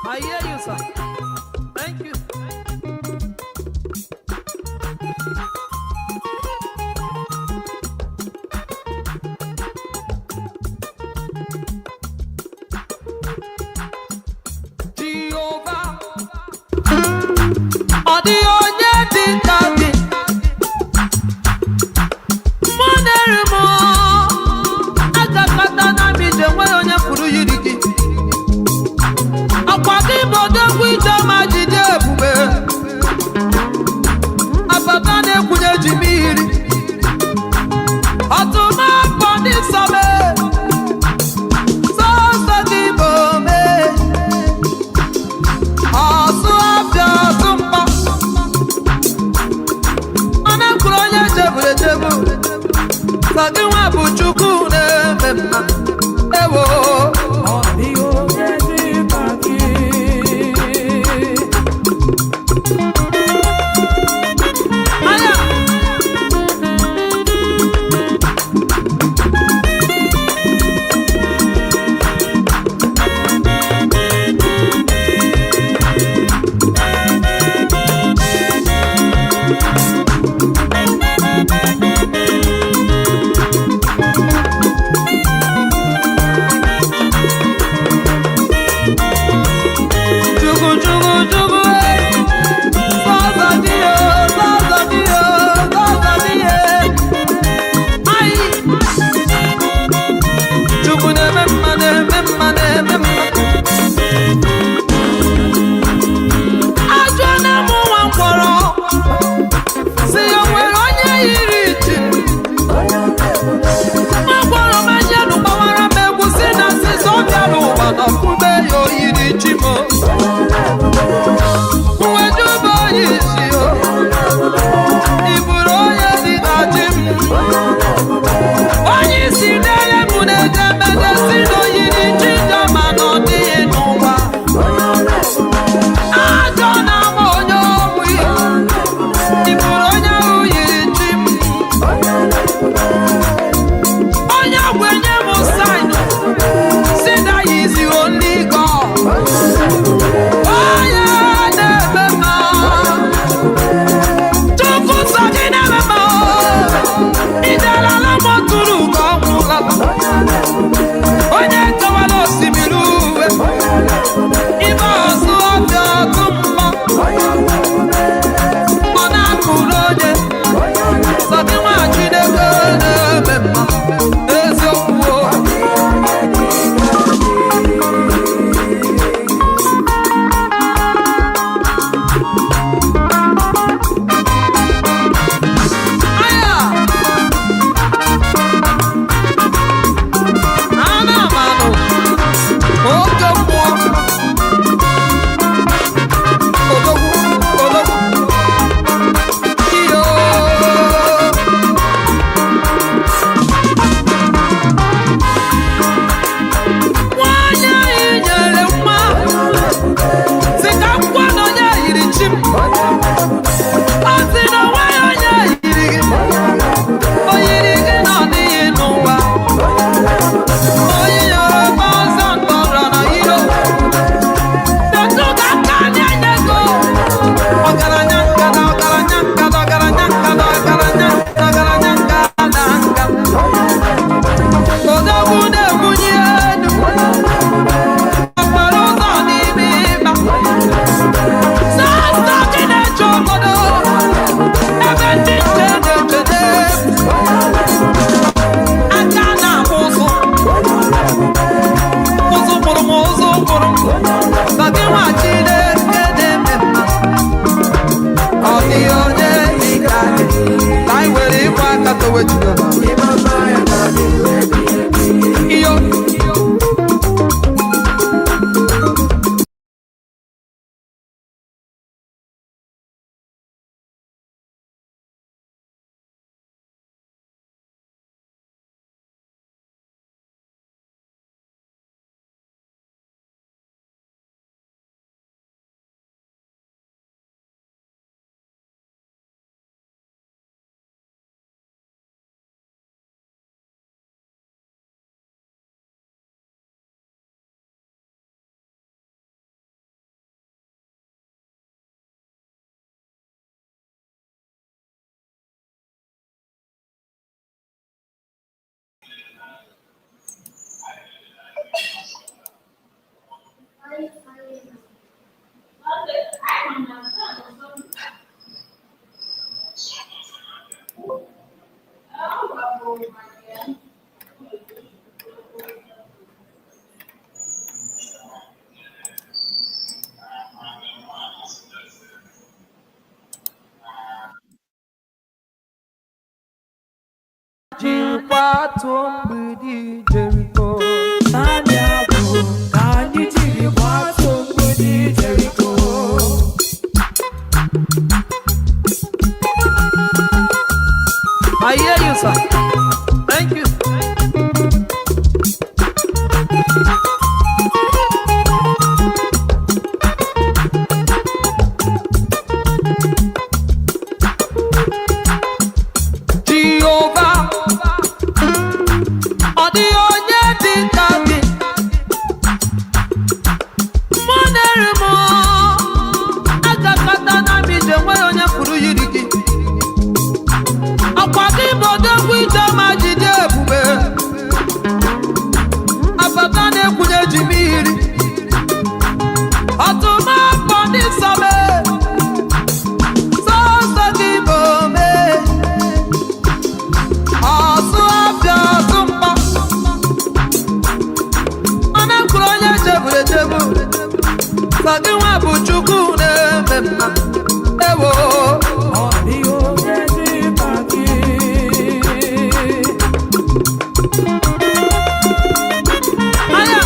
I hear you, sir. Thank you. Jehovah. Ọ dịghị onye dị ka gị. Mmụọ na-eri m, agakọta na m ije, nwere onye pụrụ yiri gị. Akwa gị bụ odogwu ije ma jide ebube. Ababa na-ekwunye ji mmiri. Ọtụmafọ ndị sọme. Sọsọ gị bụ ome. Ọsụ afịa ọsụ mkpọ. Ọ na-ekwuru onye cheburu echebu. Sọ gị nwa bụ Chukwu na-eme mma. Ewo. Ọ dịghị onye dị ka gị. Anya. Chukwu, Chukwu, Chukwu, eh. Sọsọ gị o, sọsọ gị o, sọsọ gị e. Ayi. Chukwu na-eme mma, na-eme mma, na-eme mma. Ajụọ na mụ nwa mkpọrọ, sị ya o nwere onye yiri chi m. Nwa mkpọrọ manyanụ gbawara m egwu si na sịsọ bịara ụwa na ọkpụbe ya o yiri chi m. Nwejuba onye isi o, ị bụrụ onye dị na chi m. Onye isi dere m n'edemede si na o yiri chi ma na ọ dịghị n'ụwa. Ajọ na-ama onye ogbi, ị bụrụ onye ahụ yiri chi m. Onye gwenye m sign, si na ya is the only God. Onye na-eme mma, Chukwu sọ gị na-eme mma o. Idelala m tụrụ ka ọ nwụla. Onye kewara osimiri uwe, ime ọzụ ọbịa ọkụ mmụọ. Ọ na-akụrụ onye, sọ gị nwa Chineke na-eme mma, eziokwu o. Aya! Ji kwatuo mgbidi Jeriko. Naanị abụ ka anyị jiri kwatuo mgbidi Jeriko. I hear you, sir. Thank you. Jehova, ọ dịghị onye dị ka gị. Mmụọ na-eri m, agakata na m ije, enweghị onye pụrụ yiri gị. Ọkwa gị bụ odogwu ije ma jide ebube. Abata na-ekwunye ji mmiri. Ọtụmafọ ndị sọme. Sọsọ gị bụ ome. Ọsụ afịa ọsụ mkpọ. Ọ na-ekwuru onye cheburu echebu. Sọ gị nwa bụ Chukwu na-eme mma. Ewo. Ọ dịghị onye dị ka gị. Anya.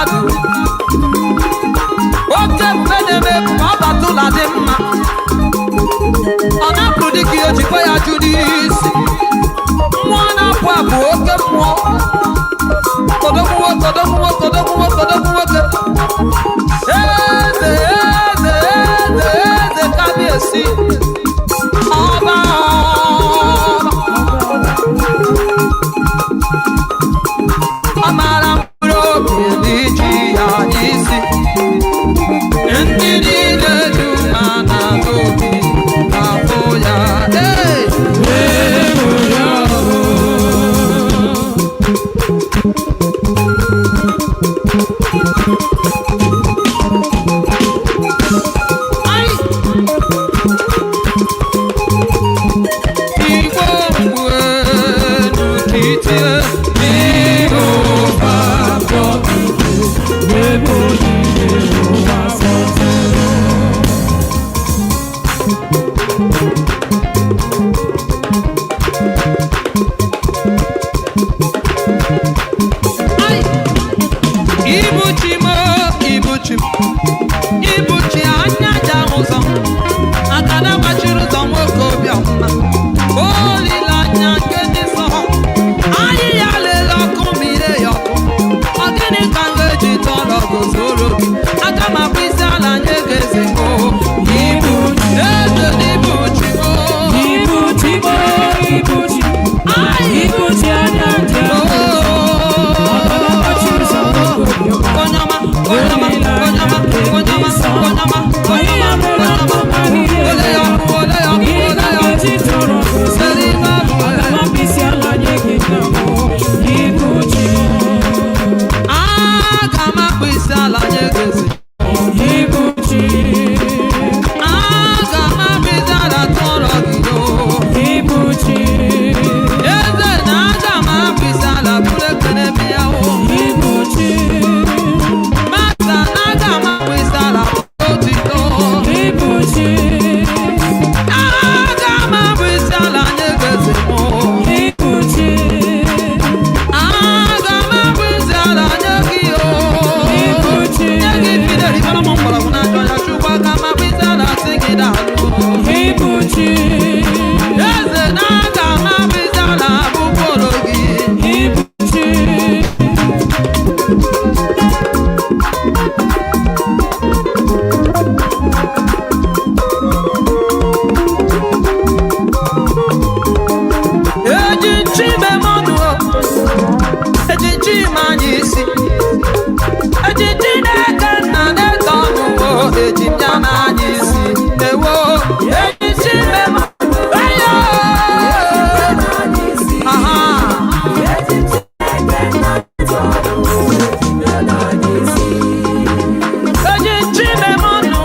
mmadụ. Oke ebube na-eme ka ọ batụla dị mma. Ọ na-apụ dịka ihe ojikwa ya jụ n'isi. Mmụọ na-apụ apụ, oke mmụọ. Kodogwu nwoke, odogwu nwoke, odogwu nwoke, odogwu nwoke. Eze, eze, eze, eze, kábíyèsí. Ọba, ọba. Ọ mara mkpụrụ obi n'iji ya n'isi. Ndị niile ju ha na obi na-afụ ya. Ee! Ai! Igbo mgbu enu ka itie. Ai! Ibuchi m, ibuchi m, ibuchi anya ja ụzọ, aka na gbachiri ụzọ, nwoke obiọma, olileanya nke ndị nsọ. Anyị ya lele ọkụ ma ire ya ọkụ. Ọ gịnị ka m ga-eji tọrọ gozoro gị? Aka m akpụ isi ala nye gị, eze m. Ibu eze n'ibuchi m. Ibuchi m, ibuchi, Ai! ibuchi anya nje. Onye ọma, onye ọma, onye ọma, onye ọma, onye ọma, onye ọma, onye ọma. Ole ya ọkụ, ole ya ọkụ, ole ya ọkụ. Seri ma bụ aga m akpụ isi ala nye gị, eze. Aga m akpụ isi ala tụọrọ gị yoo. Eze na aga m akpụ isi ala bụrụ ekele bịa o. Mata na aga m akpụ isi ala bụrụ otito. Aga m akpụ isi ala nye gị, eze mụ. Aga m akpụ isi ala nye gị o. Nye gị fidel ibara m mgbọrọgwụ na-achọ ya. Chukwu, aga m akpụ isi ala sị gị daalụ. Eze na aga m akpụ isi ala abụkworo gị. Eji nchi memanụ, eji nchi ma anyị isi, eji Chineke nna na-eto ọnụ, eji m ya n'anya isi. Ewo, eji nchi memanụ. Eyo! Aha! Eji nchi memanụ,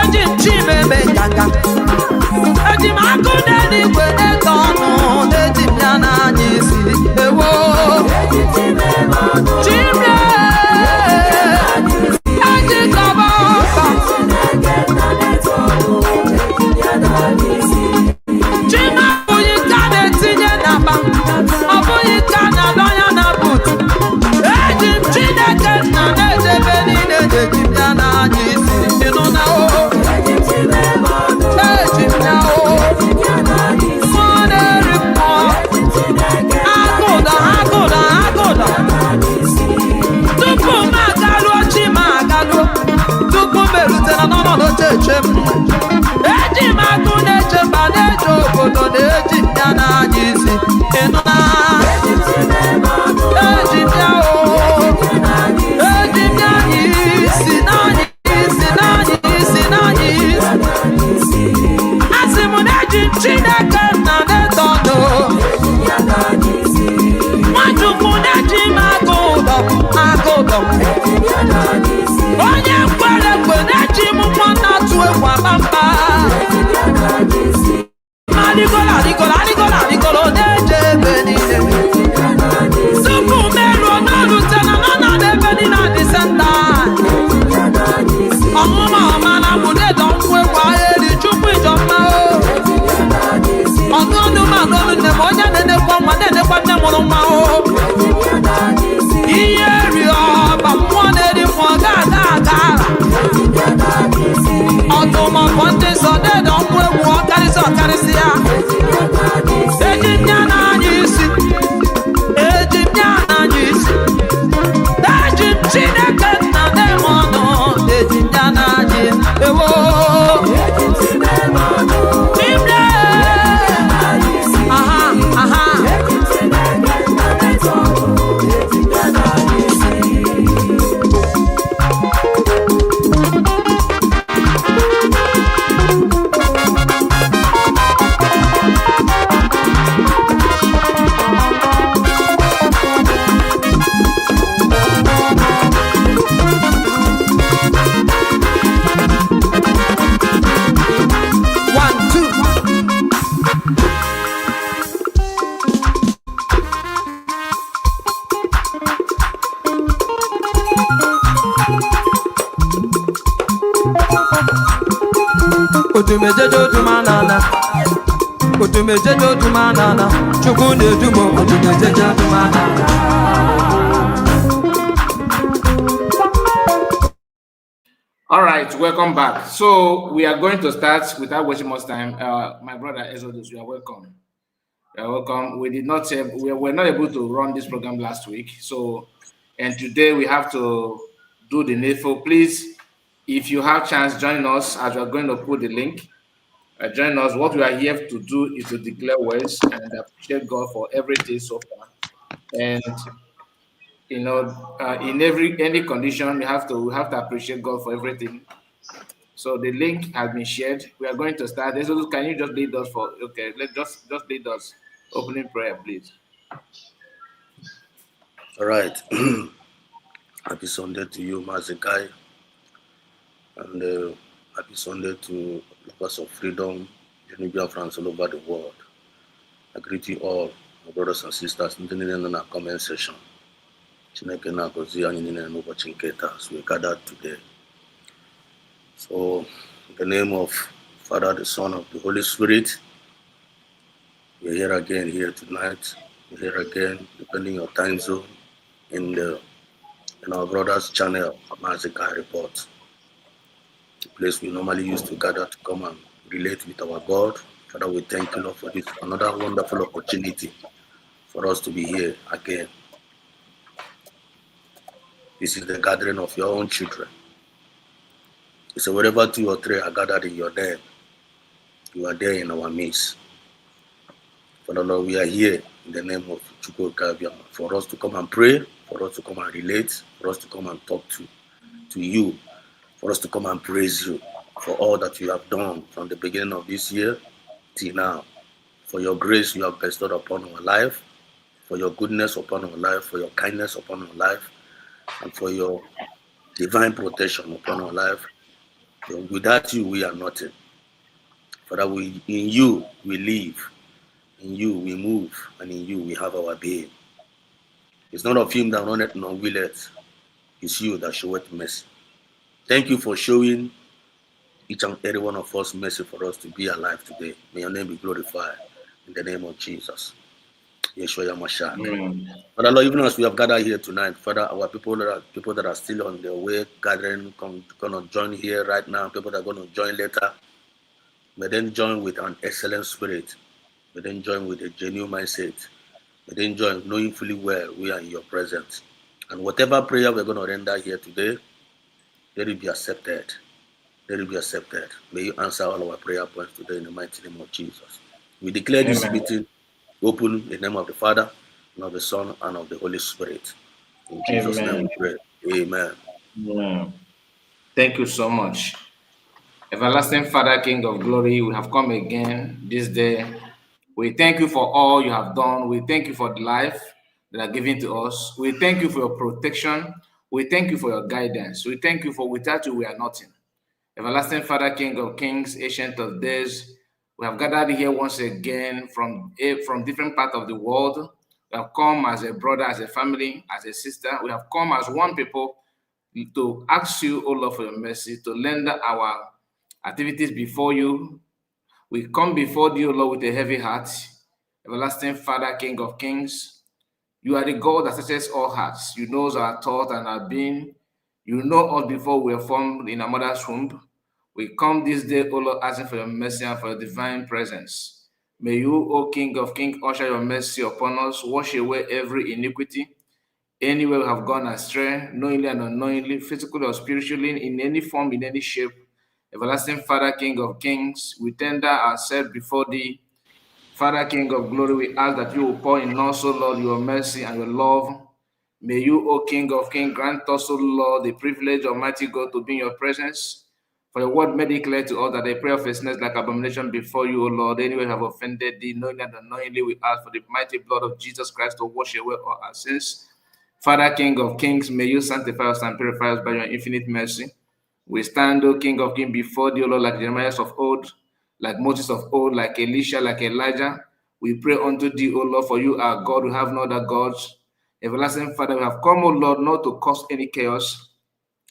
eji nchi meme nganga, eji m akụ n'eluigwe na-eto ọnụ, eji m ya n'anya isi. Ewo! Chimie! Eji kọba ọkpa. Chima abụghị nke a na-etinye n'akpa, ọ bụghị nke a na-adọnya na but. Eji m Chineke nna na-ejebe niile, eji m ya n'anya isi. Ịnụ na o, eji m ya o, mmụọ na-eri mmụọ, agụda, agụda, agụda. Tupu m agaluo chi m agaluo, tupu m erutela n'ọnọdụ cheche m. Eji m agụ na-eche mba na-eje obodo na-eji m ya n'anya isi. Ịnụ na eji m ya o, eji m ya anya isi, n'anya isi, n'anya isi, n'anya isi. Asị m na eji m Chineke nna na-eto ndụ. Nwachukwu na-eji m agụ ụdọ, agụ ụdọ. Onye kwere ekwe na-eji m mmụọ na-atụ egwu akpamkpa. Arịgoro, arịgoro, arịgoro, arịgoro na-eje ebe niile. Tupu m eruo n'olutena nọ na ebe niile adị senta. Ọmụma ọma na mụ na-edo nkwụ egwu ahịa eri Chukwu ịjọ mma o. Ọnụ ọnụ m anụ ọnụ nne m, onye na-enekwa nwa na-enekwa nne mụrụ nwa o. Ihe ri ọ. Odumejeje odumanana, odumejeje odumanana, Chukwu na-edu m. Odumejeje odumanana. All right, welcome back. So we are going to start without wasting much time. My brother Exodus, you are welcome. You are welcome. We did not, we were not able to run this program last week. So, and today we have to do the needful. Please, if you have chance, join us as we are going to put the link. Join us. What we are here to do is to declare words and appreciate God for everything so far. And in every any condition, we have to appreciate God for everything. So the link has been shared. We are going to start. Exodus, can you just lead us for, okay? Let just lead us opening prayer, please. All right. Happy Sunday to you, Mazi Kai, and happy Sunday to lovers of freedom, Genevieve France all over the world. I greet you all, my brothers and sisters, ndị niile nọ na comment section. Chineke na-agọzi anyị niile n'ụbọchị nke taa as we gather today. So, in the name of Father, the Son, of the Holy Spirit, we're here again here tonight. We're here again, depending your time zone, in our brother's channel, Mazi Kai Report, the place we normally used to gather to come and relate with our God. Father, we thank you, Lord, for this another wonderful opportunity for us to be here again. This is the gathering of your own children. So wherever two or three are gathered in your name, you are there in our midst. Father Lord, we are here in the name of Chukwu Okike for us to come and pray, for us to come and relate, for us to come and talk to you, for us to come and praise you for all that you have done from the beginning of this year till now. For your grace you have bestowed upon our life, for your goodness upon our life, for your kindness upon our life, and for your divine protection upon our life. Without you, we are nothing. Father, we in you we live, in you we move, and in you we have our being. It's not of him that runneth nor willeth, it's you that showeth mercy. Thank you for showing each and every one of us mercy for us to be alive today. May your name be glorified in the name of Jesus. Yeshua Mashiach. Father Lord, even as we have gathered here tonight, Father, our people that are still on their way gathering, gonna join here right now, people that are gonna join later, may them join with an excellent spirit. May them join with a genuine mindset. May them join knowing fully well we are in your presence. And whatever prayer we're going to render here today, let it be accepted. Let it be accepted. May you answer all our prayer points today in the mighty name of Jesus. We declare this Amen. Meeting open in the name of the Father, and of the Son, and of the Holy Spirit. In Jesus' name Amen. We pray. Amen. Amen. Thank you so much. Everlasting Father, King of glory, we have come again this day. We thank you for all you have done. We thank you for the life that are given to us. We thank you for your protection. We thank you for your guidance. We thank you for without you, we are nothing. Everlasting Father, King of Kings, Ancient of Days, we have gathered here once again from different parts of the world. We have come as a brother, as a family, as a sister. We have come as one people to ask you, O Lord, for your mercy, to render our activities before you. We come before you, O Lord, with a heavy heart. Everlasting Father, King of Kings, you are the God that searches all hearts. You knows our thought and our being. You know us before we were formed in our mother's womb. We come this day, O Lord, asking for your mercy and for your divine presence. May you, O King of Kings, usher your mercy upon us, wash away every iniquity, anywhere we have gone astray, knowingly and unknowingly, physically or spiritually, in any form, in any shape. Everlasting Father, King of Kings, we tender ourselves before thee. Father, King of glory, we ask that you will pour in us, O Lord, your mercy and your love. May you, O King of Kings, grant us, O Lord, the privilege, Almighty God, to be in your presence. For your word made it clear to us that the prayer of a sinner is like abomination before you, O Lord. Anyway, have offended thee, knowingly and unknowingly, we ask for the mighty blood of Jesus Christ to wash away all our sins. Father, King of Kings, may you sanctify us and purify us by your infinite mercy. We stand, O King of Kings, before thee, O Lord, like Jeremiah of old, like Moses of old, like Elisha, like Elijah. We pray unto thee, O Lord, for you are God, we have no other gods. Everlasting Father, we have come, O Lord, not to cause any chaos,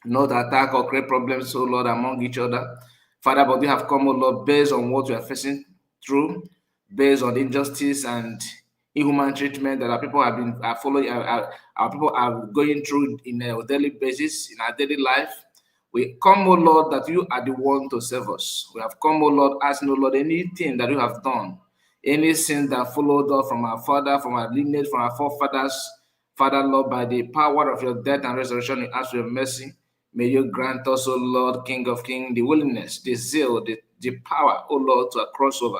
not attack or create problems, O Lord, among each other. Father, but we have come, O Lord, based on what we are facing through, based on injustice and inhuman treatment that our people have been are following, our people are going through in a daily basis, in our daily life. We come, O Lord, that you are the one to save us. We have come, O Lord, asking, O Lord, anything that you have done, any sin that followed us from our father, from our lineage, from our forefathers, Father, Lord, by the power of your death and resurrection, we ask for your mercy. May you grant us, O Lord, King of Kings, the willingness, the zeal, the power, O Lord, to cross over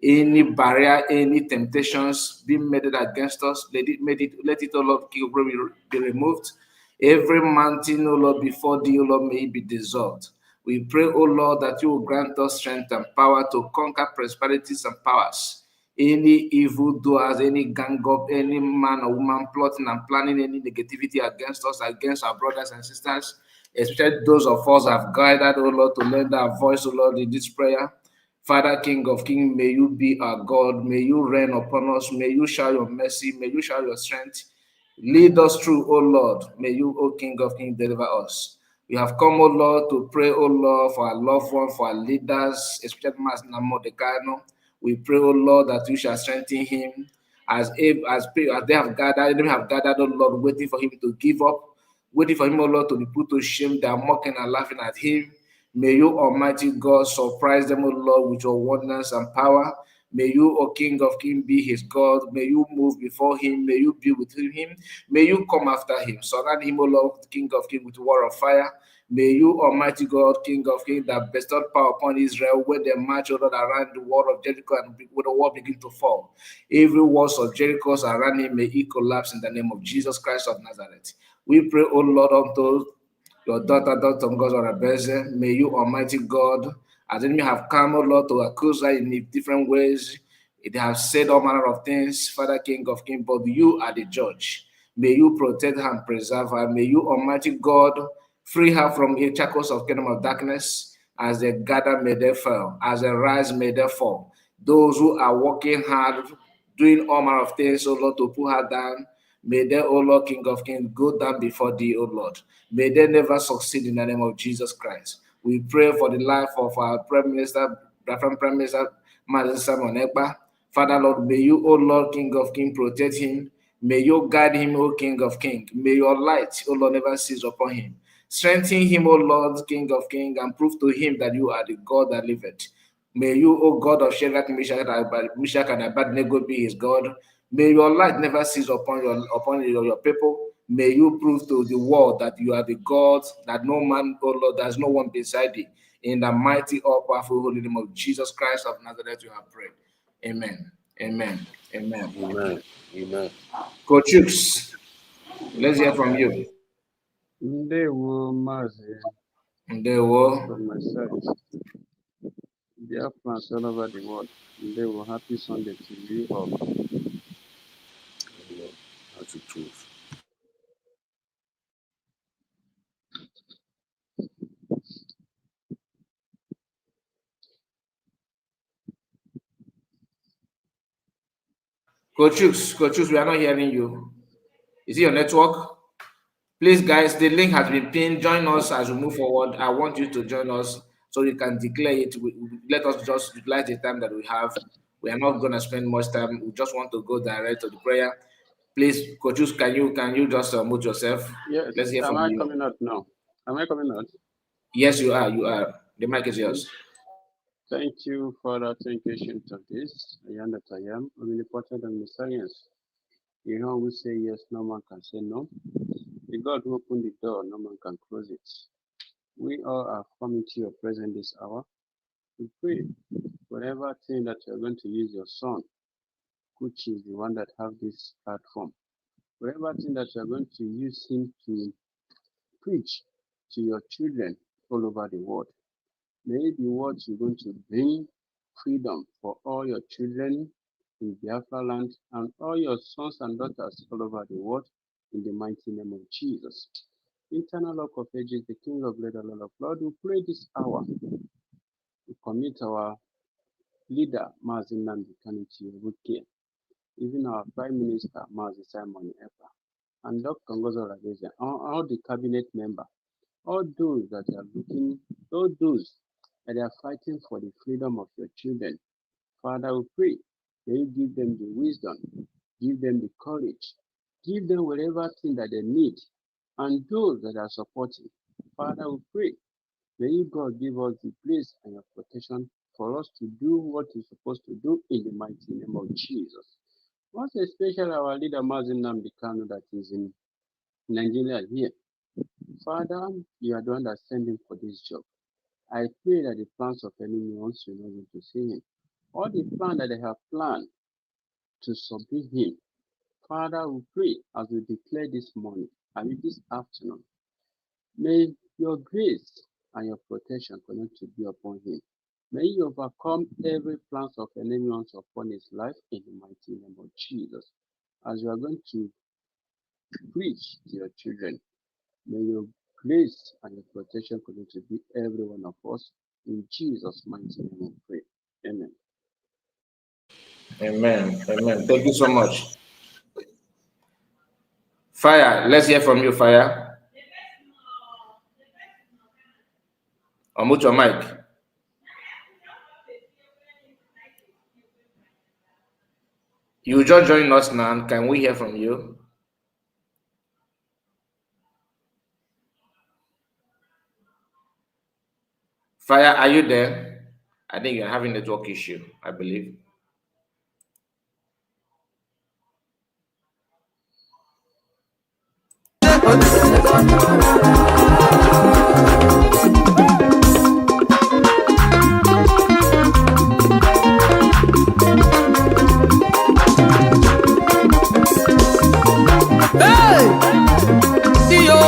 any barrier, any temptations being made against us. Let it, O Lord, King of Glory, be removed. Every mountain, O Lord, before thee, O Lord, may it be dissolved. We pray, O Lord, that you will grant us strength and power to conquer principalities and powers. Any evil doers, any gang up, any man or woman plotting and planning any negativity against us, against our brothers and sisters, especially those of us have guided, O Lord, to lend our voice, O Lord, in this prayer. Father, King of Kings, may you be our God. May you reign upon us. May you show your mercy. May you show your strength. Lead us through, O Lord. May you, O King of Kings, deliver us. We have come, O Lord, to pray, O Lord, for our loved ones, for our leaders, especially Master Mordecai. We pray, O Lord, that you shall strengthen him as if as they have gathered, they have gathered, O Lord, waiting for him to give up, waiting for him, O Lord, to be put to shame. They are mocking and laughing at him. May you, Almighty God, surprise them, O Lord, with your wonders and power. May you, O King of Kings, be his God. May you move before him. May you be with him. May you come after him. Surround him, O Lord, King of Kings, with war of fire. May you, Almighty God, King of Kings, that bestowed power upon Israel when they march, O Lord, around the wall of Jericho and when the wall begin to fall. Every walls of Jericho around him, may it collapse in the name of Jesus Christ of Nazareth. We pray, O Lord, unto your daughter, Dr. Ngozi Orabueze. May you, Almighty God, as enemy have come, O Lord, to accuse her in different ways. They have said all manner of things, Father, King of Kings, but you are the judge. May you protect her and preserve her. May you, Almighty God, free her from the shackles of kingdom of darkness. As they gather, may they fall. As they rise, may they fall. Those who are working hard, doing all manner of things, O Lord, to put her down, may they, O Lord, King of Kings, go down before thee, O Lord. May they never succeed in the name of Jesus Christ. We pray for the life of our Prime Minister, Reverend Prime Minister Mazi Simon Ekpa. Father, Lord, may you, O Lord, King of Kings, protect him. May you guide him, O King of Kings. May your light, O Lord, never cease upon him. Strengthen him, O Lord, King of Kings, and prove to him that you are the God that liveth. May you, O God of Shadrach, Meshach, and Abednego, be his God. May your light never cease upon your people. May you prove to the world that you are the God, that no man, O Lord, there's no one beside thee. In the mighty, all-powerful, holy name of Jesus Christ of Nazareth, you have prayed. Amen. Amen. Amen. Amen. Amen. Coach Hughes, let's hear from you. Ndewo Mazi Ndewo. from my side. Dear friends all over the world. Ndewo, happy Sunday to you all. That's the truth. Coach Hughes, we are not hearing you. Is it your network? Please, guys, the link has been pinned. Join us as we move forward. I want you to join us so you can declare it. Let us just utilize the time that we have. We are not going to spend much time. We just want to go direct to the prayer. Please, Coach Hughes, can you just mute yourself? Yes. Let's hear Am from I you. coming out now? Am I coming out? Yes, you are. You are. The mic is yours. Thank you, Father. Thank you, Ancient of Days. I am that I am, omnipotent and omniscience. You know, we say yes, no man can say no. The God who opened the door, no man can close it. We all are coming to your presence this hour. We pray whatever thing that you are going to use your son, which is the one that have this platform, whatever thing that you are going to use him to preach to your children all over the world, may it be what you're going to bring freedom for all your children in Biafra land and all your sons and daughters all over the world, in the mighty name of Jesus. Internal Rock of Ages, the King of Glory, the Lord of Lords, we pray this hour. We commit our leader, Mazi Nnamdi Kanu, to your good care. Even our Prime Minister, Mazi Simon Ekpa, and Dr. Ngozi Orabueze, all the cabinet members, all those that are looking, all those, that they are fighting for the freedom of your children. Father, we pray may you give them the wisdom, give them the courage, give them whatever thing that they need, and those that are supporting. Father, we pray may you, God, give us the grace and your protection for us to do what we're supposed to do in the mighty name of Jesus. Most especially our leader, Mazi Nnamdi Kanu, that is in Nigeria here. Father, you are the one that sent him for this job. I pray that the plans of enemy wants will not going to see him. All the plan that they have planned to subdue him. Father, we pray as we declare this morning and this afternoon. May your grace and your protection continue to be upon him. May he overcome every plans of enemy wants upon his life in the mighty name of Jesus. As you are going to preach to your children, may your grace and your protection continue to be every one of us. In Jesus' mighty name we pray. Amen. Amen. Amen. Thank you so much. Fire, let's hear from you, Fire. Unmute your mic. You just joined us now. Can we hear from you? Fire, are you there? I think you're having network issue, I believe. Hey! Dio!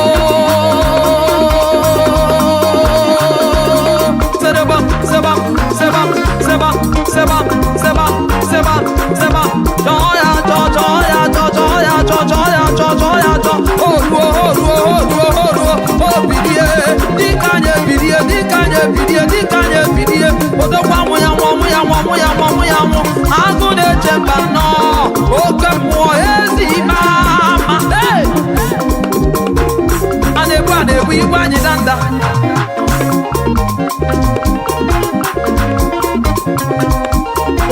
Sebam, sebam, sebam, sebam, sebam, sebam, sebam, sebam. Joya, jo, joya, jo, joya, jo, joya, jo, joya, jo. Oruo, oruo, oruo, oruo, obirie. Dịka anyị ebirie, dịka anyị ebirie, dịka anyị ebirie. Odogwu anwụ ya nwụ, ọnwụ ya nwụ, ọnwụ ya nwụ, ọnwụ ya nwụ. Agụ na-eche mba nnọọ, oke mmụọ ezi ime ama. Hey! A na-ebu a na-ebu igwe anyị danda.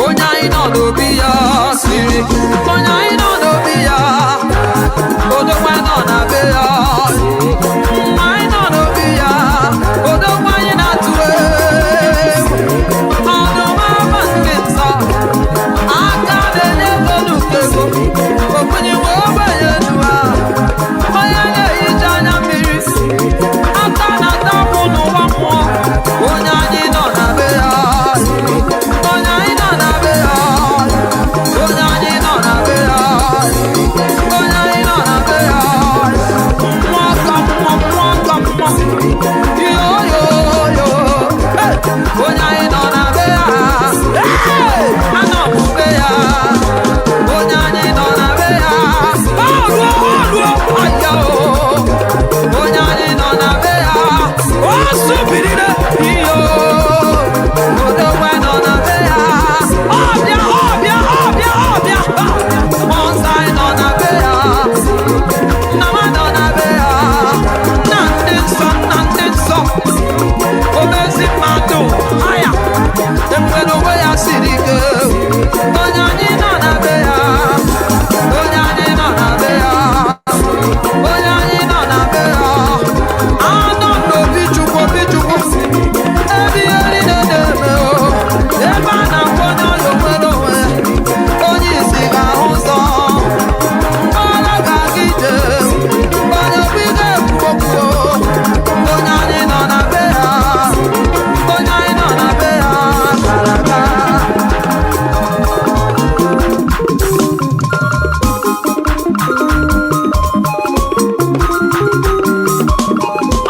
Onye anyị nọ n'obi ya siri, onye anyị nọ n'obi ya, odogwu anyị nọ na be ya. Mma anyị nọ n'obi ya, odogwu anyị na-atụ egwu. Ọdụm ama ndị nsọ, aka na-enye ego n'ukego, okwunye nwe ogbenye n'ụwa. Onye na-ehicha anya mmiri, aka na-ata akwụ n'ụwa mmụọ. Onye anyị nọ na be ya, onye anyị nọ na be ya, onye anyị nọ na be ya, onye anyị nọ na be ya. Mmụọ ka mmụọ, mmụọ ka mmụọ, yo yo yo. Hey! Onye anyị nọ na be ya, hey! Anọ m be ya, onye anyị nọ na be ya. Oluo, oluo, aya o. Onye anyị nọ na be ya, o subirire iyo. Odogwu nọ na be ya, ọbịa, ọbịa, ọbịa, ọbịa. Mmụọ nsọ anyị nọ na be ya, nna m nọ na be ya, nna ndị nsọ, nna ndị nsọ. Omezi mmadụ, aya, enwere onwe ya siri ike. Onye anyị nọ na be ya, onye anyị nọ na be ya, onye anyị nọ na be ya. Anọ m n'obi Chukwu, obi Chukwu, ebe ihe niile na-eme o. Ebe a na-akpọ onye ọya onwere onwe, onye isi ga-ahụ ụzọ. Ọla ga-aga ije, onye obi ga-ekwu okwu o. Onye anyị nọ na be ya, onye anyị nọ na be ya gara aga.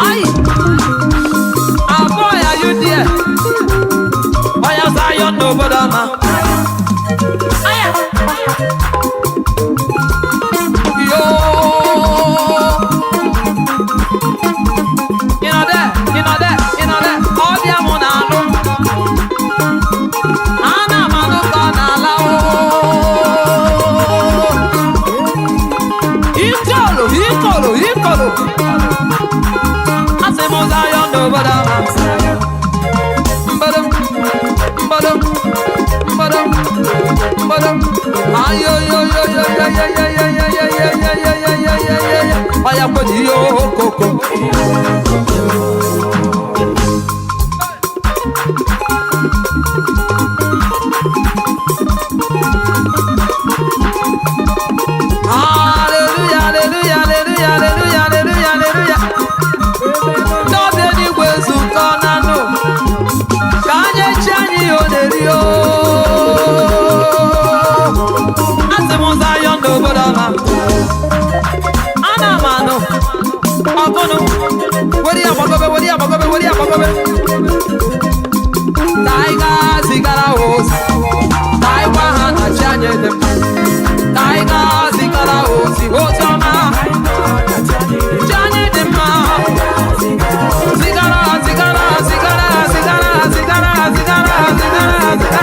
Ayi! Aboy, are you there? Oya Zion n'obodo ọma. Aya! Yo! Ị nọ there? Ị nọ there? Ị nọ there? Ọbịa mụ na-anụ. Ana m anụ ka ọ na-ala oo. Ikolo, ikolo, ikolo. Asị m Zion n'obodo ọma. Ayoyoyoyoyoyoyoyoyoyoyoyoyoyoyoyoyo. Ọya kwenu ihe okoko. Hallelujah, hallelujah, hallelujah, hallelujah, hallelujah, hallelujah. Ndị ọbịa eluigwe zukọ nanụ ka anyị echi anyị ihe ọ na-eri o. Asị m Zion n'obodo ọma. Ana m anụ ọgụnụ were ya gbagobe, were ya gbagobe, were ya gbagobe. Ka anyị gaa zigara ha ozi, ka anyị gwa ha na chi anyị dị mma. Ka anyị gaa zigara ha ozi, ozi ọma. Chi anyị dị mma. Zigara, zigara, zigara, zigara, zigara, zigara, zigara, zigara.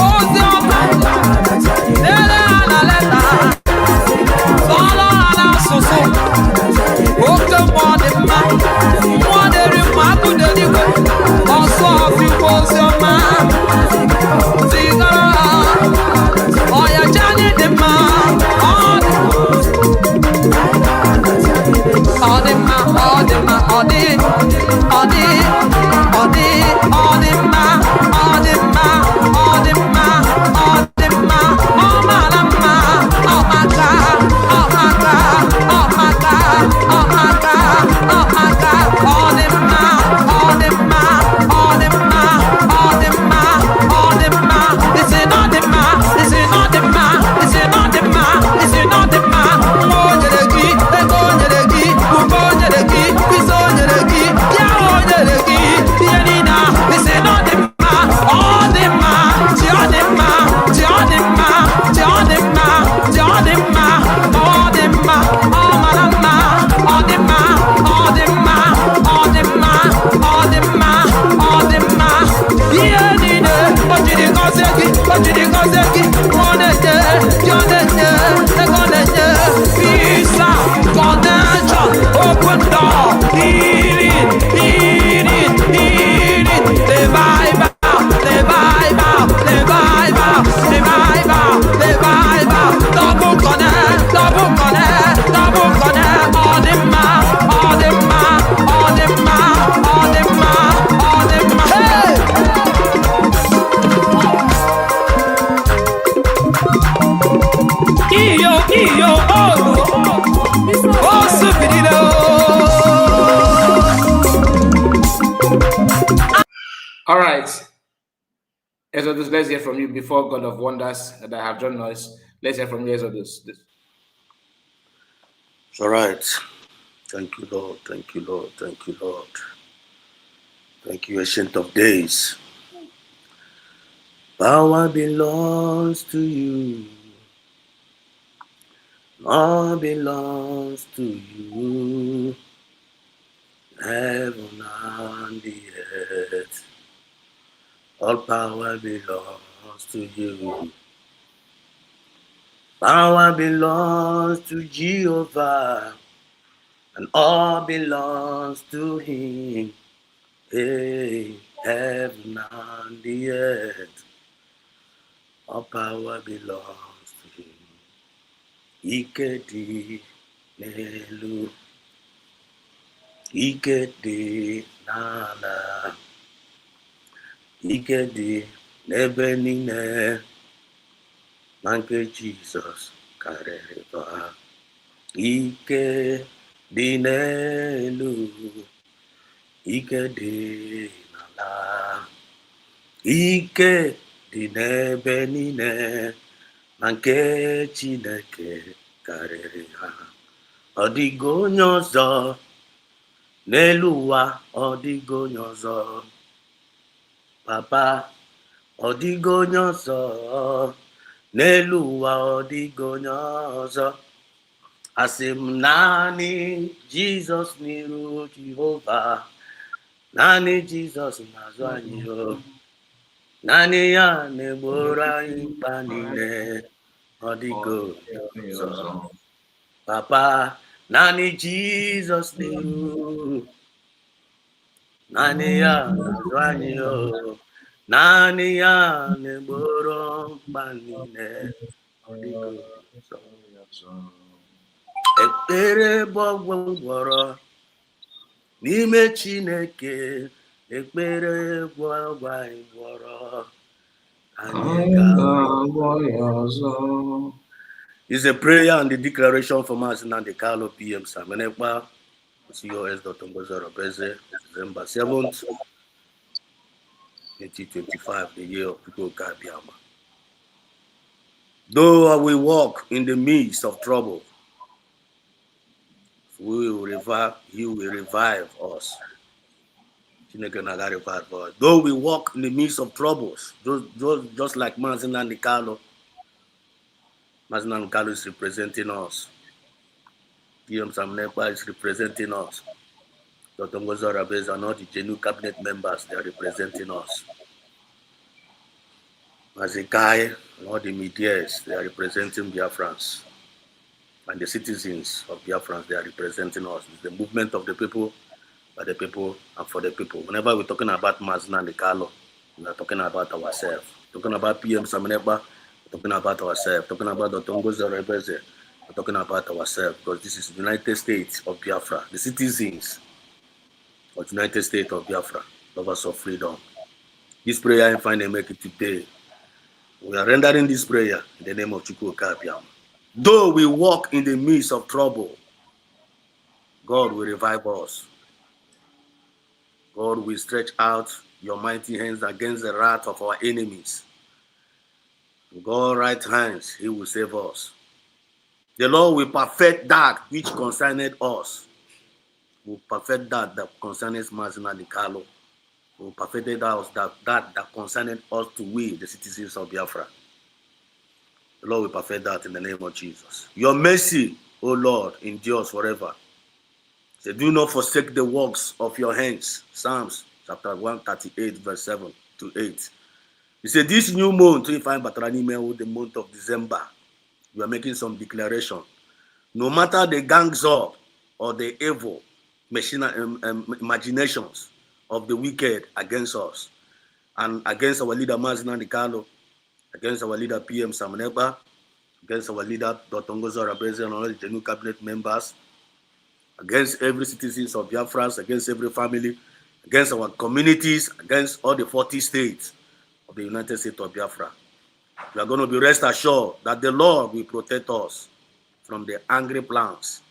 Ozi ọma. Dere ha na leta. Sụọrọ ha n'asụsụ. Oke mmụọ dị mma. Mmụọ dịrị mma, akụ dị eluigwe. Ọsọ ọfịkwa ozi ọma. Zigara ha. Ọya chi anyị dị mma. Ọ dị ọ dị mma, ọ dị mma, ọ dị, ọ dị, ọ dị, ọ dị mma, ọ dị mma, ọ dị mma, ọ dị mma, ọ mara mma, ọ maka, ọ maka, ọ maka, ọ maka, ọ maka, ọ dị mma, ọ dị mma, ọ dị mma, ọ dị mma, ọ dị mma, isi na ọ dị mma, isi na ọ dị mma, isi na ọ dị mma, isi na ọ dị mma, nwa o nyere gị, ego o nyere gị, ube o nyere gị, isi o nyere gị, ya o nyere gị, ihe niile a, isi na ọ dị mma, ọ dị mma, chi ọ dị mma, chi ọ dị mma, chi ọ dị mma, chi ọ dị mma, ọ dị mma, ọ mara mma, ọ dị mma, ọ dị mma, ọ dị mma, ọ dị mma, ọ dị mma, ihe niile o jiri gọzie gị, o jiri gọzie gị, ọ na-enye, ọ na-enye, ego na-enye, visa, connection, open door, healing, healing, healing, revival, revival, revival, revival, revival, double connect, double connect, double connect, ọ dị mma, ọ dị mma, ọ dị mma, ọ dị mma, ọ dị mma, hey! Iyo, iyo, oh, oh, subirire, oh. All right. Exodus, let's hear from you before God of Wonders that I have joined us. Let's hear from you, Exodus. All right. Thank you, Lord. Thank you, Lord. Thank you, Lord. Thank you, Ancient of Days. Power belongs to you. All belongs to you. Heaven and the earth. All power belongs to you. Power belongs to Jehovah, and all belongs to him. Hey, heaven and the earth, all power belongs to him. Ike dị n'elu, ike dị n'ala, ike dị n'ebe niile, na nke Jizọs karịrị ha. Ike dị n'elu, ike dị n'ala, ike dị n'ebe niile, na nke Chineke karịrị ha. Ọ dịghị onye ọzọ n'elu ụwa, ọ dịghị onye ọzọ. Papa, ọ dịghị onye ọzọ n'elu ụwa, ọ dịghị onye ọzọ. Asị m naanị Jizọs n'iru Jehova, naanị Jizọs na-azụ anyị o. Naanị ya na-egboro anyị mkpa niile, ọ dịghị onye ọzọ. Papa, naanị Jizọs n'iru, naanị ya na-azụ anyị o. Naanị ya na-egboro mkpa niile, ọ Ọ dịghị ọzọ. Ekpere bụ ọgwụ ngwọrọ n'ime Chineke. Ekpere bụ ọgwụ anyị gwọrọ. Anyị Anyị ga-agwọ ga-agwọ ya ọzọ. It's a prayer and the declaration for Mazi Nnamdi Kanu, PM Simon Ekpa, COS Dr. Ngozi Orabueze, December 7th, 2025, the year of Chukwu Okike Abiama. Though we walk in the midst of trouble, we will revive, he will revive us. Chineke na-aga revive us. Though we walk in the midst of troubles, just like Mazi Nnamdi Kanu, Mazi Nnamdi Kanu is representing us. PM Simon Ekpa is representing us. Dr. Ngozi Orabueze and all the genuine cabinet members, they are representing us. Mazikai and all the medias, they are representing Biafrans. And the citizens of Biafrans, they are representing us. It's the movement of the people, by the people, and for the people. Whenever we're talking about Mazi Nnamdi Kanu, we are talking about ourselves. Talking about PM Simon Ekpa, we're talking about ourselves. Talking about Dr. Ngozi Orabueze, we're talking about ourselves. Because this is the United States of Biafra, the citizens of the United States of Biafra, lovers of freedom. This prayer, I find and make it today. We are rendering this prayer in the name of Chukwu Okike Abiama. Though we walk in the midst of trouble, God will revive us. God will stretch out your mighty hands against the wrath of our enemies. God right hands, he will save us. The Lord will perfect that which concerned us. Will perfect that that concerns Mazi Nnamdi Kanu. Will perfect that concerned us to we, the citizens of Biafra. The Lord will perfect that in the name of Jesus. Your mercy, O Lord, endures forever. Say, do not forsake the works of your hands. Psalms chapter 138, verse 7 to 8. He said, this new month, if I'm the month of December, you are making some declaration. No matter the gangs up or the evil machine, imaginations of the wicked against us and against our leader Mazi Nnamdi Kanu, against our leader PM Simon Ekpa, against our leader Dr. Ngozi Orabueze and all the new cabinet members, against every citizens of Biafra, against every family, against our communities, against all the 40 states of the United States of Biafra. We are going to be rest assured that the Lord will protect us from the angry plans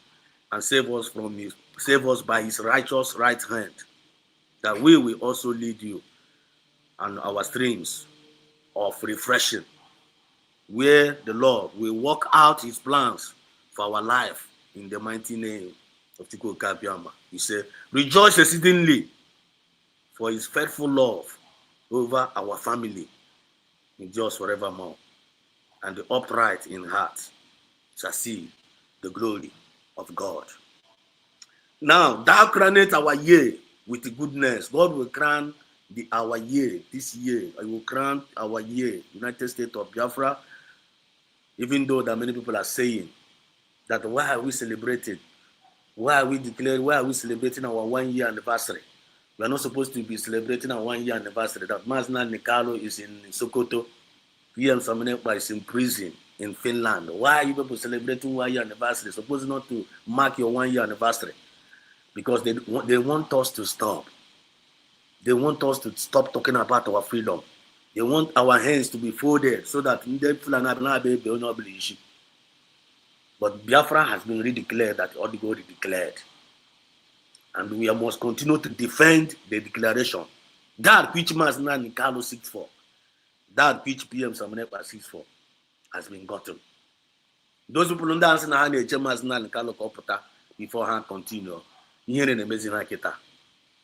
and save us by his righteous right hand, that we will also lead you and our streams of refreshing, where the Lord will work out his plans for our life in the mighty name of Chukwu Okike Abiama. He said, rejoice exceedingly for his faithful love over our family endures forevermore, and the upright in heart shall see the glory of God. Now, thou crownest our year with goodness. God will crown the our year this year. I will crown our year, United States of Biafra. Even though that many people are saying that why are we celebrating? Why are we declaring? Why are we celebrating our 1 year anniversary? We are not supposed to be celebrating our 1 year anniversary. That Mazi Nnamdi Kanu is in Sokoto. PM Simon Ekpa is in prison in Finland. Why are you people celebrating 1 year anniversary? Supposed not to mark your 1 year anniversary. Because they want us to stop. They want us to stop talking about our freedom. They want our hands to be folded so that ndị Fulani abịa ebe onye ọbụla isi. But Biafra has been redeclared, that Odigo redeclared. And we must continue to defend the declaration. That which Mazi Nnamdi Kanu seeks for, that which PM Simon Ekpa seeks for, has been gotten. Those people ndị asị na ha na-eche Mazi Nnamdi Kanu ka ọ pụta before ha continue, ihere na-emezi ha kịta.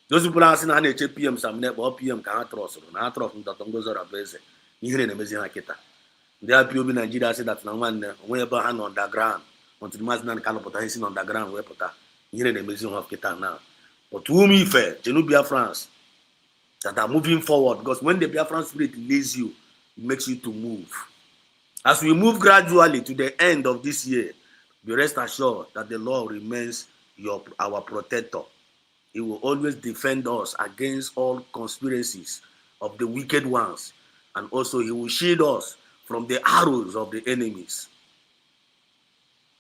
Those people asị na ha na-eche PM Simon Ekpa, ọ PM ka ha trustụrụ na ha trust Dr. Ngozi Orabueze, ihere na-emezi ha kịta. Ndị IPOB Nigeria sị that na nwanne onwe ebe ha nọ underground until Mazi Nnamdi Kanu pụta, ha si na underground wee pụta, ihere na-emezi ha kịta now. But ụmụ ife genuine Biafrans that are moving forward, because when the Biafran spirit leads you, it makes you to move. As we move gradually to the end of this year, be rest assured that the Lord remains our protector. He will always defend us against all conspiracies of the wicked ones, and also he will shield us from the arrows of the enemies.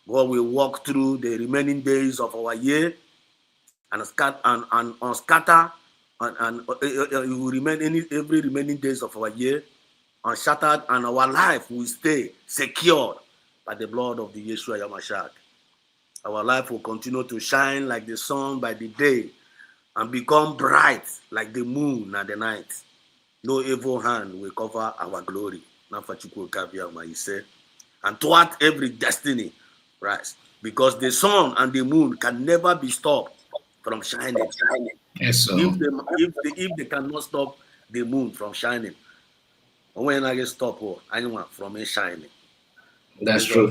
God will walk through the remaining days of our year and scatter and unscatter and it will remain any every remaining days of our year unshattered, and our life will stay secured by the blood of the Yeshua Yamashiach. Our life will continue to shine like the sun by the day and become bright like the moon at the night. No evil hand will cover our glory. N'afa Chukwu Kabiama, he said, and thwart every destiny, right? Because the sun and the moon can never be stopped from shining. Yes, sir. If they cannot stop the moon from shining, onwe na stop anyone from shining. That's true.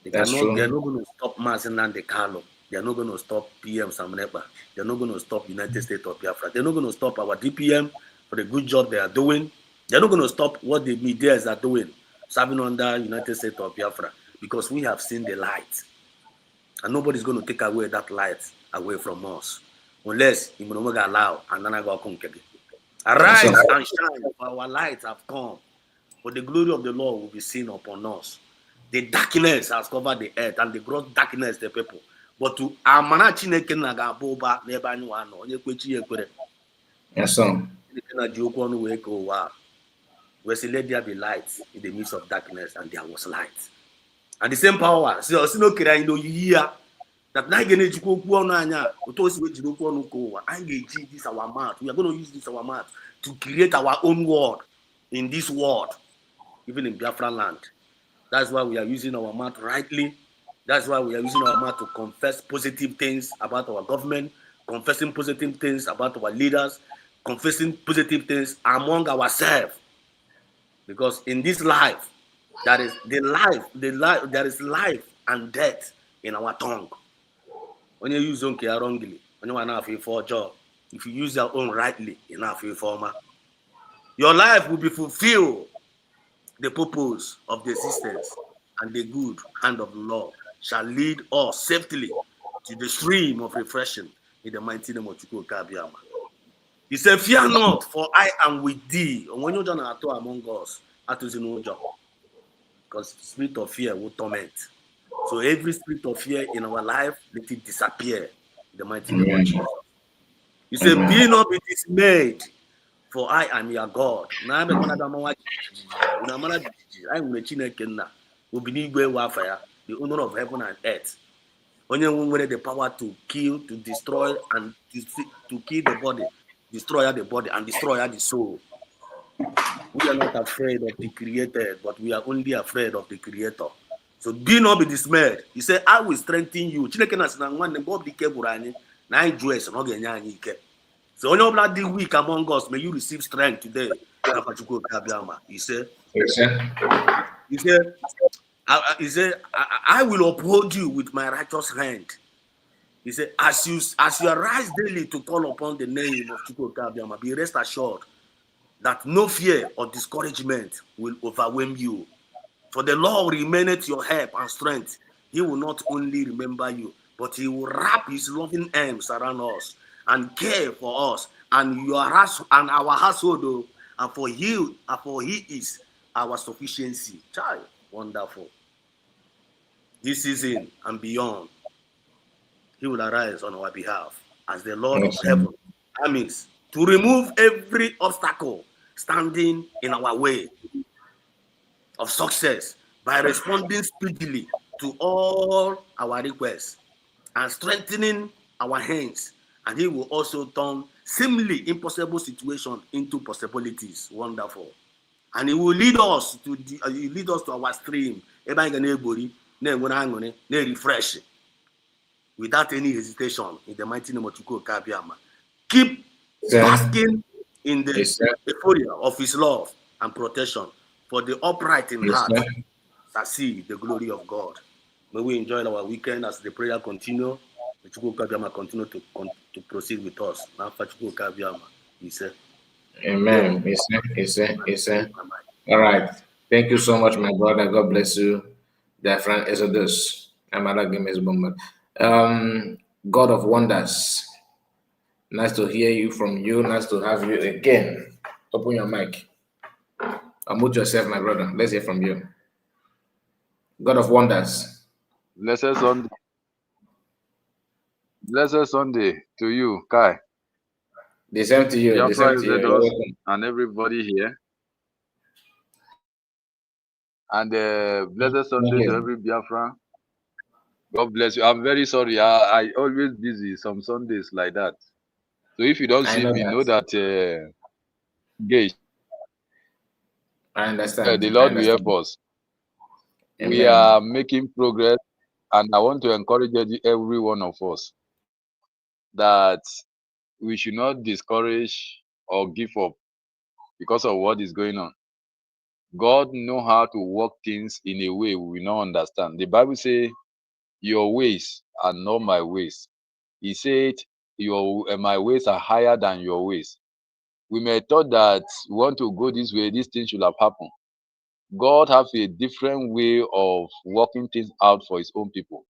They That's cannot, true. They're not going to stop Mazi Nnamdi Kanu. They're not going to stop PM Simon Ekpa. They're not going to stop United States of Biafra. They're not going to stop our DPM for the good job they are doing. They're not going to stop what the medias are doing, serving under United States of Biafra, because we have seen the light. And nobody's going to take away that light away from us unless you allow and then I go. Arise and shine, for our light have come. For the glory of the Lord will be seen upon us. The darkness has covered the earth, and the gross darkness the people. But to amara Chineke na ga-aba ụba n'ebe anyị nwa nọ, onye kwechi ya ekwere. Yes, sir. Chineke na ji okwu ọnụ wee kee ụwa a. Wee sị, "Let there be light in the midst of darkness," and there was light. And the same power, si ọ sị na o kere anyị n'oyiyi ya, that na anyị ga na-ejikwa okwu ọnụ anyị a, otu o si wee jiri okwu ọnụ kee ụwa, anyị ga-eji this our mouth, we are going to use this our mouth to create our own world in this world, even in Biafra land. That's why we are using our mouth rightly. That's why we are using our mouth to confess positive things about our government, confessing positive things about our leaders, confessing positive things among ourselves. Because in this life, there is the life, the life, there is life and death in our tongue. When you use nke ya wrongly, onye nwa na-afụ ife ọjọọ. If you use your own rightly, ị na-afụ ife ọma. Your life will be fulfilled the purpose of the existence, and the good hand of the Lord shall lead us safely to the stream of refreshing in the mighty name of Chukwu Abiama. He said, "Fear not, for I am with thee." Onye ụjọ na-atụ among us, atụzina ụjọ. Because spirit of fear will torment. So every spirit of fear in our life, let it disappear in the mighty name of Jesus. He said, "Be not be dismayed, for I am your God." Na emekwana gị amawa jijiji, unu amara jijiji, anyị nwere Chineke nna, obi n'igwe wụ afa ya, the owner of heaven and earth. Onye nwere the power to kill, to destroy, and to kill the body, destroy the body, and destroy the soul. We are not afraid of the created, but we are only afraid of the creator. So do not be dismayed. He said, "I will strengthen you." Chineke na sị na nwanne mgbe ọ bụ ike gwụrụ anyị, na anyị jụọ ese na ọ ga-enye anyị ike. So onye ọbụla dị weak among us, may you receive strength today. N'afa Chukwu Okike Abịama. He said, Yes, sir. He said, I will uphold you with my righteous hand." He said, as you arise daily to call upon the name of Chukwu Okike Abịama, be rest assured that no fear or discouragement will overwhelm you. For the Lord remaineth your help and strength. He will not only remember you, but he will wrap his loving arms around us and care for us and your house and our household, oh, and for he is our sufficiency. Child, wonderful. This season and beyond, he will arise on our behalf as the Lord of Yes, sir. Heaven armies to remove every obstacle standing in our way of success by responding speedily to all our requests and strengthening our hands. And he will also turn seemingly impossible situation into possibilities. Wonderful. And he will lead us to the, he will lead us to our stream. Ebe anyị ga na-egbori, na-enwere aṅụrị, na-refresh without any hesitation in the mighty name of Chukwu Okike Abiama. Keep Sir. Basking in the Yes, sir. Euphoria of his love and protection, for the upright in Yes, heart sir. Shall see the glory of God. May we enjoy our weekend as the prayer continue. May Chukwu Okike Abiama continue to proceed with us. Now, Chukwu Okike Abiama, he said. Amen. Yes, sir. Yes, sir. Yes, sir. All right. Thank you so much, my brother. God bless you. Dear friend Exodus. Amara Gomez Bomba. God of wonders. Nice to hear you from you. Nice to have you again. Open your mic. Unmute yourself, my brother. Let's hear from you. God of wonders. Blessed Sunday. Blessed Sunday to you, Kai. The same to you. The Biafra same to you. You're Exodus welcome. and everybody here. And blessed Thank Sunday to you. every Biafra. God bless you. I'm very sorry. I always busy some Sundays like that. So if you don't I see know me, that. know that engaged. I understand. The I Lord will help understand. us. We Amen. are making progress, and I want to encourage every one of us that we should not discourage or give up because of what is going on. God know how to work things in a way we will not understand. The Bible say, "Your ways are not my ways." He said, "Your my ways are higher than your ways." We may thought that we want to go this way, this thing should have happened. God have a different way of working things out for His own people.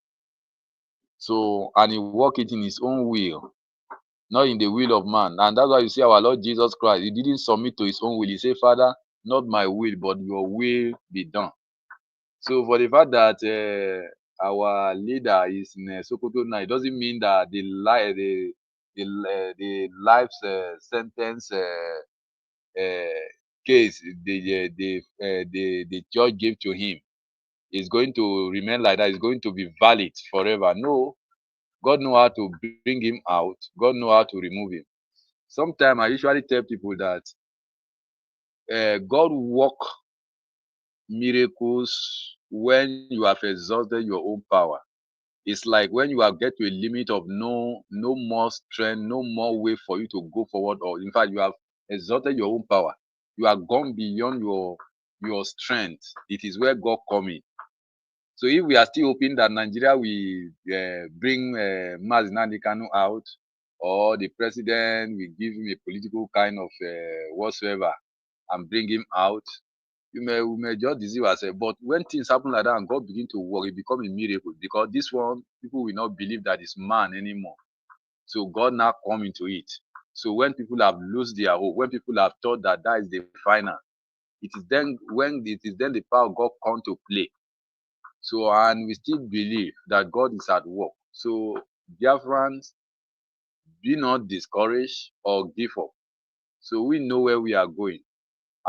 So, and He work it in His own will, not in the will of man. And that's why you see our Lord Jesus Christ. He didn't submit to His own will. He said, "Father, not my will, but Your will be done." So for the fact that our leader is in Sokoto now, it doesn't mean that the the life sentence case the judge gave to him is going to remain like that. It's going to be valid forever. No, God know how to bring him out. God know how to remove him. Sometimes I usually tell people that God work miracles when you have exhausted your own power. It's like when you have get to a limit of no more strength, no more way for you to go forward, or in fact, you have exhausted your own power. You are gone beyond your strength. It is where God come in. So if we are still hoping that Nigeria will bring Mazi Nnamdi Kanu out, or the president will give him a political kind of whatsoever and bring him out, you may we may just deceive ourselves. But when things happen like that and God begin to work, it become a miracle, because this one, people will not believe that it's man anymore. So God now come into it. So when people have lost their hope, when people have thought that that is the final, it is then when it is then the power of God come to play. So, and we still believe that God is at work. So, Biafrans, be not discouraged or give up. So we know where we are going.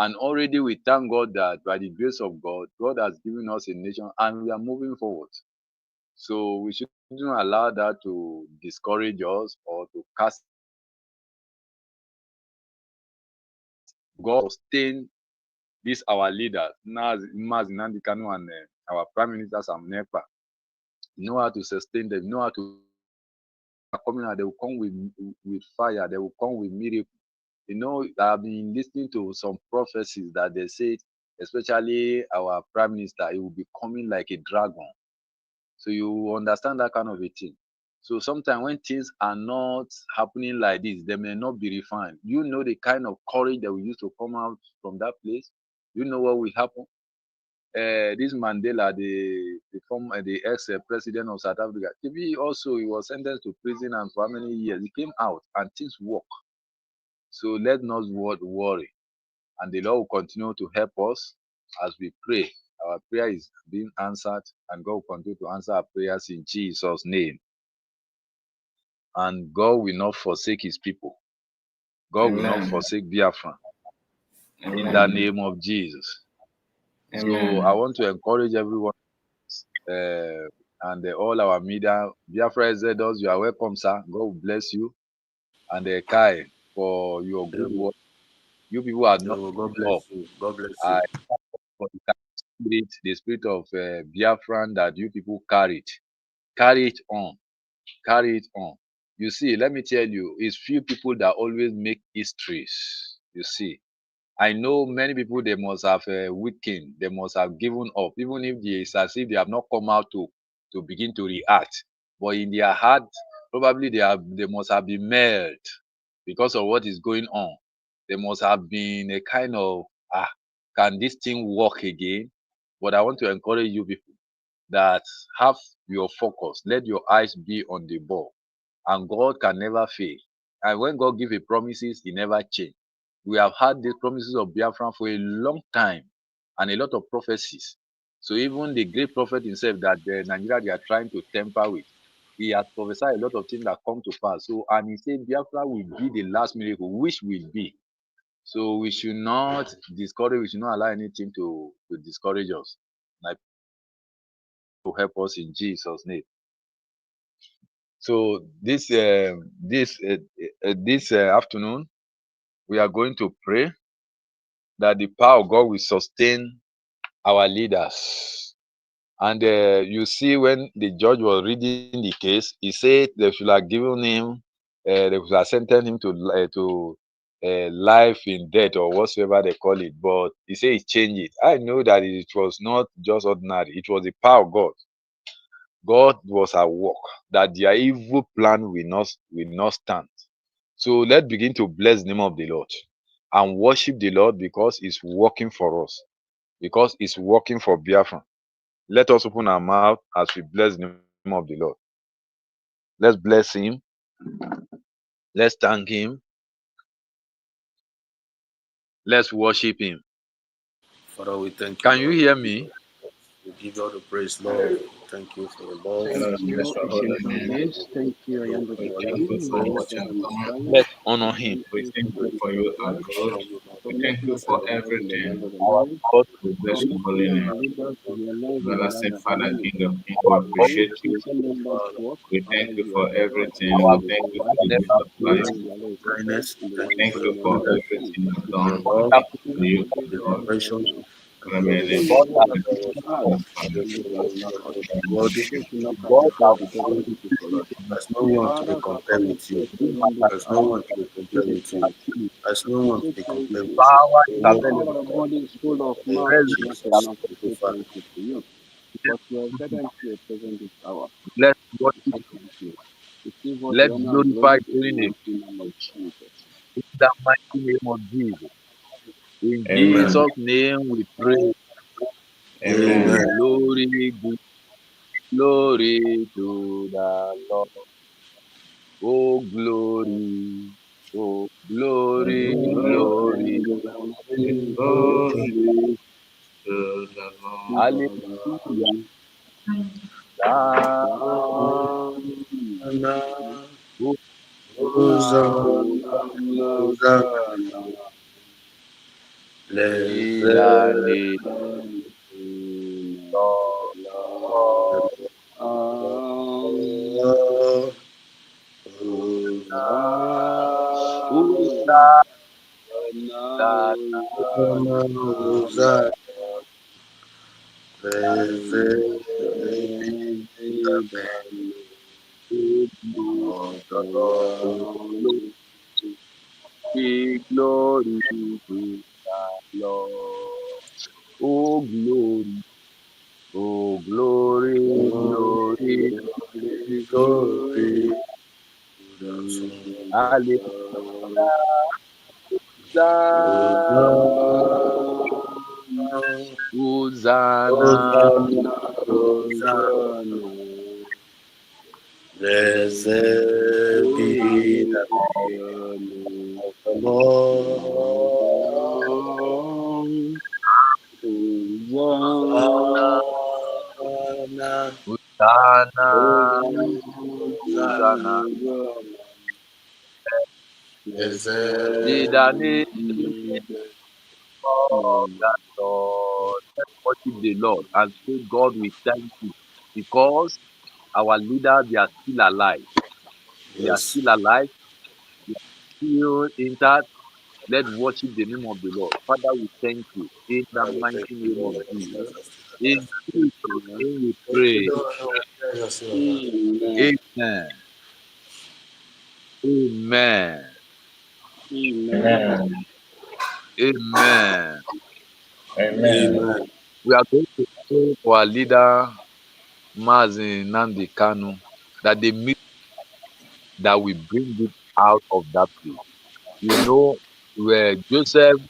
And already we thank God that by the grace of God, God has given us a nation and we are moving forward. So we shouldn't allow that to discourage us or to cast God sustain this our leader, Mazi Nnamdi Kanu and our Prime Minister Simon Ekpa. Know how to sustain them, know how to come out. They will come with fire, they will come with miracle. You know, I've been listening to some prophecies that they said, especially our Prime Minister, he will be coming like a dragon. So you understand that kind of a thing. So sometimes when things are not happening like this, they may not be refined. You know the kind of courage that we used to come out from that place. You know what will happen. This Mandela, the former, the ex-president of South Africa, he also he was sentenced to prison, and for how many years he came out and things work. So let not worry, and the Lord will continue to help us as we pray. Our prayer is being answered, and God will continue to answer our prayers in Jesus' name. And God will not forsake His people. God will not Amen. forsake Biafra. Amen. In the name of Jesus. Amen. So I want to encourage everyone and all our media. Biafra Exodus, you are welcome, sir. God bless you. And Kai, for your good work. You people are not God bless up. you. God bless you. For the spirit, the spirit of Biafran that you people carried. Carry it on. Carry it on. You see, let me tell you, it's few people that always make histories. You see, I know many people, they must have weakened, they must have given up, even if they, it's as if they have not come out to begin to react. But in their heart, probably they must have been mad because of what is going on. They must have been a kind of, can this thing work again? But I want to encourage you people that have your focus, let your eyes be on the ball, and God can never fail. And when God gives a promises, He never change. We have had the promises of Biafra for a long time and a lot of prophecies. So even the great prophet himself that the Nigeria they are trying to tamper with, he has prophesied a lot of things that come to pass. So, and he said Biafra will be the last miracle, which will be. So we should not discourage, we should not allow anything to discourage us. Like to help us in Jesus' name. So this afternoon, we are going to pray that the power of God will sustain our leaders. And you see, when the judge was reading the case, he said they should have given him, they should have sentenced him to life in death or whatsoever they call it. But he said he changed it. I know that it was not just ordinary; it was the power of God. God was at work, that their evil plan will not stand. So let's begin to bless the name of the Lord and worship the Lord because He's working for us, because He's working for Biafra. Let us open our mouth as we bless the name of the Lord. Let's bless Him. Let's thank Him. Let's worship Him. Father, we thank you. Can you Lord. hear me? We give you all the praise, Lord. Thank you for your love. Lord, Thank you, bless your holy Ancient of name. Days. Thank you, I am that We I thank am. you for what you Omnipotent have and done. Omniscient. Let's honor Him. Thank We you thank for you the for you are God. God. For We thank making you us for alive in the everything. land of the Our living. God, We bless For your holy making name. our leaders to be alive in the land Everlasting of the Father, living. King of Kings, we For appreciate you. making members work, We Father, thank you you for are God. everything. our We thank you God for the never gift of fails. life. Kindness. In the Thank We you thank for you your for goodness, everything you have for your done. love, To you, the God. compassion, and Father, for may the the God love. has Father, Worthy. God has There's no one to be compared with you. There's no one to be compared with you. There's no one to be compared with you. Power is No available. Our body is full of Thank mouth you, is not Jesus. enough to Thank you, say Father. thank you to you. But you are present here, present this hour. Let's We worship. say thank you. Receive all the Let's honor and glorify glory his holy in the name. mighty name of Jesus. In the mighty name of Jesus. In Amen. Jesus' name we pray. Amen. Amen. Glory, glory to the Lord. Oh, glory. Oh, glory, glory. Glory to the Lord. Hallelujah. Hosanna, Hosanna. In Blessed the name of Lord. Hosanna. Hosanna. Blessed be the name of the Lord. Glory to the Lord. Oh, glory. Oh, glory, glory. Glory, glory. Hallelujah. Hosanna. Hosanna, Hosanna. Blessed be the name of the Lord. Hosanna, Hosanna. Hosanna. Blessed In the name of the Lord. Let's worship the Lord and say, God, we thank you because our leaders, they are still alive. They are Yes. still alive, still intact. Let's worship the name of the Lord. Father, we thank you in the Father, we mighty thank you, name of Lord. Jesus. In Jesus' name we Thank you, pray. Lord. Yes, Lord. Amen. Amen. Amen. Amen. Amen. Amen. We are going to pray for our leader, Mazi Nnamdi Kanu, that the meet that will bring it out of that place. You know, where Joseph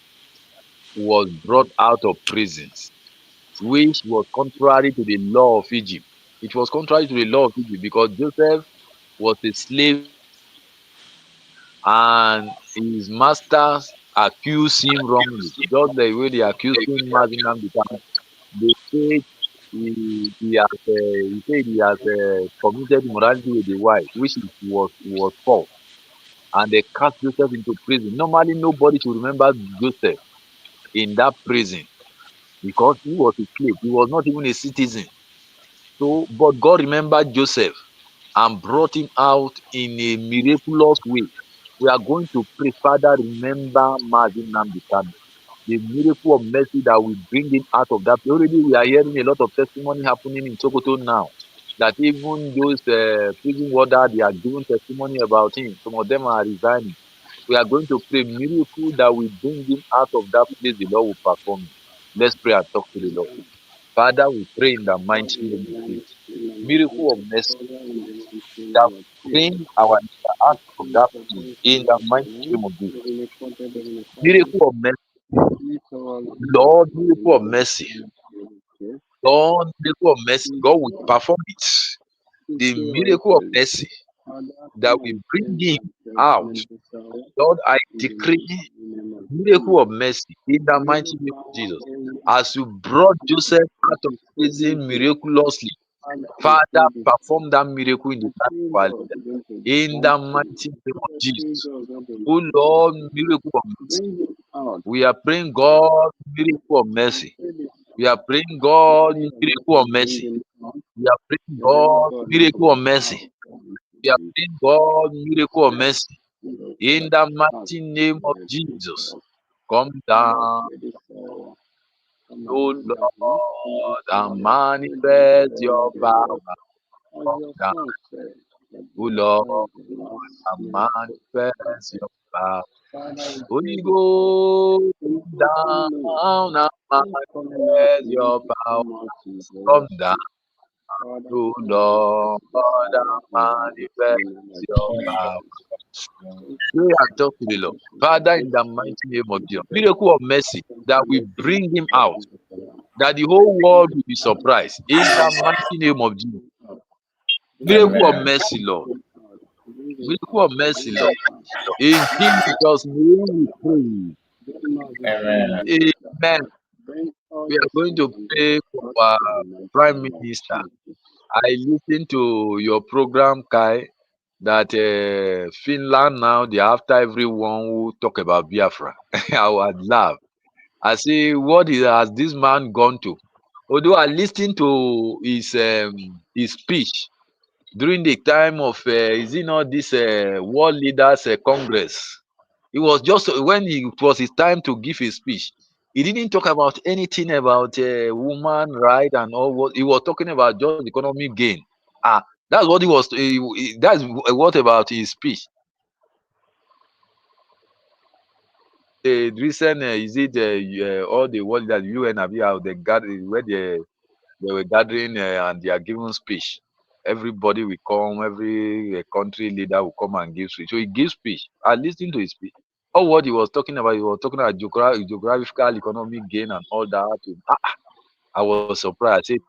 was brought out of prisons, which was contrary to the law of Egypt. It was contrary to the law of Egypt because Joseph was a slave and his masters accuse him wrongly, just the way they accuse him, Mazi Nnamdi Kanu. They say he said he has committed immorality with the wife, which was false, and they cast Joseph into prison. Normally, nobody should remember Joseph in that prison because he was a slave. He was not even a citizen. So, but God remembered Joseph and brought him out in a miraculous way. We are going to pray, Father, remember Mazi Nnamdi Kanu. The miracle of mercy that will bring him out of that. Already we are hearing a lot of testimony happening in Sokoto now. That even those prison warder, they are giving testimony about him. Some of them are resigning. We are going to pray miracle that will bring him out of that place. The Lord will perform. Let's pray and talk to the Lord. Father, we pray in the mighty name of Jesus. Miracle of mercy that bring our leader out of that place in the mighty name of Jesus. Miracle of mercy. Lord, miracle of mercy. Lord, miracle of mercy. God will perform it. The miracle of mercy that will bring him out. Lord, I decree miracle of mercy in the mighty name of Jesus. As you brought Joseph out of prison miraculously, Father, perform that miracle in the life of our leader. In the mighty name of Jesus. Oh Lord, miracle of mercy. We are praying God, miracle of mercy. We are praying God, miracle of mercy. We are praying God, miracle of mercy. We are praying God, miracle of mercy. In the mighty name of Jesus. Come down, O Lord, and manifest your power. Come down, O Lord, and manifest your power. Holy Ghost, come down and manifest your power. Come down, O Lord, and manifest your power. Pray and talk to the Lord. Father, in the mighty name of Jesus, miracle of mercy that will bring him out, that the whole world will be surprised. In the mighty name of Jesus. Miracle of mercy, Lord. Miracle of mercy, Lord. In Jesus' name we pray. Amen. Amen. We are going to pray for our Prime Minister. I listened to your program, Kai, that Finland now, they are after everyone who talk about Biafra. I would laugh. I say, what has this man gone to? Although I listened to his speech during the time of, is it not this World Leaders Congress? It was just when it was his time to give his speech. He didn't talk about anything about woman right and all. What he was talking about just economic gain. That's what he was. That's what about his speech. The recent, is it all the world that UN have how they gather where they were gathering and they are giving speech. Everybody will come, every country leader will come and give speech. So he gives speech. I listened to his speech. All what he was talking about, he was talking about geographical economic gain and all that. I was surprised. I said,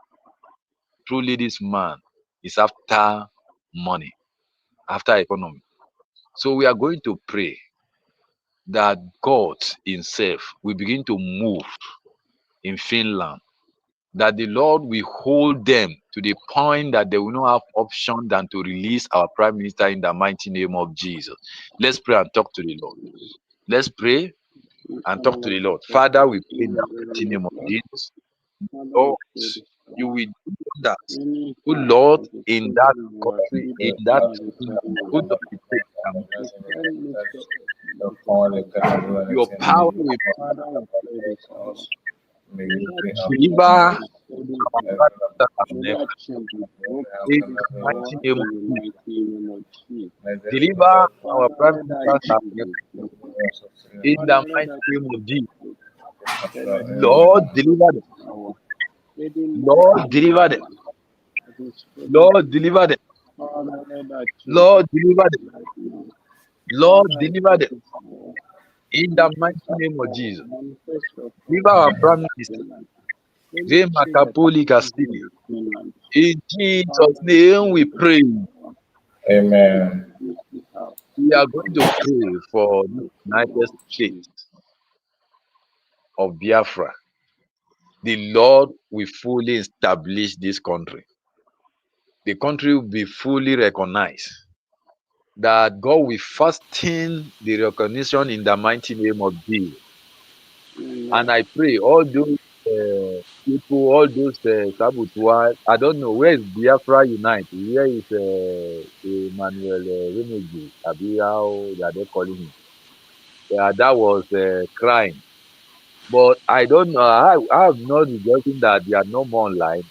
truly, this man is after money, after economy. So we are going to pray that God himself will begin to move in Finland, that the Lord will hold them to the point that they will not have option than to release our Prime Minister in the mighty name of Jesus. Let's pray and talk to the Lord. Let's pray and talk to the Lord. Father, we pray in the mighty name of Jesus. Lord, you will do that. Oh Lord, in that country, in that kingdom, oh Lord, we pray your power will deliver our in the mighty name of Jesus. Deliver our Prime Minister in the mighty name of Jesus. Lord, deliver them. Lord, deliver them. Lord, deliver them. Lord, deliver them. Lord, deliver them. In the mighty name of Jesus. Deliver our Prime Minister. In Jesus' name we pray. Amen. We are going to pray for the United States. of Biafra, the Lord will fully establish this country. The country will be fully recognized. That God will fasten the recognition in the mighty name of Jesus. And Amen. I pray all those people, all those saboteurs, I don't know, where is Biafra Unite? Where is Emmanuel Remegi? Abi, how are they calling him? Yeah, that was crying. But I don't know. I am not rejoicing that they are no more online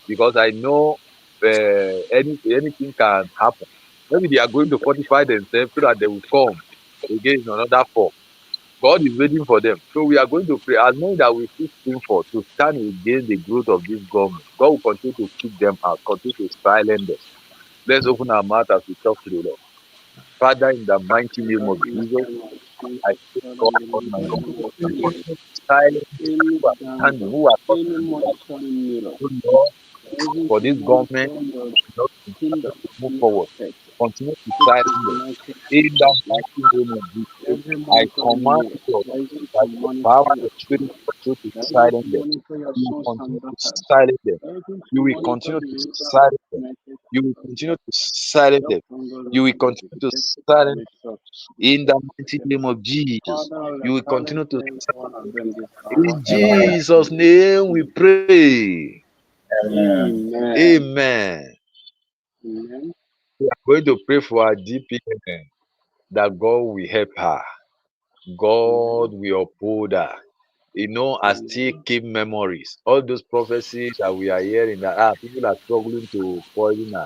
because I know anything can happen. Maybe they are going to fortify themselves so that they will come against another form. God is waiting for them. So we are going to pray as many that we still spring for to stand against the growth of this government. God will continue to keep them out, continue to silence them. Let's open our mouth as we talk to the Lord. Father, in the mighty name Father, of in the Jesus, name of I Jesus, pray Father, God in the on my mighty Lord. name of Continue Jesus, to silence any who are gang standing, up, who are any causing monitoring mirror, the Lord rising for to this government monitor your not to kingdom move be forward. affected. Continue to This silence is them. United In States the of mighty Biafra. name of Jesus, Every I monitoring command mirror you rising by to the power monitor of your the Spirit children, continue to rising silence to them. monitor your You will sons continue and to daughters, silence them. rising to You will monitor continue the to leader of silence them. United You States will of continue to Biafra. silence them. Dr. Ngozi You will continue Okedike, to silence will succeed. in the mighty name of Jesus. Father, You will silence continue to every one of them this in hour in the Amen. mighty Jesus' name of name we Jesus. pray. Amen. Amen. Amen. Amen. We are going to pray for our DPN that God will help her. Amen. God will uphold her. You know, I still Amen. keep memories. All those prophecies that we are hearing that people are struggling to poison her.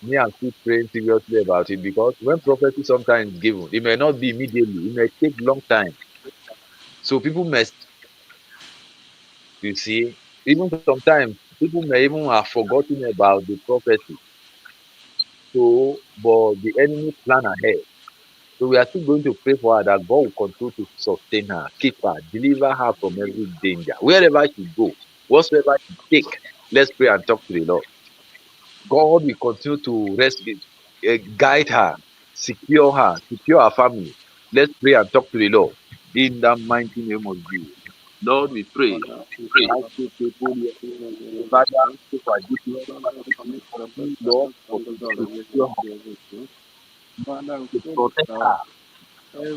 Me, I'm still praying seriously about it because when prophecy sometimes is given, it may not be immediately, it may take long time. So people may, you see, even sometimes people may even have forgotten about the prophecy. So, but the enemy plan ahead. So we are still going to pray for her that God will continue to sustain her, keep her, deliver her from every danger. Wherever she go, whatsoever she take, let's pray and talk to the Lord. God will continue to rescue, guide her, secure her family. Let's pray and talk to the Lord in the mighty name of Jesus. Lord, we pray. Father, we I cover pray people here. in the name of Father, Jesus. pray for our DPN, Father, we commit your daughter, Lord, Dr. Ngozi to Okedike, secure into your hands. Father, we her, to pray this protect hour. her,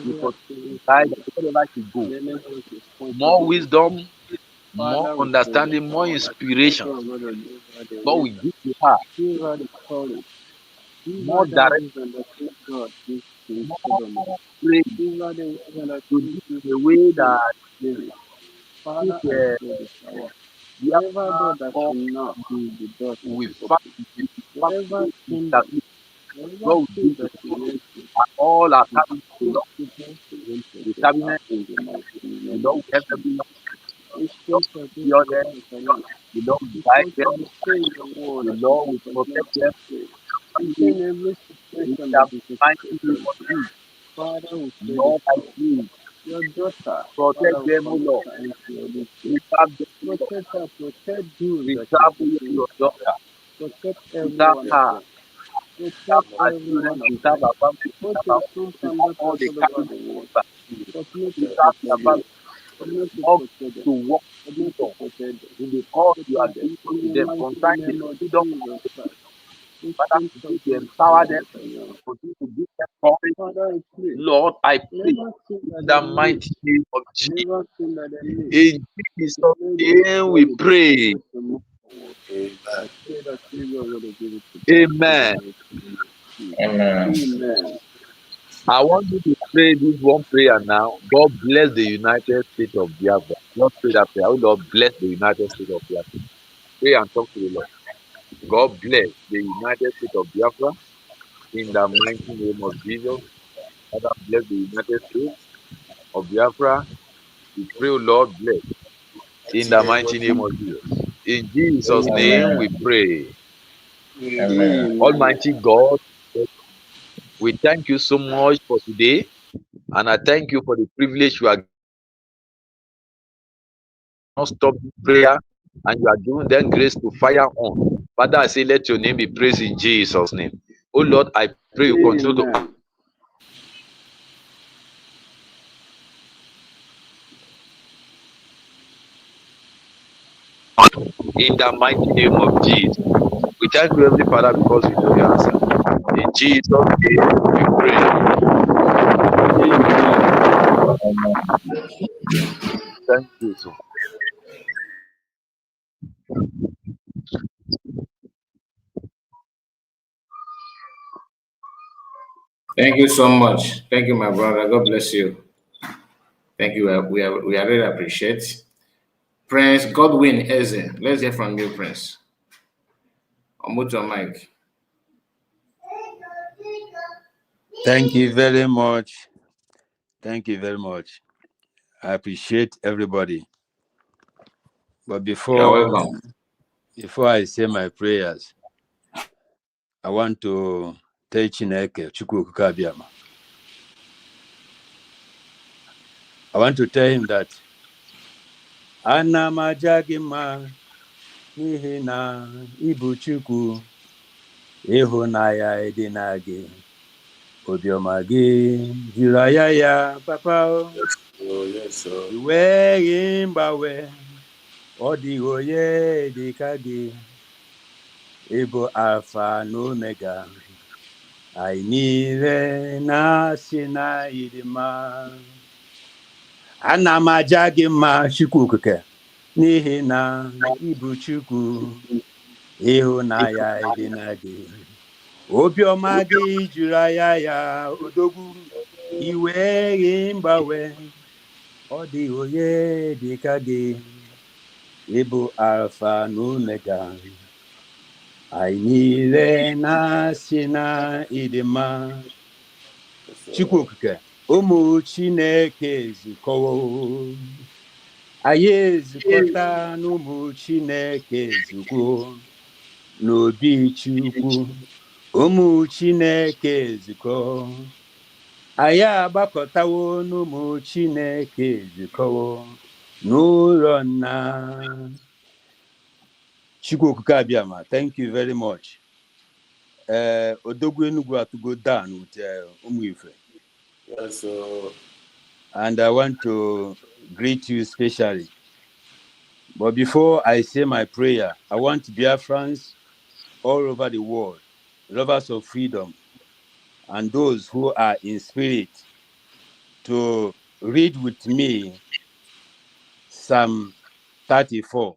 to Every protect activity guide her wherever she go. the enemy is pointed More against her. wisdom, more Father, we pray this understanding, more hour that inspiration. you are going to give her the God will wisdom, give to her give her the courage, give more her that direction, wisdom that King God gives King more Solomon, praise give her the wisdom that to King do gives the to way King that David. this Father, I pray this hour. the Whatever door Africa that or should knock, the the door shall we be find open. the Whatever family kingdom, interview. whatever God will thing give to that she wants to, all our the cabinet, the the Lord, the door to enter the to her cabinet, in the mighty the name Lord of will help Jesus. everyone, the Lord Ancient of will this secure I them, am that I am. the Lord will guide Because them, you say in your word the that we Lord should will continue protect to them, pray. You say family in every in situation the that is a mighty name situation. of Jesus. Father, we pray this Lord, I hour. pray, Your daughter, protect Father, we them, O commit Lord. her into your good care. Preserve them, O Lord. Protect her, protect those that she's Preserve working your with. daughter. Protect every Preserve one of her. them. Preserve Protect her every children. one of Preserve them. her family. Both Preserve your her, sons and preserve all daughters the all over cabinet the world. members. Continue to Preserve their protect them. family. Continue to All protect them. to walk Continue to freedom protect them. in the cause you are Protect them. giving In to the them. mighty Concerning the name of freedom, Jesus Christ. Father, Ancient continue of to this, I empower am them, that I am. continue to give them courage. Father, I pray. Lord, I pray Never thing in that the they need. mighty name of Jesus. Never thing that they need. In Jesus' To make this name we journey to pray. continue to move forward. Amen. I pray that you are going to give it to them in the Amen. mighty name of Jesus. Amen. Amen. I want you to pray this one prayer now. God bless the United States of Biafra. Just pray that prayer. Oh Lord, bless the United States of Biafra. Pray and talk to the Lord. God bless the United States of Biafra in the mighty name of Jesus. Father, bless the United States of Biafra. We pray, oh Lord, bless in the Mighty mighty name name of of Jesus. In Jesus' name Amen. we pray. Amen. Amen. Almighty God, we thank you so much for today, and I thank you for the privilege you are not stop prayer and you are giving them grace to fire on. Father, I say, let your name be praised in Jesus' name. Oh Lord, I pray you continue to Amen. In the mighty name of Jesus. We thank you, Heavenly Father, because we know your answer. In Jesus' name we pray. Amen. Thank you, sir. Thank you so much. Thank you, my brother. God bless you. Thank you. We are really appreciate. Prince Godwin Eze. Let's hear from you, Prince. Unmute your mic. Thank you very much. Thank you very much. I appreciate everybody. But You're before welcome. before I say my prayers, I want to tell Chineke Chukwu Okike Abiama. I want to tell him that ana m aja gị mma n'ihi na ị bụ Chukwu, ịhụnanya dị na gị, obiọma gị juru anya ya, papa o. Oh, yes, sir. I nweghị mgbanwe, ọ dịghị onye dị ka gị. Ị bụ Alfa na Omega, anyị niile na-asị na ị dị mma. Ana m aja gị mma, Chukwu Okike, n'ihi na ị bụ Chukwu, ịhụnanya dị na gị, obiọma gị juru anya ya, odogwu. I nweghị mgbanwe, ọ dịghị onye dị ka gị. Ị bụ Alfa na Omega, anyị niile na-asị na ị dị mma. Chukwu Okike, ụmụ Chineke ezukọwo, anyị ezukọta n'ụmụ Chineke ezukọ n'obi Chukwu. Ụmụ Chineke ezukọ, anyị agbakọtawo n'ụmụ Chineke ezukọwo n'ụlọ nna. Chukwu Okike Abịama, thank you very much. Odogwu Enugu to go down with Ụmụ Ife. Yes, sir. And I want to greet you specially. But before I say my prayer, I want Biafrans all over the world, lovers of freedom, and those who are in spirit to read with me Psalm 34.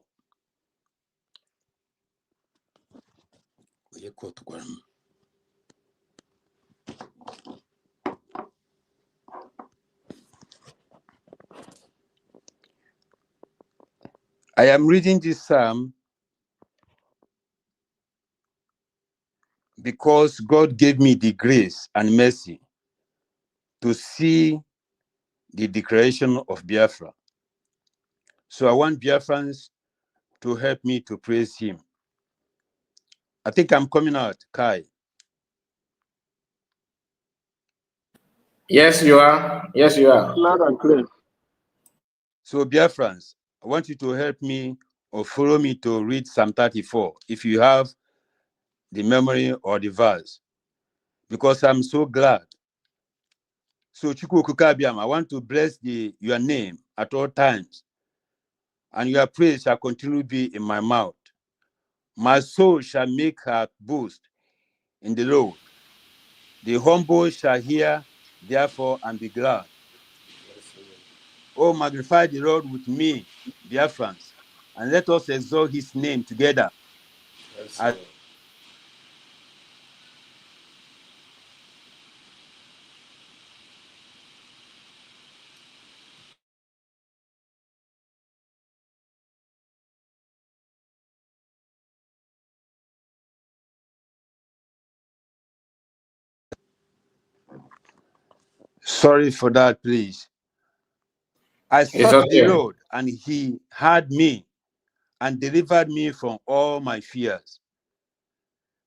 Onye quote-kwara m? I am reading this psalm because God gave me the grace and mercy to see the declaration of Biafra. So I want Biafrans to help me to praise him. I think I'm coming out, Kai. Yes, you are. Yes, you are. Loud and clear. So Biafrans, I want you to help me or follow me to read Psalm 34 if you have the memory or the verse, because I'm so glad. So Chukwu Okike Abiama, I want to bless your name at all times, and your praise shall continue to be in my mouth. My soul shall make her boast in the Lord. The humble shall hear, therefore, and be glad. Oh, magnify the Lord with me, Biafrans, and let us exalt his name together. Yes, As sir. Sorry for that, please. I It's sought the okay. Lord, and he heard me and delivered me from all my fears.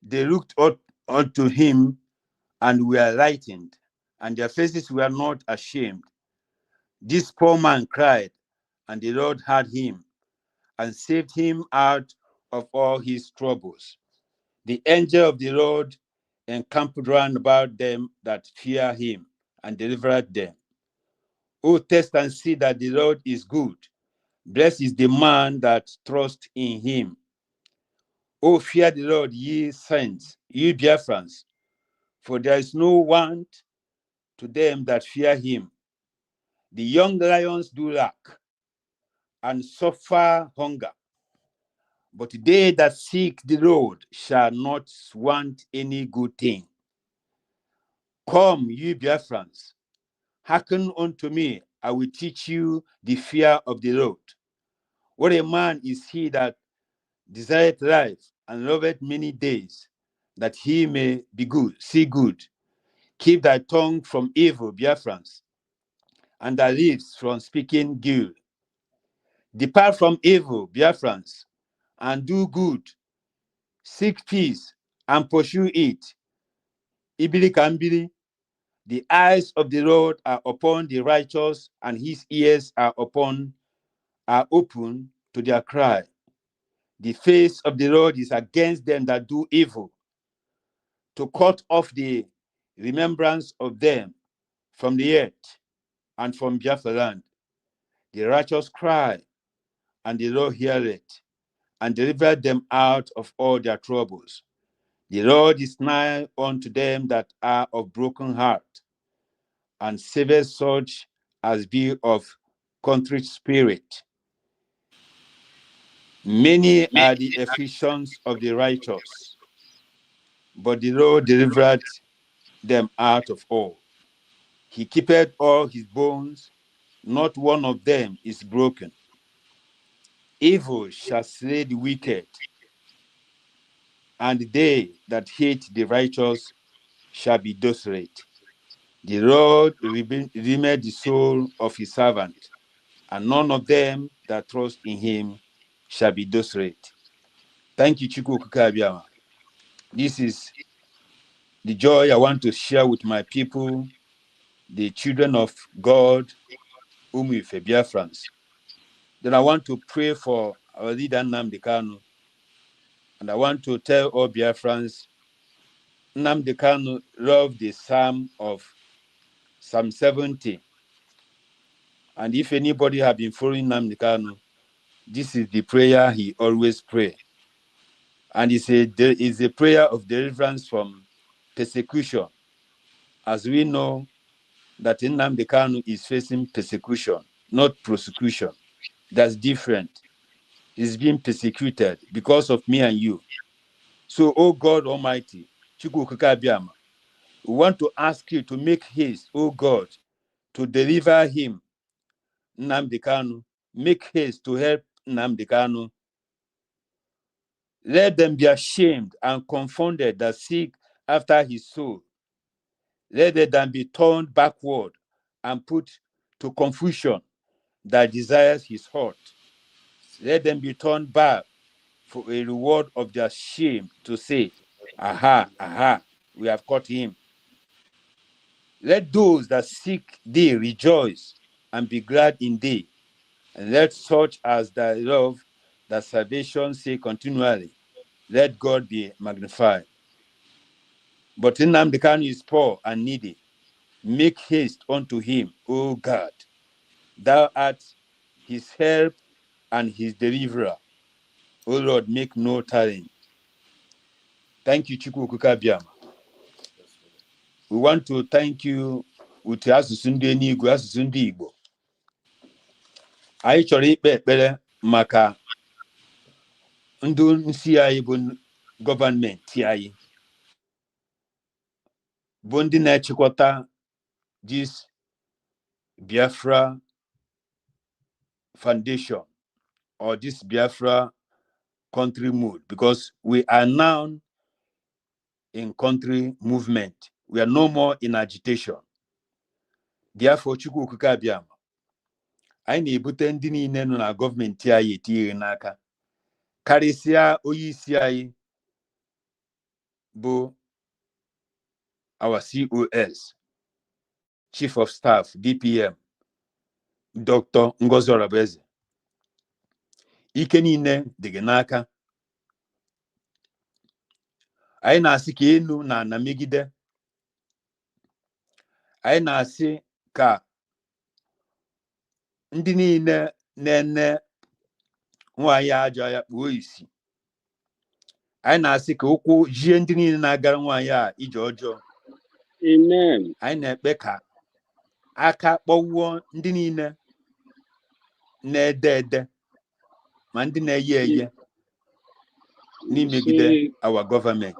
They looked up unto him and were lightened, and their faces were not ashamed. This poor man cried, and the Lord heard him and saved him out of all his troubles. The angel of the Lord encamped round about them that fear him and delivered them. Oh, test and see that the Lord is good. Blessed is the man that trusts in him. O fear the Lord, ye saints, ye Biafrans, for there is no want to them that fear him. The young lions do lack and suffer hunger, but they that seek the Lord shall not want any good thing. Come, ye Biafrans, hearken unto me, I will teach you the fear of the Lord. What a man is he that desireth life and loveth many days, that he may be good, see good. Keep thy tongue from evil, Biafrans, and thy lips from speaking guile. Depart from evil, Biafrans, and do good. Seek peace and pursue it. Ibili kambili. The eyes of the Lord are upon the righteous, and his ears are open to their cry. The face of the Lord is against them that do evil, to cut off the remembrance of them from the earth and from Biafra land. The righteous cry, and the Lord heareth, and delivered them out of all their troubles. The Lord is nigh unto them that are of broken heart, and saveth such as be of contrite spirit. Many are the afflictions of the righteous, but the Lord delivered them out of all. He keepeth all his bones, not one of them is broken. Evil shall slay the wicked, and they that hate the righteous shall be desolate. The Lord redeemed the soul of his servant, and none of them that trust in him shall be desolate. Thank you, Chukwu Okike Abiama. This is the joy I want to share with my people, the children of God, Ụmụ Ife Biafrans. Then I want to pray for our leader Nnamdi Kanu. And I want to tell all Biafrans, Nnamdi Kanu loved the Psalm of Psalm 70. And if anybody have been following Nnamdi Kanu, this is the prayer he always pray. And it's a prayer of deliverance from persecution. As we know that Nnamdi Kanu is facing persecution, not prosecution. That's different. He's being persecuted because of me and you. So, oh God Almighty, Chukwu Okike Abiama, we want to ask you to make haste, oh God, to deliver him, Nnamdi Kanu. Make haste to help Nnamdi Kanu. Let them be ashamed and confounded that seek after his soul. Let them be turned backward and put to confusion that desires his heart. Let them be turned back for a reward of their shame to say, "Aha, aha, we have caught him." Let those that seek thee rejoice and be glad in thee. And let such as thy love, that salvation say continually, "Let God be magnified." But Nnamdi Kanu is poor and needy. Make haste unto him, O God. Thou art his help and his deliverer. O Lord, make no tarrying. Thank you, Chukwu Okike Abiama. We want to thank you with asụsụ ndị eluigwe, asụsụ ndị Igbo. Anyị chọrọ ikpe ekpere maka ndị nsi anyị bụ gọọmenti anyị, bụ ndị na-echịkọta this Biafra Foundation or this Biafra country move, because we are now in country movement. We are no more in agitation. Therefore, Chukwu Okike Abiama, anyị na-ebute ndị niile nọ na gọọmenti anyị etinyeghị n'aka, karịsịa onye isi anyị bụ our COS, Chief of Staff, DPM, Dr. Ngozi Orabueze. Ike niile dị gị n'aka. Anyị na-asị ka elu na ana megide. Anyị na-asị ka ndị niile na-ene Nwaanyị a ajọ ya kpuo isi. Anyị na-asị ka ụkwụ jie ndị niile na-agara nwaanyị a ije ọjọọ. Amen. Anyị na-ekpe ka aka kpọwụọ ndị niile na-ede ede ma ndị na-eye eye n'imegide Ise. our government,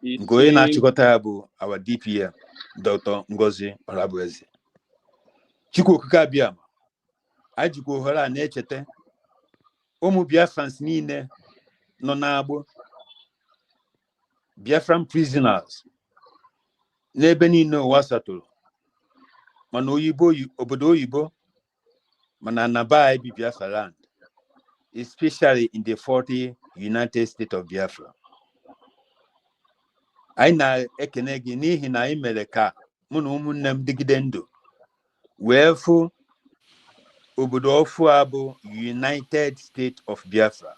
nke onye Ise. na-achịkọta ya bụ our DPM, Dr. Ngozi Orabueze. Chukwu Okike Abịama, anyị jikwa ohere a na-echeta ụmụ Biafrans niile nọ n'agbụ, Biafran prisoners n'ebe niile ụwa satụrụ, mana oyibo, obodo oyibo, mana na be anyị bi Biafra land, especially in the 40 United States of Biafra. Anyị na-ekene gị n'ihi na anyị mere ka mụ na ụmụnne m dịgide ndụ wee fụ obodo ọfụ a bụ United States of Biafra.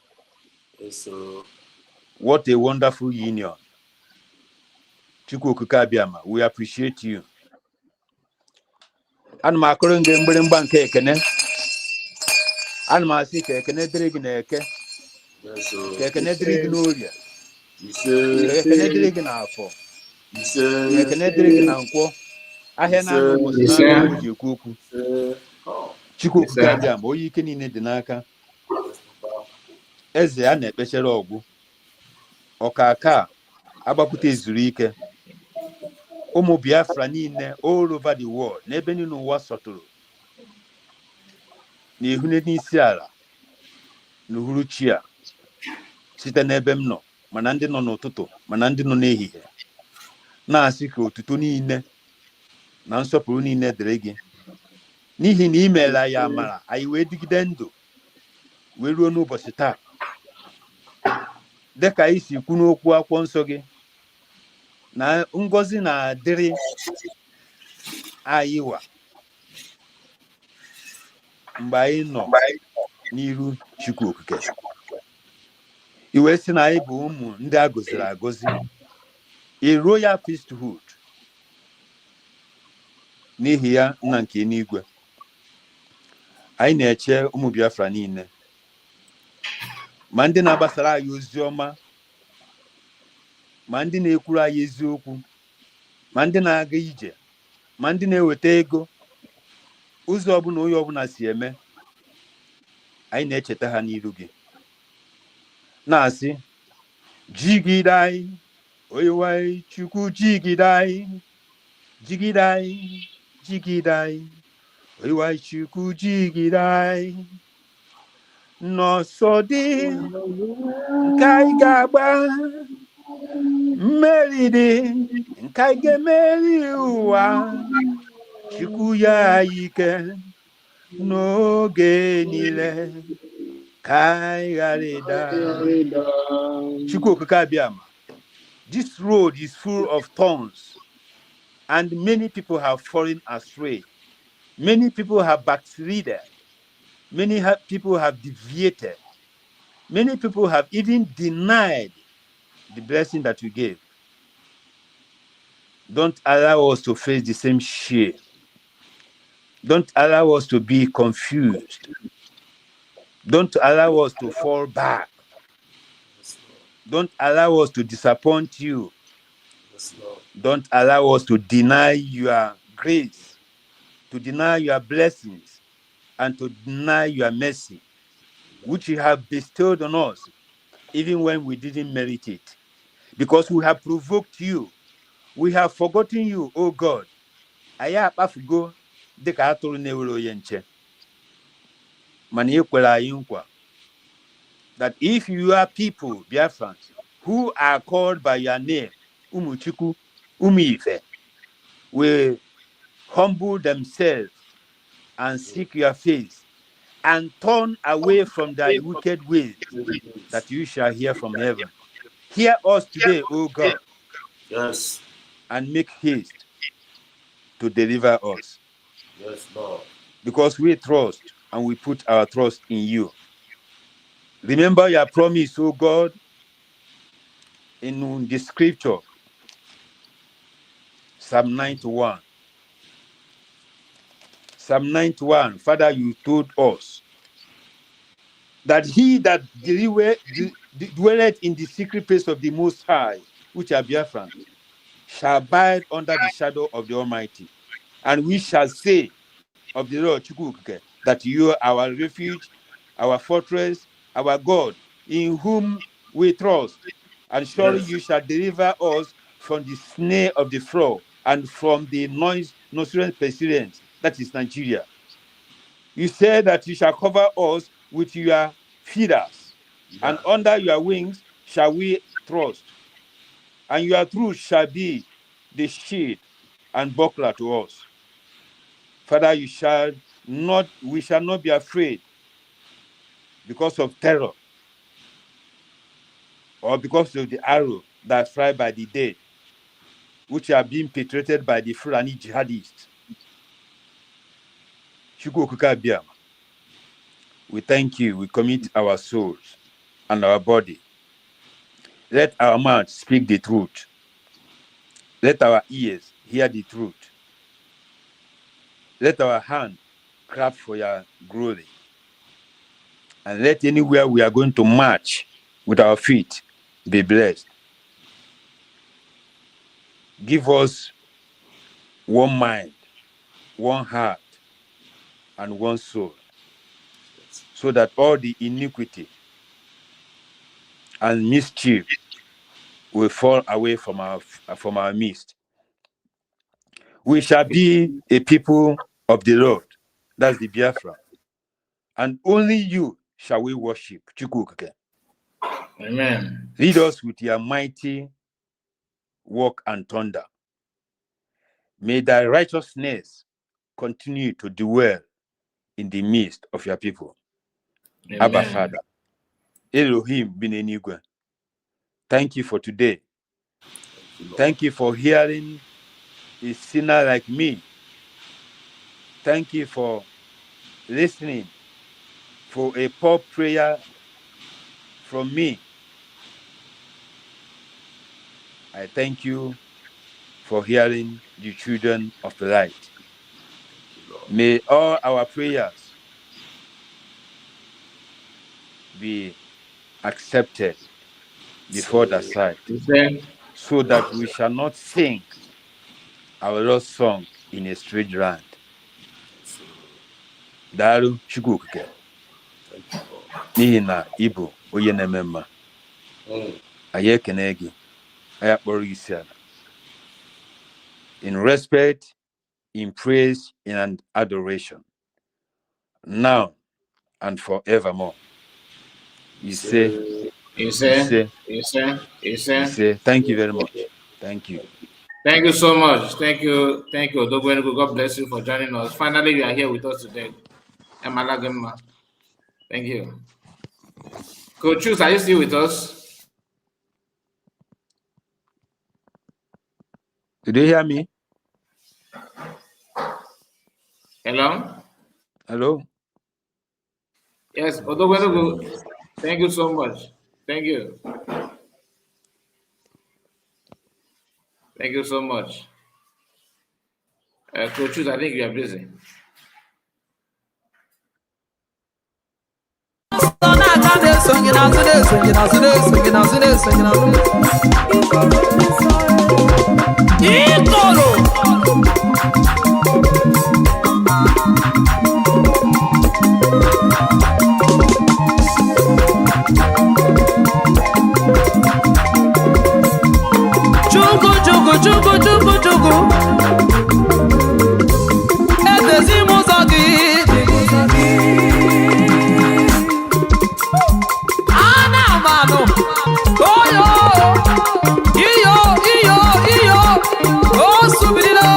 Yes, sir. What a wonderful union. Chukwu Okike Abịama, we appreciate you. Ana m akụrụ gị mgbịrịmgba nke ekene. Ana m asị ka ekene dịrị gị na Eke, Yes, sir. ka ekene dịrị gị n'Orie, Ise. ka ekene dịrị gị n'Afọ, Ise. ka ekene dịrị gị na Nkwọ ahịa na-anọ ụbọchị Ise. na-anọ ji ekwu okwu. Ise. Oh. Chukwu Okike Ise. Abịama, onye ike niile dị n'aka, eze a na-ekpechere ọgwụ ọkaka a agbakwute zuru ike, ụmụ Biafra niile all over the world, n'ebe niile ụwa sọtụrụ, na-ehune n'isi ala n'uhuruchi a site n'ebe m nọ, mana ndị nọ n'ụtụtụ, mana ndị nọ n'ehihie, na-asị ka otuto niile na nsọpụrụ niile dịrị gị, n'ihi na ị meela ya amara anyị wee dịgide ndụ wee ruo n'ụbọchị taa, dịka anyị si kwu n'okwu akwụkwọ nsọ gị na ngọzi na-adịrị anyị wa mgbe anyị nọ n'iru Chukwu Okike. I wee sị na anyị bụ ụmụ ndị a gọziri agọzi, a royal priesthood. N'ihi ya, nna nke eluigwe, anyị na-eche ụmụ Biafra niile, ma ndị na-agbasara anyị ozi ọma, ma ndị na-ekwuru anyị eziokwu, ma ndị na-aga ije, ma ndị na-eweta ego, ụzọ ọbụla onye ọbụla si eme, anyị na-echeta ha n'iru gị, na-asị, jigide anyị, onyenwe anyị Chukwu, jigide anyị, jigide anyị, jigide anyị, onyenwe anyị Chukwu, jigide anyị n'ọsọ dị nke anyị ga-agba, mmeri dị nke anyị ga-emeri ụwa. Chukwu ya anyị ike n'oge niile ka anyị ghara ịda. Chukwu Okike Abịama, this road is full of thorns and many people have fallen astray. Many people have backslidden. Many people have deviated. Many people have even denied the blessing that you gave. Don't allow us to face the same shame. Don't allow us to be confused. Don't allow us to fall back. Don't allow us to disappoint you. Yes, Lord. Don't allow us to deny your grace, to deny your blessings, and to deny your mercy, which you have bestowed on us, even when we didn't merit it. Because we have provoked you. We have forgotten you, O God. Anyị akpafugo dịka atụrụ na-ewere onye nche. Mana ị kwere anyị nkwa that if you are people, Biafrans, who are called by your name, Ụmụ Chukwu, Ụmụ Ife, will humble themselves and seek your face and turn away from their wicked ways, that you shall hear from heaven. Hear us today, O God, and make haste to deliver us. Yes, Lord. Because we trust and we put our trust in you. Remember your promise, O God, in the scripture, Psalm 91. Psalm 91, Father, you told us That he that dwelleth in the secret place of the Most High, which are Biafran, shall abide under the shadow of the Almighty. And we shall say of the Lord Chukwu Okike, that you are our refuge, our fortress, our God, in whom we trust. And surely Yes. you shall deliver us from the snare of the frog and from the noise, noisome pestilence, that is Nigeria. You said that you shall cover us with your feathers, and under your wings shall we trust. And your truth shall be the shield and buckler to us. Father, you shall not, we shall not be afraid because of terror or because of the arrow that fly by the day, which are being perpetrated by the Fulani jihadists. Chukwu Okike Abiama, we thank you. We commit our souls and our body. Let our mouth speak the truth. Let our ears hear the truth. Let our hand clap for your glory. And let anywhere we are going to march with our feet be blessed. Give us one mind, one heart, and one soul, so that all the iniquity and mischief will fall away from our midst. We shall be a people of the Lord. That's the Biafra. And only you shall we worship. Chukwu Okike. Amen. Lead us with your mighty work and thunder. May thy righteousness continue to dwell in the midst of your people. Abba Amen. Father. Elohim bi n'eluigwe. Thank you for today. Thank you, Lord. Thank you for hearing a sinner like me. Thank you for listening for a poor prayer from me. I thank you for hearing the children of the light. Thank you, Lord. May all our prayers be accepted before the sight, Ise. so that we shall not sing our Lord's song in a strange land. Daalụ Chukwu Okike, Thank you, Lord. N'ihi na ị bụ onye na-eme mma. Anyị ekene gị, anyị akpọrọ gị isi ala. In respect, in praise, in adoration, now and forevermore. Ise, Ise. Ise, Ise. Ise. Ise. Thank you very much. Thank you. Thank you so much. Thank you. Thank you, Odogwu. God bless you for joining us. Finally, you are here with us today. Emalagemma. Thank you. Coach Chus, are you still with us? Did you hear me? Hello? Hello? Yes, Odogwu. Thank you so much. Thank you. Thank you so much. Coach Chus, I think you are busy. Ọsọ na-aga na-esonye n'azụ na-esonye n'azụ na-esonye n'azụ na-esonye n'azụ. Ikoro! Chukwu Chukwu Chukwu Chukwu Chukwu edezi m ụzọ gị ana m anụ oyo iyo iyo iyo o subirila.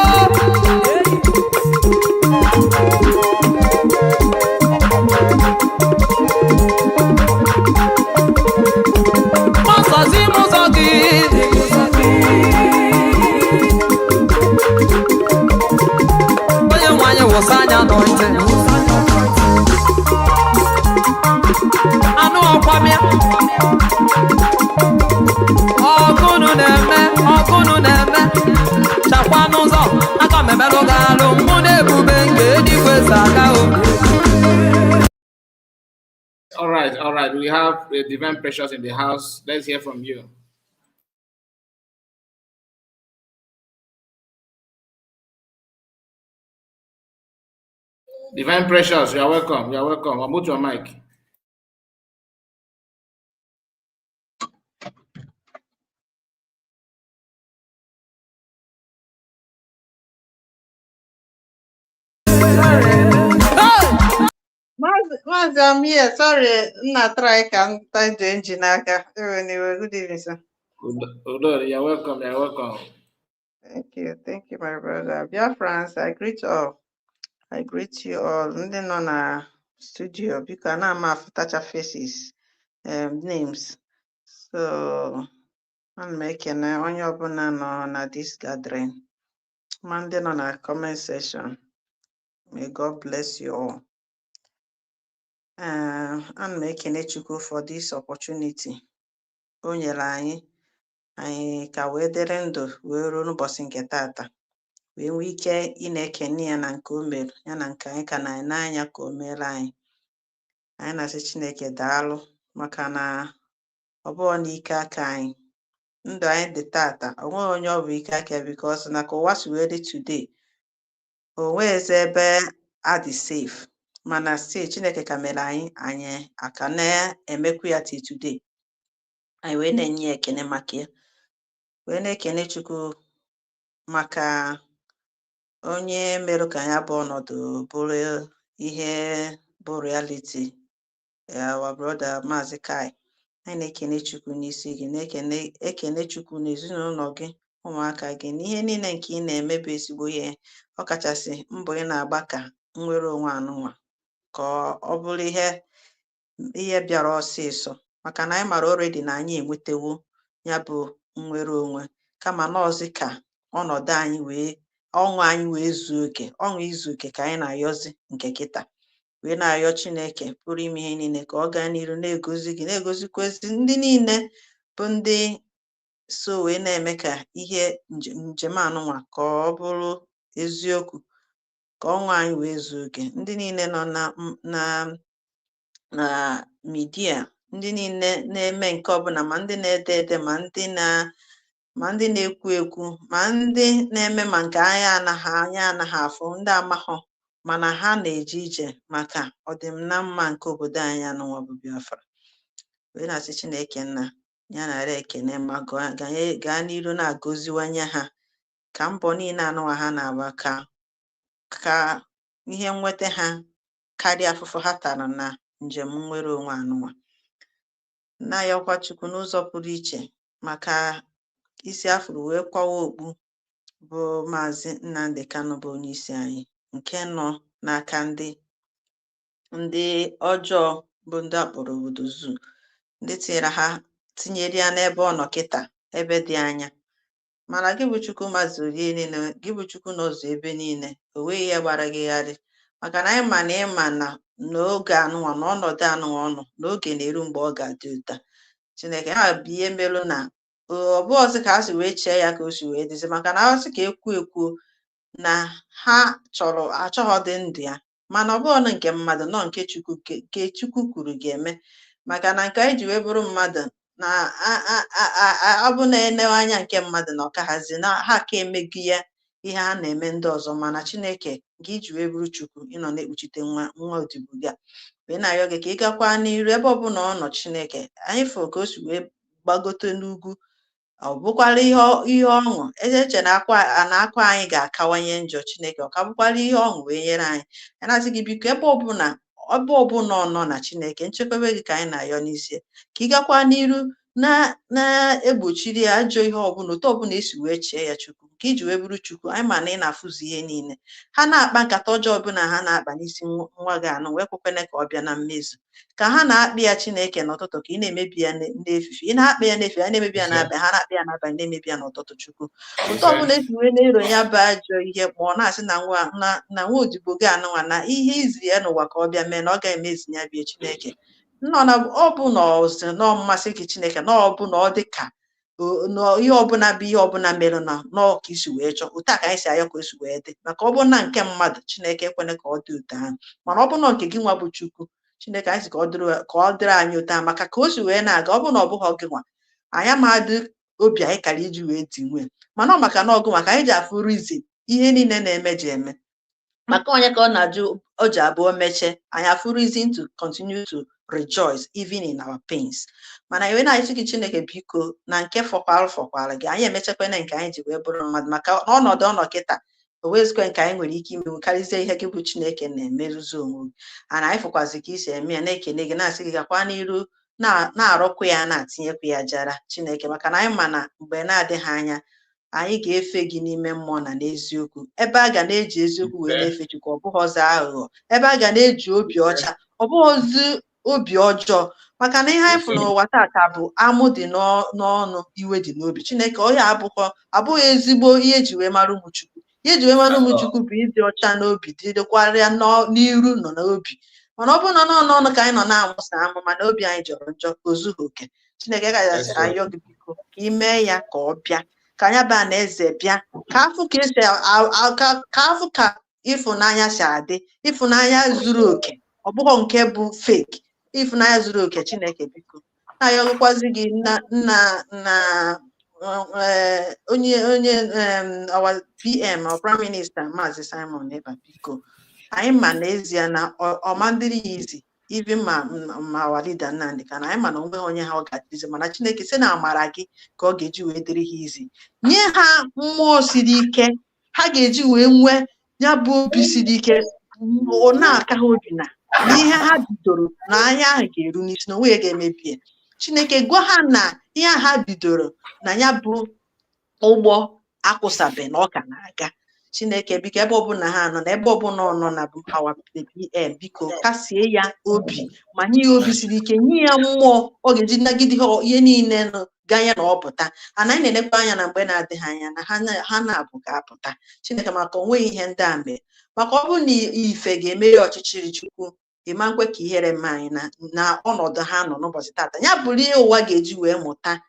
Gbasazi m ụzọ gị onye nwe anyị wụsa anya n'ọntị anụ ọkwamịa ọgụnụ na-eme ọgụnụ na-eme chakwa n'ụzọ aka m emerụ gị alụ mụ na ebube nke eluigwe si aga o. All right. right, all right. We have Divine Precious in the house. Let's hear from you. Divine Precious, you are welcome. You are welcome. I'll mute your mic. Hey! Maazị Maazị, I'm here. Sorry, m na-try ka m tanje engine aka. Anyway, good evening, sir. Udo, you are welcome. You are welcome. Thank you, my brother. Biafrans, I greet all. I greet you all. Ndị nọ na studio, biko ana m afụtacha faces, names. So, ana m ekene onye ọbụla nọ na this gathering. Ma ndị nọ na comment section. May God bless you all. Ana m ekene Chukwu for this opportunity o nyere anyị anyị ka wee dịrị ndụ wee ruo n'ụbọchị nke tata, wee nwee ike ị na-ekene ya na nke o mere ya na nke anyị ka na-ene anya ka o mere anyị. Anyị na-asị Chineke daalụ maka na ọ bụghị n'ike aka anyị ndụ anyị dị tata. O nweghị onye ọ bụ ike aka ya, because na ka ụwa si wee dị today, o nweghịzi ebe adị safe, mana still Chineke ka mere anyị, anyị aka na-emekwu ya till today. Anyị wee na-enye ya ekene maka ya, wee na-ekene Chukwu maka onye mere ka ya bụ ọnọdụ bụrụ ihe bụ reality, our brother Maazị Kai. Anyị na-ekene Chukwu n'isi gị, na-ekene ekene Chukwu n'ezinụlọ gị, ụmụaka gị, na ihe niile nke ị na-eme bụ ezigbo ihe, ọkachasị mbọ ị na-agba ka nnwere onwe anụnwa ka ọ bụrụ ihe bịara ọsịsọ, maka na anyị mara already na anyị enwetewo ya bụ nnwere onwe, kama nọọsị ka ọnọdụ anyị wee ọṅụ anyị wee zuo oke, ọṅụ izu oke ka anyị na-ayọzi nke kịta, wee na-ayọ Chineke pụrụ ime ihe niile ka ọ gaa n'iru na-egozi gị, na-egozikwezi ndị niile bụ ndị so wee na-eme ka ihe njem anụnwa ka ọ bụrụ eziokwu, ka ọṅụ anyị wee zuo oke. Ndị niile nọ na media, ndị niile na-eme nke ọbụla, ma ndị na-ede ede, ma ndị na-ekwu ekwu, ma ndị na-eme ma nke anyị anaghị afụ, ndị amaghọ mana ha na-eje ije maka ọdịmna mma nke obodo anyị anụnwa bụ Biafra, wee na-asị Chineke nna ya nara ekene ma gaa n'iru na-agọziwanye ha ka mbọ niile anụnwa ha na-agba ka ihe nweta ha karịa afụfụ ha tara na njem nnwere onwe anụnwa. Na-ayọkwa Chukwu n'ụzọ pụrụ iche maka isi afụrụ wee kwawa okpu bụ Maazị Nnamdi Kanu, bụ onye isi anyị nke nọ n'aka ndị ọjọọ bụ ndị akpọrọ obodo zoo, ndị tinyere ha tinyere ya n'ebe ọ nọ kịta, ebe dị anya. Mana gị bụ Chukwu mazuru ihe niile, gị bụ Chukwu nọzu ebe niile, o nweghị ihe gbara gị gharị, maka na anyị ma na ịma na n'oge anụnwa na ọnọdụ anụnwa ọ nọ n'oge na-eru mgbe ọ ga-adị ụta. Chineke ha bụ ihe merụ na ọ bụ ọzọ ka ha si wee chee ya ka o si wee dịzi, maka na ọ sị ka ekwu ekwu na ha chọrọ achọghọ dị ndụ ya, mana ọ bụghị nke mmadụ nọ nke Chukwu, nke Chukwu kwuru ga-eme, maka na nke anyị ji wee bụrụ mmadụ na ọ bụ na enewe anya nke mmadụ na ọkaghazi na ha ka emego ya ihe ha na-eme ndị ọzọ. Mana Chineke, nke iji wee bụrụ Chukwu, ịnọ na-ekpuchite nwa odibo gị a, wee na-arịọ gị ka ị gakwa n'iru ebe ọbụla ọ nọ. Chineke anyị fụrụ ka o si wee gbagote n'ugwu, ọ bụkwara ihe ọṅụ eze eche na akwa na akwa anyị ga-akawanye njọ. Chineke, ọ ka bụkwara ihe ọṅụ wee nyere anyị. Ya na-asị gị biko, ebe ọbụla ọ nọ na Chineke, nchekwebe gị ka anyị na-ayọ n'isi ya, ka ị gakwa n'iru na na-egbochiri ya ajọ ihe ọbụla, otu ọbụla esi wee chee ya. Chukwu, nke iji wee bụrụ Chukwu, anyị ma na ị na-afụzu ihe niile ha na-akpa, nkata ọjọọ ọbụla ha na-akpa n'isi nwa gị anụ, wee kwekwene ka ọ bịa na mmezu. Ka ha na-akpị ya, Chineke, n'ụtụtụ, ka ị na-emebi ya n'efife. Ị na-akpị ya n'efife, a na-emebi ya n'abalị. Ha na-akpị ya n'abalị, na-emebi ya n'ụtụtụ. Chukwu, otu ọbụla esi wee na-ero ya bụ ajọ ihe, ma ọ na-asị na nwa odibo gị anụnwa na ihe iziri ya n'ụwa ka ọ bịa mee na ọ ga-emezi ya bịa. Chineke nọ na ọ bụ na ọ sị na ọ mmasị gị, Chineke, na ọ bụ na ọ dị ka na ihe ọbụla bụ ihe ọbụla mere na nọọ ka isi wee chọọ otu a ka anyị si ayọ ka o si wee dị, maka ọ bụrụ na nke mmadụ, Chineke ekwene ka ọ dị otu ahụ, mana ọ bụ na nke gị nwa bụ Chukwu. Chineke, anyị sị ka ọ dịrị anyị ụtọ, maka ka o si wee na-aga. Ọ bụrụ na ọ bụghị gị nwa, anyị amadị obi anyị kara iji wee dị nwee, mana ọ maka na ọgụ maka anyị ji afụ reason ihe niile na-eme ji eme, maka onye ka ọ na-ajụ o ji abụọ mechie anyị afụ reason to continue to rejoice even in our pains. Mana iwe na-achị gị, Chineke, biko, na nke fọkwara fọkwara gị, anyị emechakwana nke anyị ji wee bụrụ mmadụ, maka ọnọdụ ọnọ kịta o wezikwe nke anyị nwere ike imenwu karịzie ihe gị bụ Chineke na-emerụzi onwe gị. Ana anyị fụkwazi ka isi eme ya, na-ekene gị, na-asị gị gakwa n'iru na-arụkwa ya, na-atinyekwa ya jara Chineke, maka na anyị ma na mgbe na-adịghị anya anyị ga-efe gị n'ime mmụọ na n'eziokwu, ebe a ga na-eji eziokwu wee na-efe Chukwu, ọ bụghị ọzọ aghụghọ, ebe a ga na-eji obi ọcha, ọ bụghị ozi obi ọjọọ, maka na ihe anyị fụrụ n'ụwa tata bụ amụ dị n'ọnụ, iwe dị n'obi. Chineke, onye abụkọ abụghị ezigbo ihe eji wee mara ụmụ Chukwu. Ihe eji wee mara ụmụ Chukwu bụ ịdị ọcha n'obi, dịrịkwarịa n'iru nọ n'obi. Mana ọ bụrụ na n'ọnụ ọnụ ka anyị nọ na-amụsa amụ, mana obi anyị jọrọ njọ, o zughị oke. Chineke gaghasị ayọ gị, biko, ka ị mee ya ka ọ bịa, ka anya baa na eze bịa, ka afụ ka esi ka afụ ka ịfụnanya si adị, ịfụnanya zuru oke, ọ bụghị nke bụ fake, ịfụnanya zuru oke. Chineke, biko, na-ayọgokwazi gị nna nna na onye our PM, our Prime Minister, Maazị Simon Ekpa, biko, anyị ma n'ezie na ọma ndịrị ya izi, even ma our leader Nnamdi Kanu, anyị ma na onweghị onye ha ọ ga-adịrịzi, mana Chineke, sị na amara gị ka ọ ga-eji wee dịrị ha izi. Nye ha mmụọ siri ike ha ga-eji wee nwee ya bụ obi siri ike, ọ na-aka ha obi na n'ihe ha bidoro na anya ahụ ga-eru n'isi, na onwe ya ga-emebi ya. Chineke, gwa ha na ihe a ha bidoro na ya bụ ụgbọ akwụsabe, na ọ ka na-aga. Chineke, biko, ebe ọbụla ha nọ na ebe ọbụla ọ nọ na bụ our PM, biko, kasie ya obi ma nye ya obi siri ike, nye ya mmụọ ọ ga-eji nagide ihe niile nọ ganye na ọ pụta. Ana anyị na-enekwa anya na mgbe na-adịghị anya na ha na-abụ ga-apụta. Chineke, maka onweghị ihe ndị a mere, maka ọ bụrụ na ife ga-emeri ọchịchịrị, Chukwu, ịma nkwe ka ihere mee anyị na ọnọdụ ha nọ n'ụbọchị tata ya bụrụ ihe ụwa ga-eji wee mụta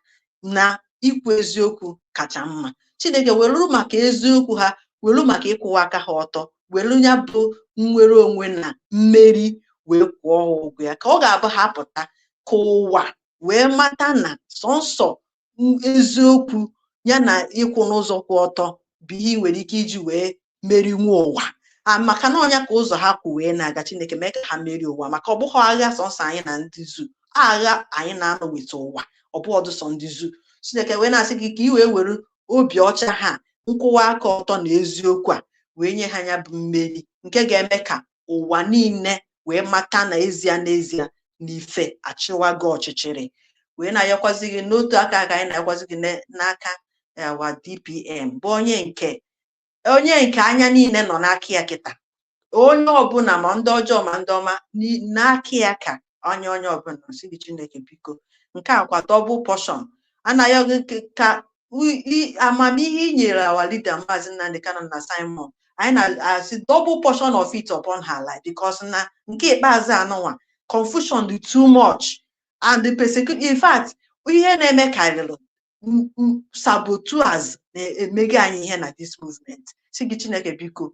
na ikwu eziokwu kacha mma. Chineke, welu maka eziokwu ha, welu maka ịkwụwa aka ha ọtọ, welu ya bụ nnwere onwe na mmeri wee kwụọ ha ụgwọ ya, ka ọ ga-abụ ha pụta, ka ụwa wee mata na sọnsọ eziokwu ya na ịkwụ n'ụzọ kwụ ọtọ bụ ihe ị nwere ike iji wee merinwu ụwa a, maka na ọnya ka ụzọ ha kwụ wee na-aga. Chineke, mee ka ha merie ụwa, maka ọ bụghị agha sọnsọ anyị na ndị zu, agha anyị na-anọ weta ụwa, ọ bụ ọdụsọ ndị zu. Chineke, wee na-asị gị ka ị wee were obi ọcha ha, nkwụwa aka ọtọ na eziokwu a wee nye ha ya bụ mmeri nke ga-eme ka ụwa niile wee mata na ezie n'ezie na ife achịwago ọchịchịrị. Wee na-ayọkwazi gị n'otu aka ka anyị na-ayọkwazi gị n'aka our DPM, bụ onye nke anya niile nọ n'aka ya kịta, onye ọbụla, ma ndị ọjọọ ma ndị ọma, n'aka ya ka anya onye ọbụla sị gị. Chineke, biko, nke a kwa double portion anaghị gị ka amamihe i nyere our leader, Maazị Nnamdi Kanu na Simon, anyị na-asị double portion of it upon her life, because na nke ikpeazụ anụnwa, confusion dị too much and the persecution, in fact, ihe na-eme karịrị saboteurs na-emega anyị ihe na this movement. Si gị, Chineke, biko,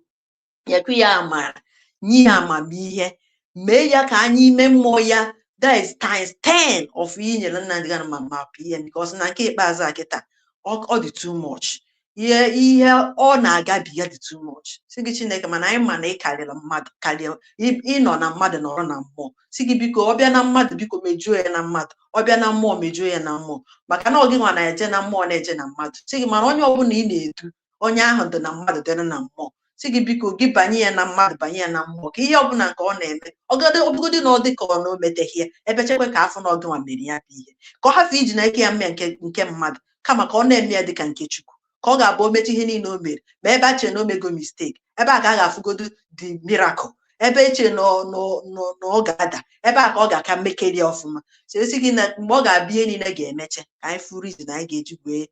nyekwu ya amara, nye ya amamihe, mee ya ka anyị ime mmụọ ya, that is times 10 of ihe i nyere Nnamdi Kanu ma PM, because na nke ikpeazụ a kịta ọ dị too much, ihe ọ na-agabiga dị too much. Si gị, Chineke, mana anyị ma na ị karịrị mmadụ karịa ịnọ na mmadụ nọrọ na mmụọ. Si gị, biko, ọ bịa na mmadụ, biko, mejuo ya na mmadụ, ọ bịa na mmụọ, mejuo ya na mmụọ, maka na ọ gị nwa na-eje na mmụọ, na-eje na mmadụ. Si gị mara onye ọbụla ị na-edu, onye ahụ dị na mmadụ, dịrị na mmụọ. Si gị, biko, gị banye ya na mmadụ, banye ya na mmụọ, ka ihe ọbụla nke ọ na-eme, ọgọdị na ọ dị ka ọ na o meteghị ya, ebechekwa ka afọ na ọ gịnwa mere ya bụ ihe, ka ọ hafụ iji na ike ya mee nke mmadụ, kama ka ọ na-eme ya dịka nke Chukwu, ka ọ ga-abụ o mecha ihe niile o mere, ma ebe a chere na o mego mistake, ebe a ka a ga-afụgodo the miracle, ebe eche na ọ ga-ada, ebe a ka ọ ga-aka mekeri ya ọfụma. So esi gị na mgbe ọ ga-abịa, ihe niile ga-emeche ka anyị furu izu na anyị ga-eji wee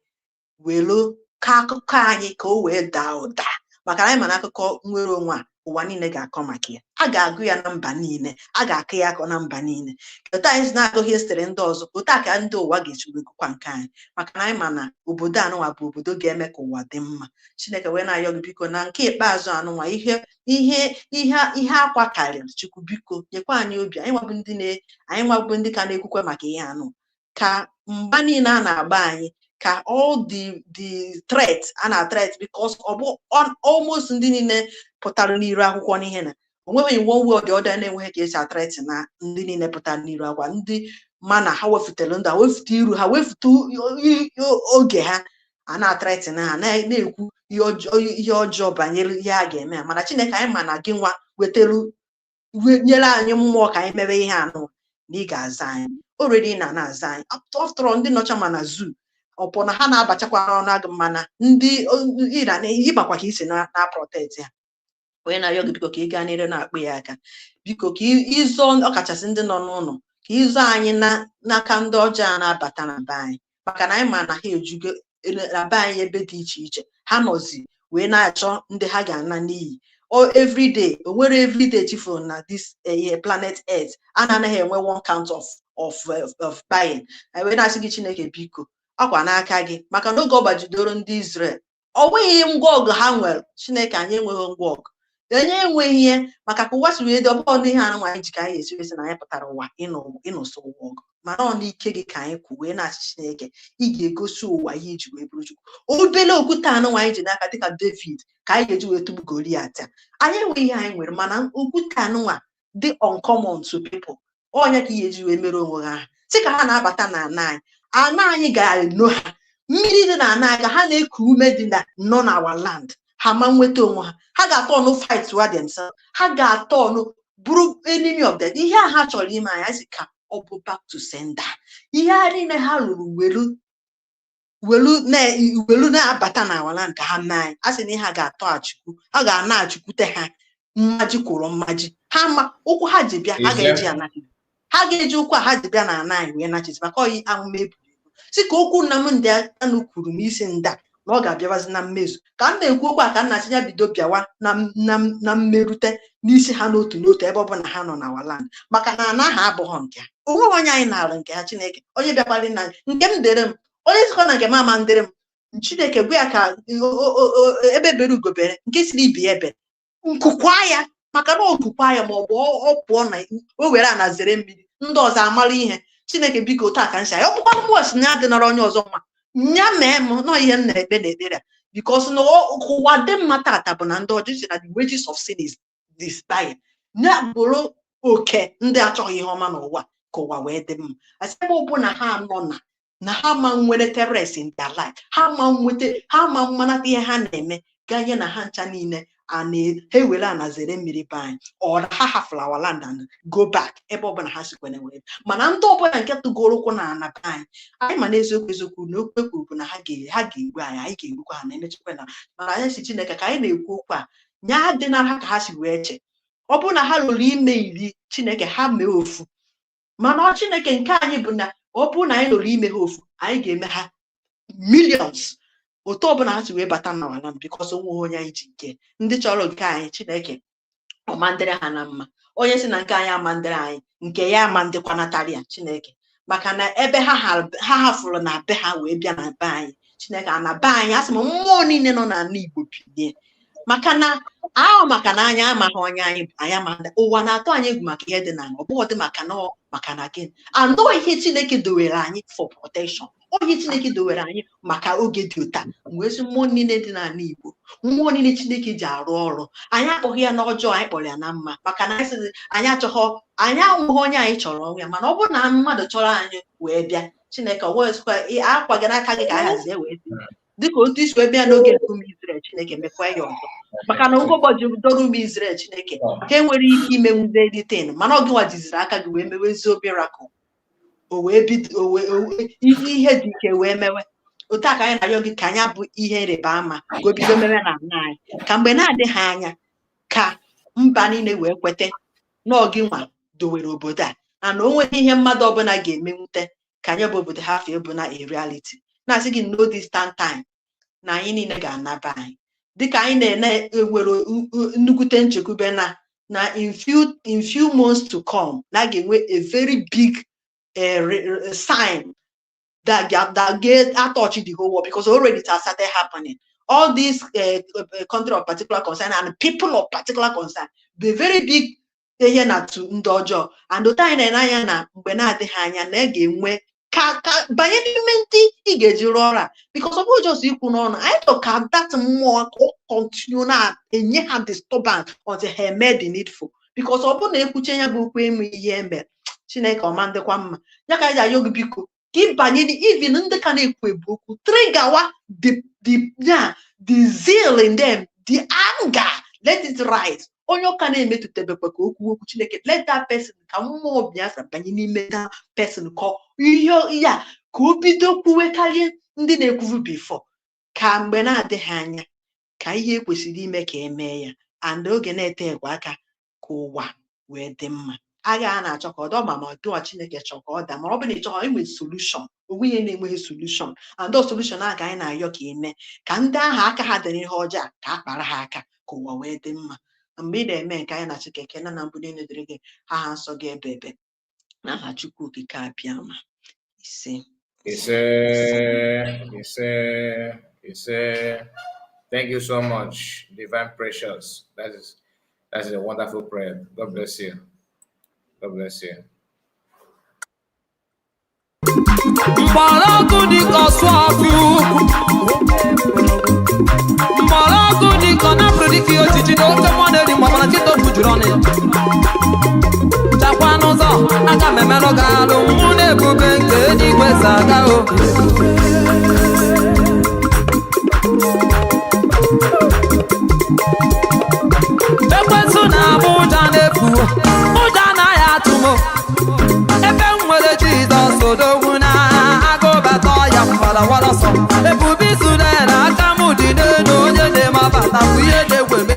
welu ka akụkọ anyị ka o wee daa ụda, maka na anyị ma na akụkọ nnwere onwe a, o Ụwa niile ga-akọ maka ya, a ga-agụ ya na mba niile, a ga-akụ ya akọ na mba niile. Otu anyị si na-agụ history ndị ọzọ, otu a ka ndị ụwa ga-esi wee gụkwa nke anyị, maka na anyị ma na obodo anụnwa bụ obodo ga-eme ka ụwa dị mma. Chineke, wee na-ayọ gị, biko, na nke ikpeazụ anụnwa, ihe akwa karịrị. Chukwu, biko, nyekwa anyị obi anyị nwabụ ndị na anyị nwabụ ndị ka na-ekwukwe maka ihe anụ, ka mgba niile a na-agba anyị, ka all the threat a na threat, because ọ bụ almost ndị niile pụtara n'iru akwụkwọ n'ihe na onweghị one way or the other na-enweghị ka esi a-threat na ndị niile pụtara n'iru akwa, ndị ma na ha wefutere ndụ ha, wefute iru ha, wefute oge ha, a na-a-threat na ha, na-ekwu ihe ọjọọ banyere ihe a ga-eme ha. Mana Chineke, anyị ma na gị nwa wetelu nyere anyị mmụọ ka anyị mewe ihe anụ, na ị ga-aza anyị. Already na na-aza anyị. After all, ndị nọcha ma na zoo ọpụ na ha na-abachakwa n'ọnụ agụ, mana ndị ịra ịmakwa ka isi na protect ha. Onye na-arịọ gị, biko, ka ị gaa n'iru na-akpụ ya aka, biko, ka ịzọ ọkachasị ndị nọ n'ụlọ, ka ịzọ anyị na n'aka ndị ọjọọ a na-abata na be anyị, maka na anyị ma na ha ejugo na be anyị ebe dị iche iche. Ha nọzi wee na-achọ ndị ha ga-ana n'iyi o everyday. O nwere everyday chifo na this ihe planet Earth a na-anaghị enwe one count of buying. Anyị wee na-asị gị, Chineke, biko, ọkwa n'aka gị, maka na oge ọ gbajidoro ndị Israel, ọ nweghị ngwa ọgụ ha nwere. Chineke, anyị enweghị ngwa ọgụ, enye enweghị ihe, maka ka ụwa si wee dị. Ọ bụghị n'ihe anụ anyị ji ka anyị esi wee sị na anyị pụtara ụwa ịnụsọ ụwa ọgụ, mana ọ n'ike gị ka anyị kwu wee na-asị, Chineke, ị ga-egosi ụwa ihe iji wee bụrụ Chukwu. Obele okwute anụ anyị ji n'aka dịka David ka anyị ga-eji wee tụgbu Goliat a. Anyị enweghị ihe anyị nwere, mana okwute anụnwa dị uncommon to people, ọnya ka ị ga-eji wee mere onwe ha, sị ka ha na-abata na ana anyị, ana anyị ga-eno ha. Mmiri dị na ana anyị ka ha na-eku ume dị na nọ na our land, ha ma nweta onwe ha. Ha ga-atọ ọnụ fight wa themselves, ha ga-atọ ọnụ bụrụ enemy of them. Ihe a ha chọrọ ime anyị, anyị sị ka ọ bụ back to sender. Ihe a niile ha rụrụ welu na-abata na our land ka ha mee anyị, a sị na ihe a ga-atọ achukwu, a ga-ana-achụkwute ha mmaji kwụrụ mmaji. Ha ma ụkwụ ha ji bịa, ha ga-eji ya nachi, ha ga-eji ụkwụ a ha ji bịa na ana anyị wee nachizi, maka oyi amụma eburu ebu si ka okwu Nnamdị Kanu kwuru n'isi nda na ọ ga-abịawazi na mmezu. Ka m na-ekwu okwu a, ka nna ya bido bịawa na mmerute n'isi ha n'otu n'otu, ebe ọ bụla ha nọ na our land, maka na ana ahụ abụghị nke ha. Onweghị onye anyị na-arụ nke ha. Chineke, onye bịakwara na nke m dere m, onye sikwa na nke m ama ndịrị m. Chineke, gwa ya ka ebe bere ugo bere, nke siri ibe ya ebe nkukwa ya, maka na okukwa ya ma ọ bụ ọ pụọ na o were ana zere mmiri, ndị ọzọ amara ihe. Chineke, biko, taa ka nsi ya ọ bụkwa mmụọ si na ya dịnara onye ọzọ mma, nya mee m nọ ihe m na-ekpe n'ekpere a, because na ụwa dị mma tata bụ na ndị ọjọọ si na the wages of sin is this dying, ya bụrụ oke ndị achọghị ihe ọma n'ụwa, ka ụwa wee dị mma. Asị ebe ọ bụ na ha nọ na ha ma nwere terrorists in their life, ha ma nweta, ha ma mmanata ihe ha na-eme ganye na ha ncha niile a na ha ewere ana zere mmiri be anyị, ọ na ha hafụrụ our land and go back ebe ọbụla ha sikwana were. Mana ndị ọbụla nke tụgoro ụkwụ na ana be anyị, anyị ma n'eziokwu eziokwu na okwu ekwuru bụ na ha ga-egbu anyị, anyị ga-egbukwa ha na emechakwa na. Mana anyị si, Chineke, ka anyị na-ekwu okwu a, nye adịnara ha ka ha si wee che. Ọ bụrụ na ha lụrụ ime 10, Chineke, ha mee ofu. Mana ọ Chineke nke anyị bụ na ọ bụrụ na anyị lụrụ ime ha ofu, anyị ga-eme ha millions, otu ọbụla ha si wee bata na ala, because onwe onye anyị ji nke ndị chọrọ nke anyị. Chineke, ọma ndịrị ha na mma. Onye si na nke anyị ama ndịrị anyị, nke ya ama ndịkwanatara ya. Chineke, maka na ebe ha hafụrụ na be ha wee bịa na be anyị, Chineke, ana be anyị, asị m mmụọ niile nọ n'ala Igbo bilie, maka na ahụ, maka na anyị amaghị onye anyị bụ. Anyị ama ụwa na-atụ anyị egwu maka ihe dị n'ala, ọ bụghị dị maka na maka na gịnị andọ ihe Chineke dowere anyị for protection, onye Chineke dowere anyị maka oge dị ụta. Mgbe ezi mmụọ niile dị n'ala Igbo, mmụọ niile Chineke ji arụ ọrụ, anyị akpọghị ya n'ọjọọ, anyị kpọrọ ya na mma, maka na anyị sị anyị achọghọ, anyị ahụghị onye anyị chọrọ ọnwụ ya. Mana ọ bụrụ na mmadụ chọrọ anyị wee bịa, Chineke, ọ nweghịzikwa akwa gị n'aka gị ka a hazie wee dị dịka otu isi wee bịa n'oge nke ụmụ Izrel. Chineke, mekwa ya ọzọ, maka na oge ụbọchị dọrọ ụmụ Izrel, Chineke, ha enwere ike imenwude anything, mana ọ gịnwa jiziri aka gị wee mewezie miracle, o wee bido o wee ihe dị ike wee mewe. Otu a ka anyị na-arịọ gị ka anyị bụ ihe ịrịba ama ka o bido mewe na ala anyị, ka mgbe na-adịghị anya ka mba niile wee kweta na ọ gị nwa dowere obodo a, na o nweghị ihe mmadụ ọbụla ga-emenwute ka anyị bụ obodo ha fee bụ na a reality. Na-asị gị, no distant time na anyị niile ga-anaba anyị. Dịka anyị na-ene enwere nnukwute nchekwube na in few months to come na a ga-enwe a very big sign that get touch the whole world, because already it has started happening. All these country of particular concern and people of particular concern, the very big ihe na tu ndị ọjọọ and otu anyị na-ene anya na mgbe na-adịghị anya na a ga-enwe ka banye n'ime ndị ị ga-eji rụọ ọrụ a, because ọ bụghị just ikwu n'ọnụ. Anyị chọrọ ka that mmụọ ka ọ continue na-enye ha disturbance until ha eme the needful, because ọ bụrụ na ekwuche ya bụ okwu eme ihe emere Chineke ọma ndịkwa mma ya ka anyị ji ayọ gị, biko, ka ịbanye even ndị ka na-ekwu ebu okwu, triggerwa the ya the zeal in them, the anger, let it rise. Onye ụka na-emetụtabekwa ka okwu okwu Chineke, let that person, ka mmụọ Biafra banye n'ime that person, ka ihe ya ka o bido kwuwe karịa ndị na-ekwuvu before, ka mgbe na-adịghị anya ka ihe ekwesịrị ime ka emee ya and oge na-eteghịkwa aka ka ụwa wee dị mma. Agha a na-achọ ka ọ dị ma gịwa Chineke chọọ ka ọ daa, mana ọ bụ na ị chọọ enwe solution, onwe ihe na-enweghị solution, and the solution a ka anyị na-ayọ ka eme ka ndị ahụ aka ha dị n'ihe ọjọọ a, ka a kpara ha aka ka ụwa wee dị mma. Mgbe ị na-eme nke anyị na-achị ka ekene na mbụ niile dịrị gị, aha nsọ gị ebe ebe, n'aha Chukwu Okike Abịama. Ise. Ise, ise, ise. Thank you so much, Divine Precious. That is a wonderful prayer. God bless you. God bless you. Mgbọrọgwụ dịka ọsụ ọfịa ukwu, mgbọrọgwụ dịka ọ napụrụ dịka ihe ojiji na oke mmụọ na-eri mgbabara nkịta okwu juru ọnụ ya. Chakwa n'ụzọ aka m emerụ gị alụ mụ na ebube nke eluigwe zaga o. Ekwensu na-abụ ụja na-efu, ụja anaghị atụ m ebe m nwere Jizọs odogwu na agụbata ya mgbarawara ọsọ. Ebube izurel aka m dị n'elu, onye na-eme abatakwu ihe na-egweme.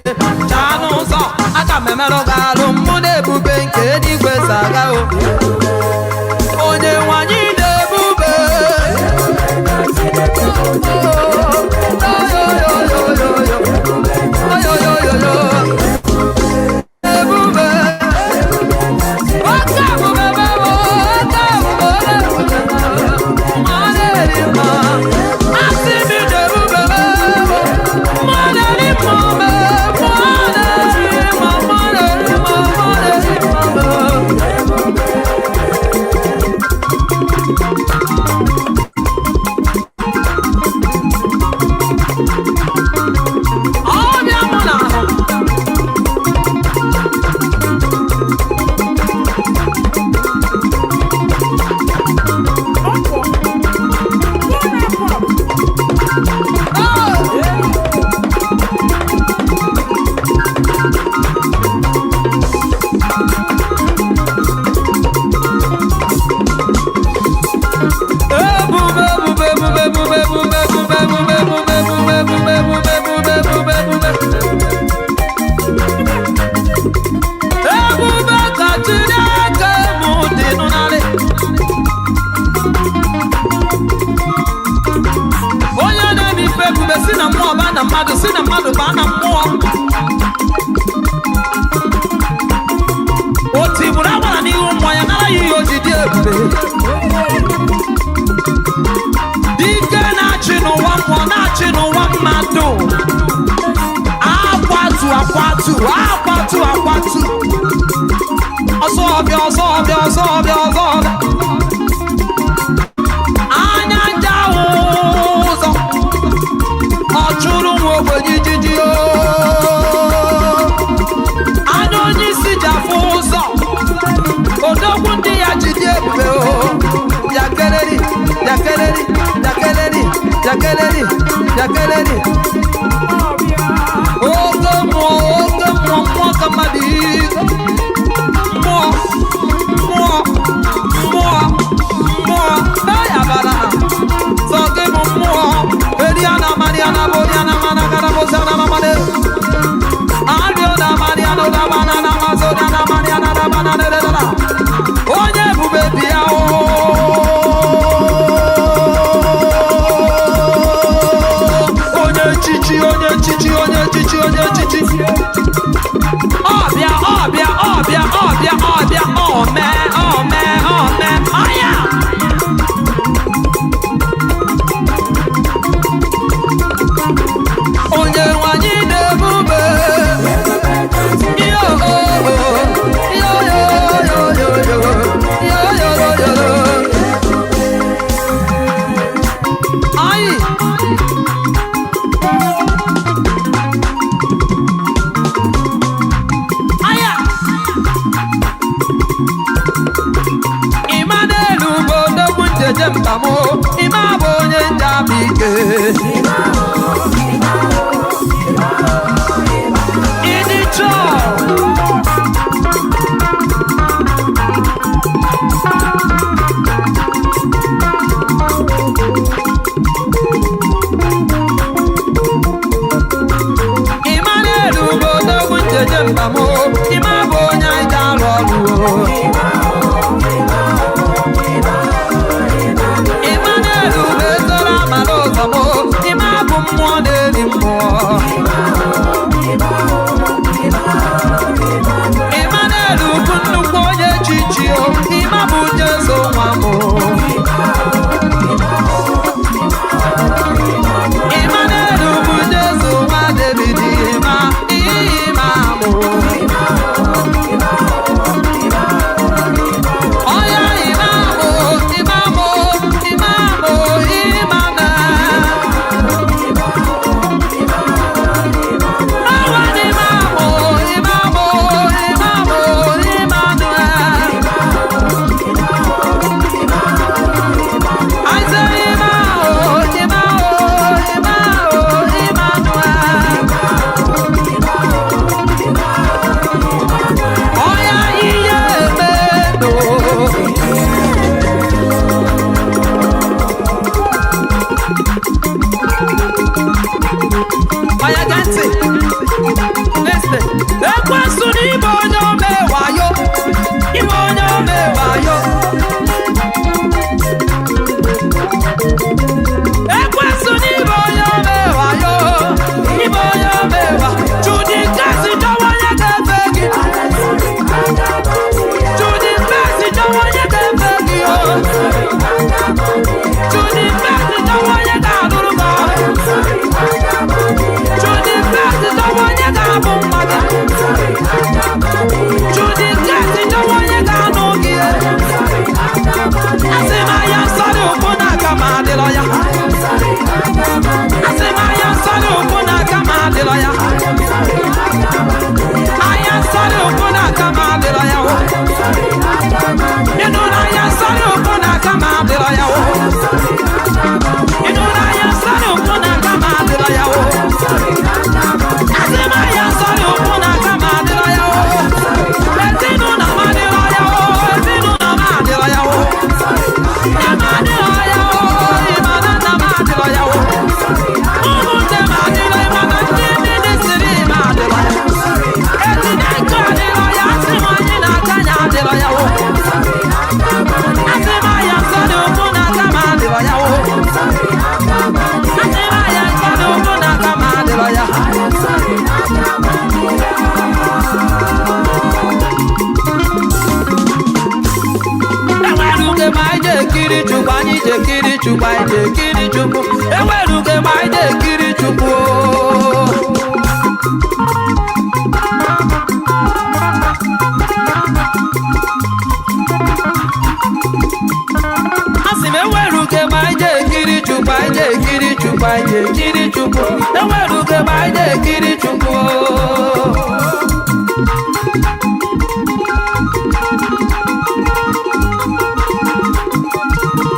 Chaa n'ụzọ aka m emerụ gị alụ mụ na ebube nke eluigwe zaga o. Onye nwanyị na-ebube. Oyoyoyoyo. Ebube. Oke ebube bụ oke ebube, ma na-eri mma. Asị m ije ebube bụ ma na-eri mma, ma na-eri mma, ma na-eri mma, ma na-eri mma. Ọbịa mụ na ahụ. Ebube, ebube, ebube, ebube, ebube, ebube, ebube, ebube, ebube, ebube, ebube, ebube, ebube. Ebube ka Chineke mụ dị nụnarị. Onye na-eme ife ebube si na mmụọ baa na mmadụ, si na mmadụ baa na mmụọ. O tigburu agbara n'ihu mmụọ ya, nara ya ihe o ji dị ebube. Dike na-achị n'ụwa mmụọ, na-achị n'ụwa mmadụ. Akwatu, akwatu, akwatu, akwatu. Ọsọ ọbịa, ọsọ ọbịa, ọsọ ọbịa, ọsọ ọbịa. Anya nja ụzọ. Ọ chụrụ nwa ogbenye ijiji o. Anya onye isi ji afụ ụzọ. Odogwu ndị ya ji dị ebube o. Yakeleri, yakeleri, yakeleri, yakeleri, yakeleri. Oke mmụọ, oke mmụọ, mmụọ ka mmadụ ike. Mmụọ, mmụọ. Emmanuel bụ odogwu njeje mba m, Ịma bụ onye njaba ike. Ịdị chọọ. Emmanuel bụ odogwu njeje mba m, Ịma bụ onye anyị ji arụ ọrụ o. Emmanuel bụ ezoro amara ụzọ m, Ịma bụ mmụọ na-eri mmụọ. Emmanuel bụ nnukwu onye chichi o, Ịma bụ Jesu nwa m o. Emmanuel bụ Jesu nwa David, Ịma, Ịma bụ. Ọya Ịma bụ, Ịma bụ, Ịma bụ, Ịma na. Awa Ịma bụ, Ịma bụ, Ịma bụ, Ịma na. I say Ịma o, Ịma o, Ịma o, Ịma na. Ọya ihe emedo. Ọya gee ntị. Listen. Ekwensu n'ime onye ome wayo. Ime onye ome wayo. Ekwensu n'ime onye ome wayo. Ime onye ome wa. Chudi nkasi chọwa onye ga-efe gị. Chudi nkasi chọwa onye ga-efe gị o. Chudi nkasi chọwa onye ga-alụrụ gị ọrụ. Chudi nkasi chọwa onye ga-abụ nwa gị. Chudi nkasi chọwa onye ga-anụ gị. Asị m aya nsọrị ụkwụ n'aka ma adịrọ ya. Asị m aya nsọrị ụkwụ n'aka ma adịrọ ya. Aya nsọrị ụkwụ n'aka ma adịrọ ya o. Ịnụ na aya nsọrị ụkwụ n'aka ma adịrọ ya o. Ịnụ na aya nsọrị ụkwụ n'aka ma adịrọ ya o. Asị m aya nsọrị ụkwụ n'aka ma adịrọ ya o. Ezinụlọ m adịrọ ya o. Ezinụlọ m adịrọ ya o. Nne m adịrọ ya o. Ịma na nna m adịrọ ya o. Ụmụnne m adịrọ, ịma na ndị ministri m adịrọ ya. Etinye adịrọ ya, asị m anyị na-aka ya adịrọ ya o. Asị m aya nsọdụ ụkwụ n'aka m adịrọ ya o. Asị m aya nsọdụ ụkwụ n'aka m adịrọ ya. Enwere uge ma anyị je ekiri Chukwu, anyị je ekiri Chukwu, anyị je ekiri Chukwu. Enwere uge ma anyị je ekiri Chukwu o. Asị m enwere uge ma anyị je ekiri Chukwu, anyị je ekiri Chukwu, anyị je ekiri Chukwu. Enwere uge ma anyị je ekiri Chukwu o.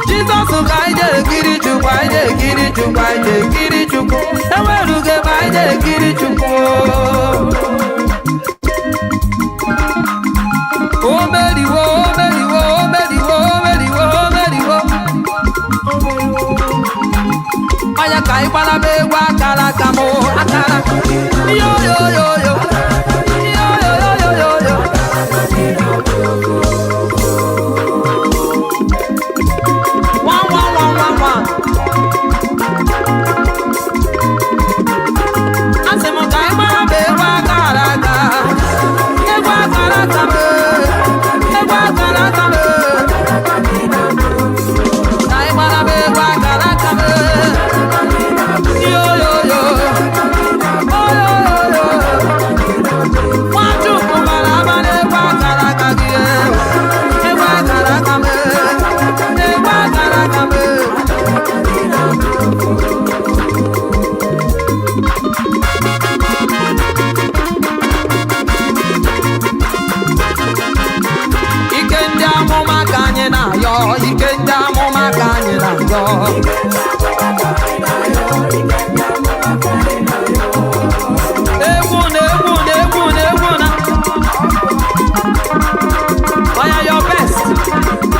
Jizọs ka anyị na-ekiri Chukwu, anyị na-ekiri Chukwu, anyị na-ekiri Chukwu. Enwere uge ma anyị na-ekiri Chukwu. O meriwo, o meriwo, o meriwo, o meriwo, o meriwo. Ọya ka anyị gbara m egwu akara aka m akara. Yo yo yo yo. Yo yo yo yo yo yo. One, one, one, one, one. Asị m ka anyị gbara m egwu Ike ndị amụma ka anyị na-ayọ. Egwu na egwu na egwu na egwu na. Fire your best.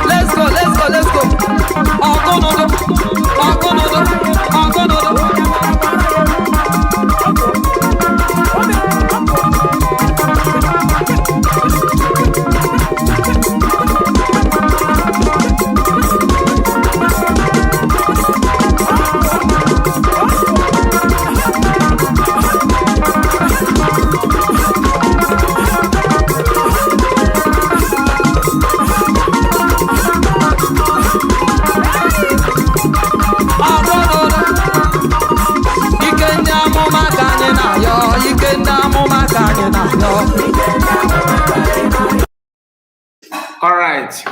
Let's go, let's go, let's go. Ọgụnụdụ, ọgụnụdụ, ọgụnụdụ. Ọgụnụdụ. Ike ndị amụma ka anyị na-ayọ. Ike ndị amụma ka anyị na-ayọ.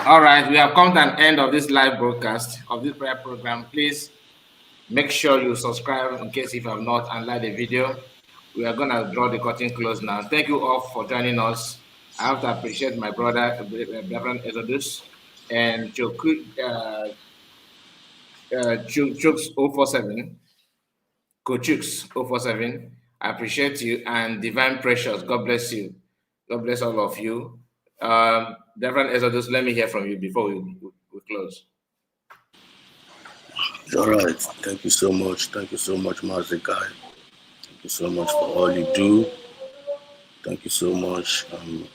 All right. We have come to an end of this live broadcast of this prayer program. Please make sure you subscribe in case if you have not and like the video. We are gonna draw the curtain close now. Thank you all for joining us. I have to appreciate my brother, Reverend Exodus, and Chooks 047, Kochuks 047. I appreciate you and Divine Precious. God bless you. God bless all of you. Reverend Exodus, let me hear from you before we close. It's all right. Thank you so much. Thank you so much, Master Guy. Thank you so much for all you do. Thank you so much for your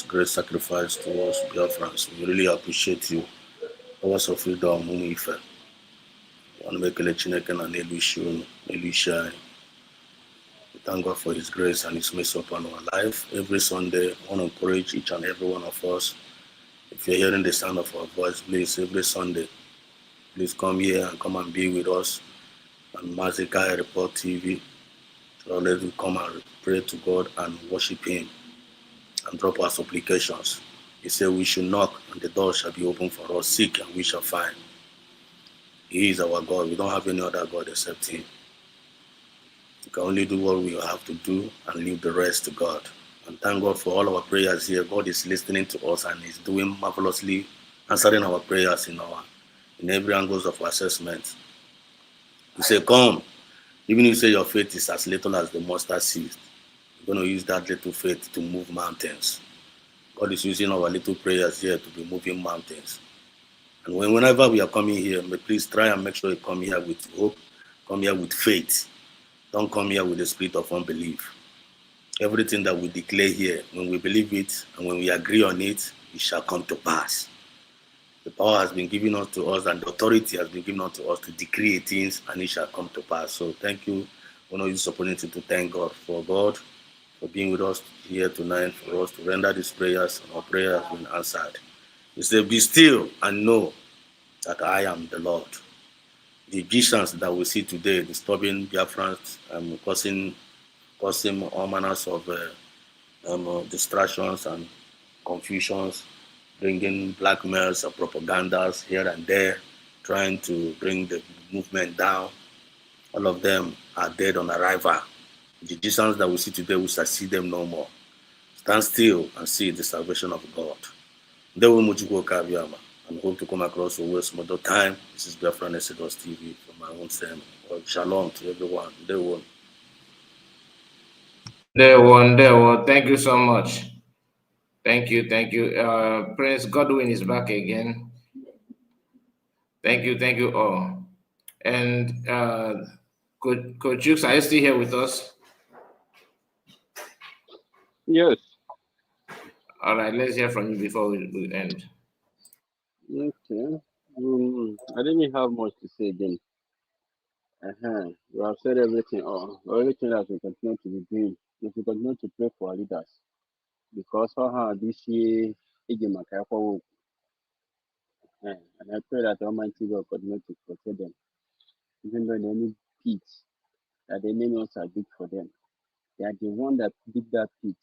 great sacrifice towards Biafrans. We really appreciate you. Powers of freedom, ụmụ ife. Ana m ekele Chineke na n'elu isi unu, n'elu isi anyị. We thank God for His grace and His mercy upon our life. Every Sunday, I want to encourage each and every one of us. If you're hearing the sound of our voice, please, every Sunday, please come here and come and be with us on Mazikai Report TV. So let us come and pray to God and worship Him and drop our supplications. He said, we should knock and the door shall be open for us. Seek and we shall find. He is our God. We don't have any other God except Him. We can only do what we have to do and leave the rest to God. And thank God for all our prayers here. God is listening to us and is doing marvelously, answering our prayers in every angles of our assessment. He said, come. Even if you say your faith is as little as the mustard seed, you're going to use that little faith to move mountains. God is using our little prayers here to be moving mountains. And whenever we are coming here, please try and make sure you come here with hope, come here with faith. Don't come here with the spirit of unbelief. Everything that we declare here, when we believe it and when we agree on it, it shall come to pass. The power has been given unto us and the authority has been given unto us to decree things and it shall come to pass. So thank you. I want to use this opportunity to thank God for being with us here tonight, for us to render these prayers, and our prayer has been answered. He said, be still and know that I am the Lord. The Egyptians that we see today disturbing Biafrans, causing all manners of distractions and confusions, bringing blackmails and propagandas here and there, trying to bring the movement down. All of them are dead on arrival. The Egyptians that we see today, we shall see them no more. Stand still and see the salvation of God. Ndewo Muchukwu Okabiama, and hope to come across always some other time. This is Biafran Exodus TV from my own self. Shalom to everyone. Ndewo. Ndewo, ndewo. Thank you so much. Thank you, thank you. Prince Godwin is back again. Thank you all. And Coach Jukes, are you still here with us? Yes. All right, let's hear from you before we end. Okay. I didn't have much to say again. We have said everything. Everything that we continue to be doing. If we continue to pray for our leaders, because somehow this year, and I pray that Almighty God continue to protect them, even though in any pit that the enemies are big for them. They are the one that dig that pit.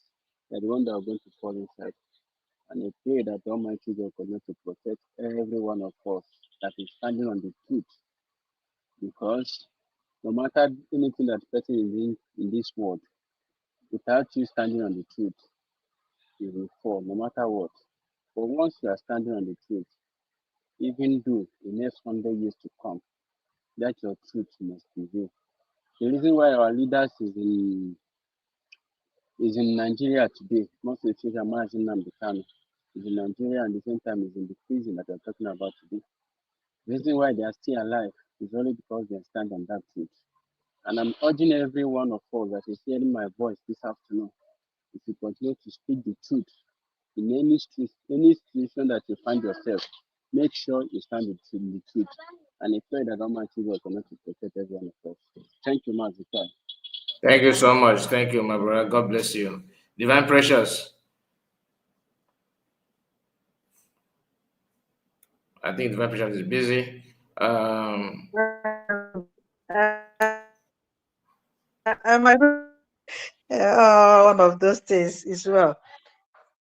They are the one that are going to fall inside. And I pray that Almighty God continue to protect every one of us that is standing on the truth. Because no matter anything that person is in this world, without you standing on the truth, you will fall, no matter what. But once you are standing on the truth, Even though the next 100 years to come, that your truth must prevail. The reason why our leaders is in Nigeria today, most especially Mazi Nnamdi Kanu, is in Nigeria and the same time is in the prison that we're talking about today. The reason why they are still alive is only because they stand on that truth. And I'm urging every one of us that is hearing my voice this afternoon, if you continue to speak the truth in any situation that you find yourself, make sure you stand with the truth. And I pray that Almighty God will to protect every one of us. Thank you, Mazi Kai. Thank you so much. Thank you, my brother. God bless you. Divine Precious. I think Divine Precious is busy. My one of those things as well.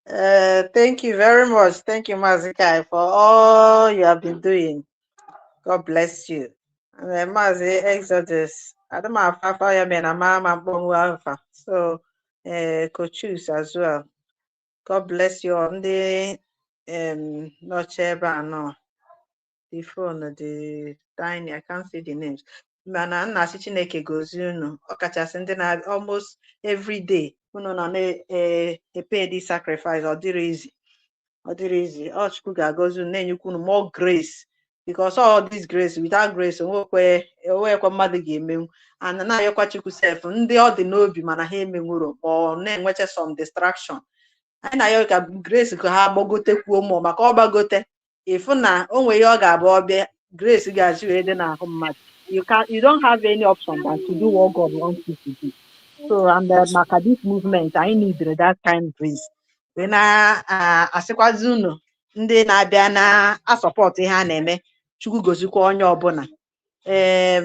Thank you very much. Thank you, Mazi Kai, for all you have been doing. God bless you. And then Mazi Exodus. I don't know if I am in a mama alpha. So, Coachus as well. God bless you on the not no the phone, the tiny, I can't see the names. Mana nna asị Chineke gozie unu, ọkachasị ndị na almost every day unu nọ na-epe the sacrifice. Ọ dịrị easy, ọ dịrị easy. Ọ Chukwu ga-agọzi unu, na-enyekwa unu more grace, because all this grace, without grace, onwekwe onwekwe mmadụ ga-emenwu. And na-ayọkwa Chukwu sef, ndị ọ dị n'obi mana ha emenwuro ma ọ na-enwecha some distraction, anyị na-ayọ ka grace ka ha gbagotekwuo mmụọ, maka ọ gbagote, ịfụ na o nwere ihe ọ ga-abụ ọbịa, grace ga-achị wee dị n'ahụ mmadụ. You don't have any option than to do what God wants you to do. So and maka this movement, anyị need that kind grace. Wee na-asịkwazi unu ndị na-abịa na-asupport ihe a na-eme, Chukwu gozikwa onye ọbụla. Ee,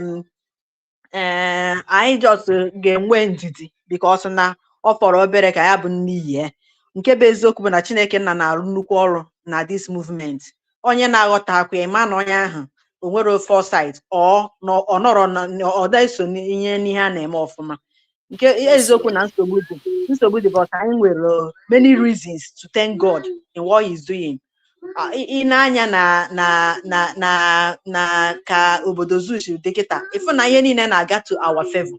anyị just ga-enwe ndidi, because na ọ fọrọ obere ka ya bụ n'iyi ya. Nke bụ eziokwu bụ na Chineke nna na-arụ nnukwu ọrụ na this movement. Onye na-aghọtakwa, ịma na onye ahụ o nwere foresight, ọ ọ nọrọ na ọ da-eso n'ihe n'ihe a na-eme ọfụma. Nke eziokwu na nsogbu dị, nsogbu dị, but anyị nwere many reasons to thank God in what he's doing. Ị na-anya na ka obodo zoo si dị kịta, ịfụ na ihe niile na-aga to our favor.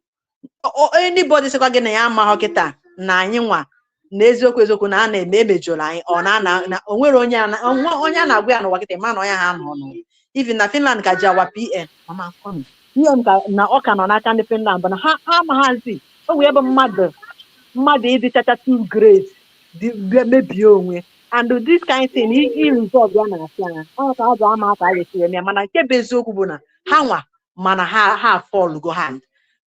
Anybody sịkwa gị na ya amaghọ kịta na anyị nwa na eziokwu eziokwu na a na-eme emejọrọ anyị, ọ na o nwere onye onye a na-agwa ya n'ụwa kịta, ma na onye ha nọ n'ụwa. Even na Finland ka ji awa PM, mama nkọmi PM ka na ọ ka nọ n'aka ndị Finland, bụ na ha amaghazi o nwere ebe mmadụ ịdị chacha too great dị bịa mebie onwe. And this kind thing i resolve ya na-asị anya ọ ka ọ bụ ama ka a ga-esi eme ya. Mana nke bụ eziokwu bụ na ha nwa mana ha fall go hand,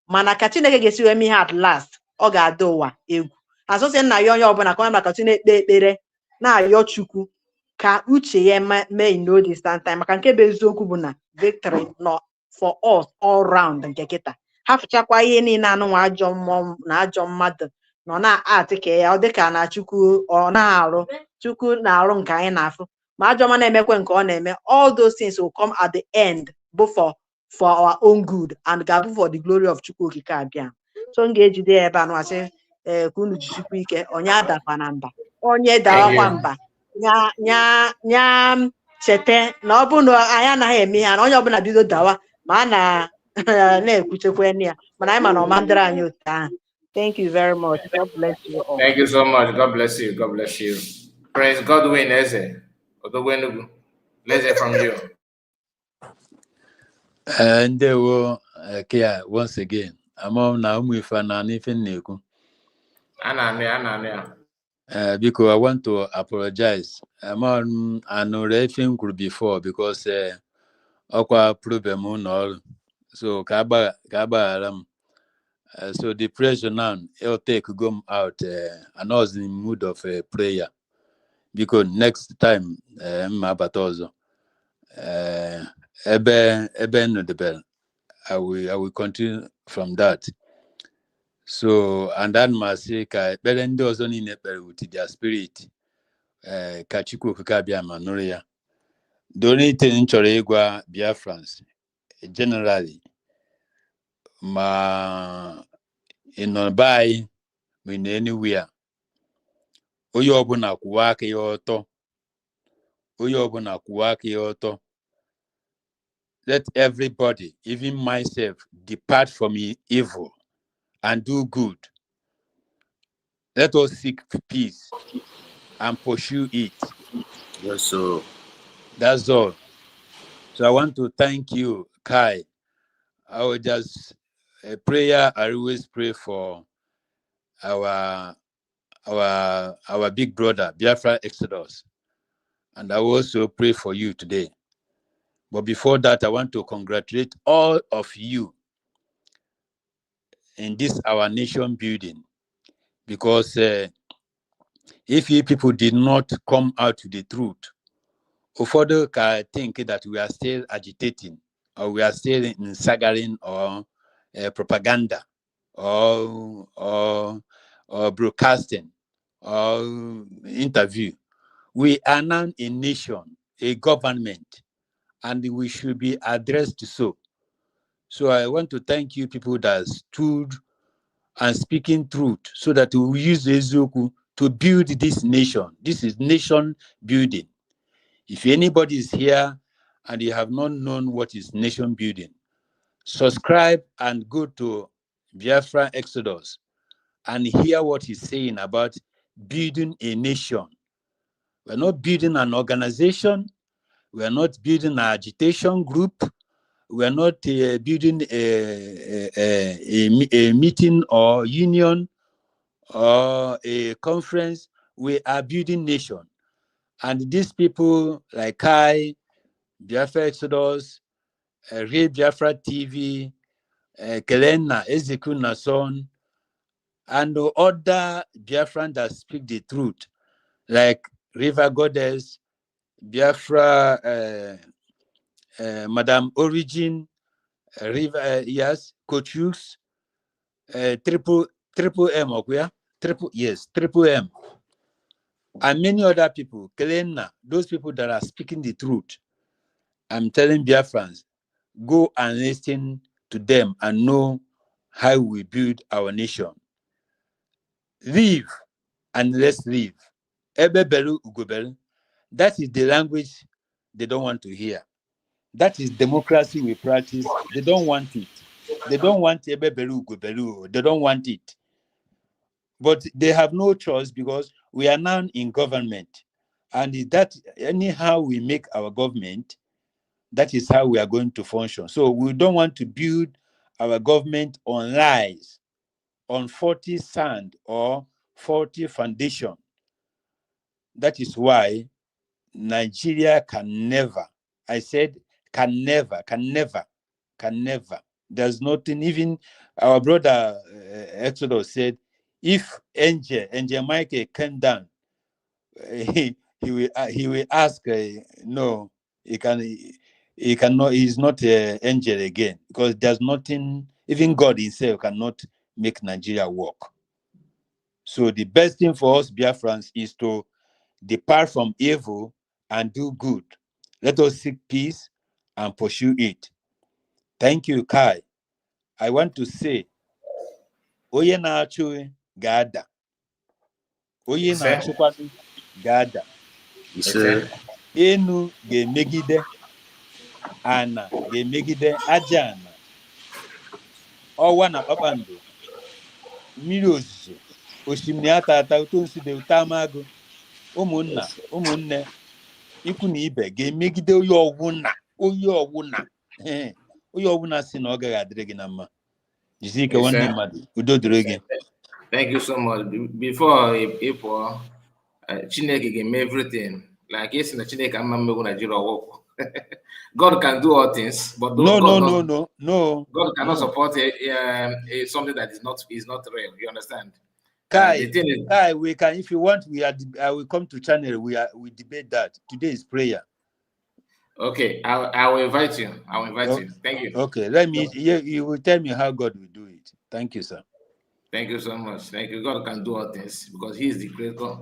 mana ka Chineke ga-esi wee mee ihe at last, ọ ga-adị ụwa egwu. Asọsị nna ya, onye ọbụla ka onye maka chi na-ekpe ekpere na-ayọ Chukwu ka uche ya mee in no distant time, maka nke bụ eziokwu bụ na victory nọ for us all round. Nke kịta ha fụchakwa ihe niile anụnwa, ajọ mmụọ na ajọ mmadụ nọ na-atị ka ya ọ dịka na Chukwu ọ na-arụ, Chukwu na-arụ nke anyị na-afụ, ma ajọ ọma na-emekwe nke ọ na-eme. All those things will come at the end, bụ for our own good and ga-abụ for the glory of Chukwu Okike Abịa. So m ga-ejide ya ebe a nụasị, ee, ka unu jisikwa ike. Onye adakwa na mba, onye dawakwa mba, nya nya nya cheta na ọ bụrụ na anyị anaghị eme ihe na onye ọbụla bido dawa ma a na na-ekwuchekwa ya, mana anyị ma na ọma ndịrị anyị otu ahụ. Thank you very much. God bless you all. Thank you so much. God bless you. God bless you. Prince Godwin Eze, Odogwu Enugu. Let's hear from you. Ee, ndewo. Kia once again, ama m na ụmụ ife na n'ife m na-ekwu. A na-anụ ya, a na-anụ ya. Ee, biko, I want to apologize. Ama m anụrụ ife m kwuru before, because ọkwa problem ụlọ ọrụ, so ka agbaghara m. So the pressure now, it'll take go m out and I was in the mood of prayer. Biko, next time m ma abata ọzọ, ebe m nọdebere, I will continue from that. So and then ma sị ka ekpere ndị ọzọ niile kpere with their spirit, ka Chukwu Okike Abịa ma nụrụ ya. The only thing m chọrọ ịgwa Biafrans generally, ma ị nọ be anyị ma ị nọ anywhere, onye ọbụla kwụwa aka ya ọtọ, onye ọbụla kwụwa aka ya ọtọ. Let everybody, even myself, depart from evil and do good. Let us seek peace and pursue it. Yes, sir. That's all. So I want to thank you, Kai. I will just a prayer I always pray for our big brother, Biafra Exodus. And I will also pray for you today. But before that, I want to congratulate all of you in this our nation building, because if you people did not come out to the truth, ụfọdụ ka think that we are still agitating or we are still in sagaring or propaganda or broadcasting or interview. We are now a nation, a government, and we should be addressed so. So I want to thank you people that stood and speaking truth so that we use eziokwu to build this nation. This is nation building. If anybody is here and you have not known what is nation building, subscribe and go to Biafra Exodus and hear what he's saying about building a nation. We're not building an organization. We are not building an agitation group. We are not building a meeting or union or a conference. We are building nation. And these people like Kai, Biafra Exodus, Real Biafra TV, Kelena, Ezekiel Nason, and the other Biafran that speak the truth, like River Goddess, Biafra, Madam Origin, River, yes, Coachux, Triple M, okay? Triple, yes, Triple M, and many other people, Kelena, those people that are speaking the truth. I'm telling Biafrans, go and listen to them and know how we build our nation. Live and let's live. Egbe belu ugo belu. That is the language they don't want to hear. That is democracy we practice. They don't want it. They don't want egbe belu ugo belu. They don't want it. But they have no choice because we are now in government. And that anyhow we make our government, that is how we are going to function. So we don't want to build our government on lies, on faulty sand or faulty foundation. That is why Nigeria can never, I said, can never, can never, can never. There's nothing, even our brother Exodus said, if Angel Michael came down, he will ask, no, he cannot, he's not an angel again, because there's nothing, even God himself cannot make Nigeria work. So the best thing for us Biafrans is to depart from evil and do good. Let us seek peace and pursue it. Thank you, Kai. I want to say, onye na-achụ ga-ada. Onye Ise. Na-achụkwanụ ga-ada. Ise. Enu ga-emegide, ana ga-emegide aja ana, ọwa na kpakpando, mmiri ozuzo, osimiri ata ata, ụtọ nside, ụtọ amagụ, ụmụnna, ụmụnne, ikwu na ibe ga-emegide onye ọwụna, onye ọwụna, ee, onye ọwụna si na ọ gaghị adịrị gị na mma. Jisie ike nwanne Ise. Mmadụ, udo dịrị gị. Thank you so much. Before ị pụọ, Chineke ga-eme everything. Like esi na Chineke ama mmegbu Nigeria ọwụkwụ. God can do all things, but No, God no, not, no, no, no. God cannot No. support something that is not real. You understand? Kai, The thing is, Kai, we can, if you want, we are, I will come to channel. We debate that. Today is prayer. Okay, I will invite you. I will invite Oh, you. Thank you. Okay, let me. You will tell me how God will do it. Thank you, sir. Thank you so much. Thank you. God can do all things because He is the creator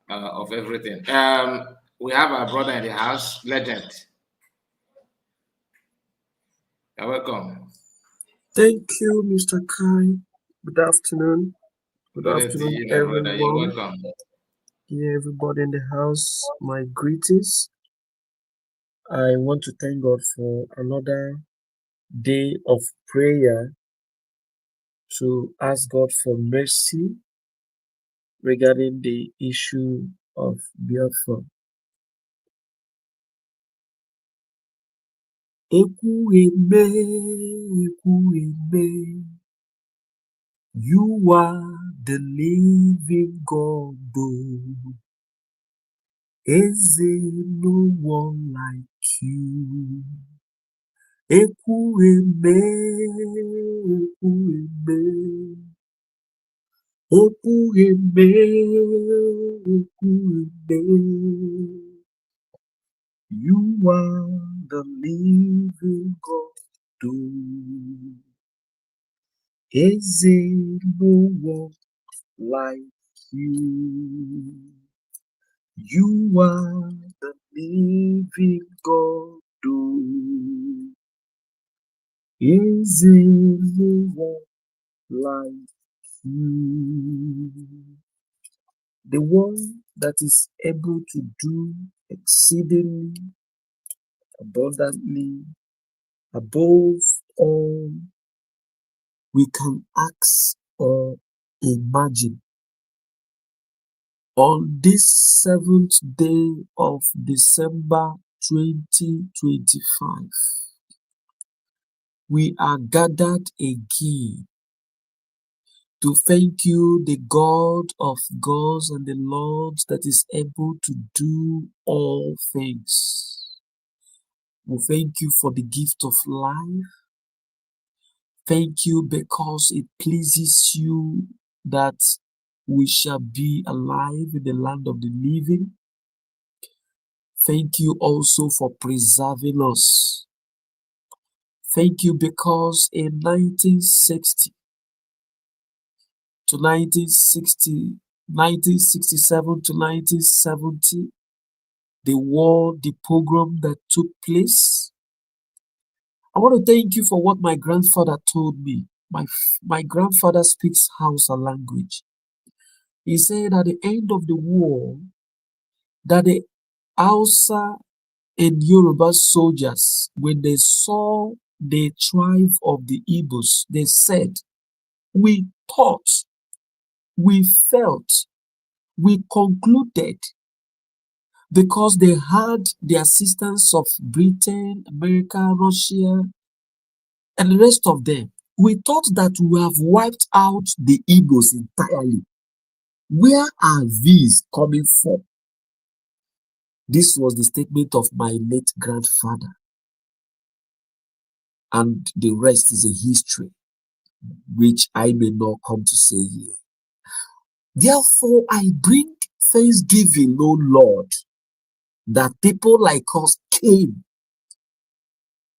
of everything. We have our brother in the house, Legend. You're welcome. Thank you, Mr. Kai. Good afternoon. Good Good day to afternoon, you, my brother. You're everyone. welcome. Yeah, everybody in the house. My greetings. I want to thank God for another day of prayer to ask God for mercy regarding the issue of Biafra. Ekwueme, Ekwueme, you are the living God. Oh. Is there no one like you? Ekwueme, Ekwueme, Ekwueme, Ekwueme. You are the living God. Oh. Is there no one like you? You are the living God. Oh. Is there no one like you? The one that is able to do exceedingly abundantly above all we can ask or imagine. On this 7th day of December 2025, we are gathered again to thank you, the God of gods and the Lord that is able to do all things. We thank you for the gift of life. Thank you because it pleases you that we shall be alive in the land of the living. Thank you also for preserving us. Thank you because in 1960 to 1967 to 1970, the war, the pogrom that took place. I want to thank you for what my grandfather told me. My grandfather speaks Hausa language. He said at the end of the war, that the Hausa and Yoruba soldiers, when they saw the tribe of the Igbos, they said, we thought, we felt, we concluded, because they had the assistance of Britain, America, Russia, and the rest of them. We thought that we have wiped out the Igbos entirely. Where are these coming from? This was the statement of my late grandfather. And the rest is a history, which I may not come to say here. Therefore, I bring thanksgiving, O Lord, that people like us came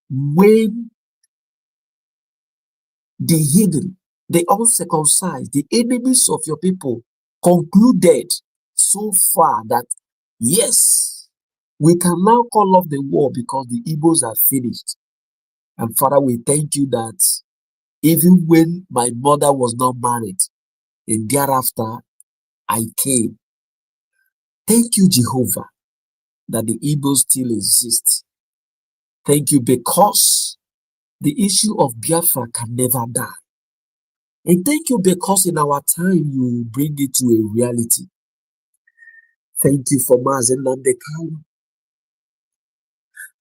when the hidden, the uncircumcised, the enemies of your people concluded so far that, yes, we can now call off the war because the Igbos are finished. And Father, we thank you that even when my mother was not married, and thereafter I came. Thank you, Jehovah, that the Igbos still exist. Thank you because the issue of Biafra can never die. And thank you because in our time you bring it to a reality. Thank you for Mazi Nnamdi Kanu.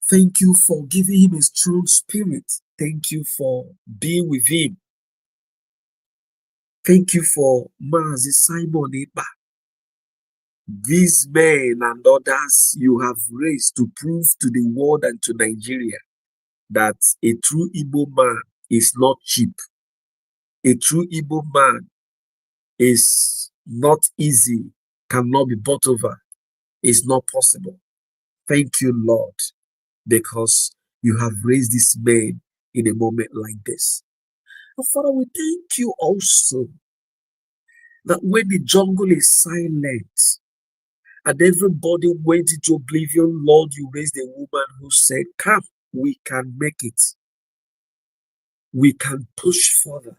Thank you for giving him a strong spirit. Thank you for being with him. Thank you for Mazi Simon Ekpa. These men and others you have raised to prove to the world and to Nigeria that a true Igbo man is not cheap. A true Igbo man is not easy, cannot be bought over, is not possible. Thank you, Lord, because you have raised this man in a moment like this. And Father, we thank you also that when the jungle is silent and everybody went into oblivion, Lord, you raised a woman who said, come, we can make it. We can push further.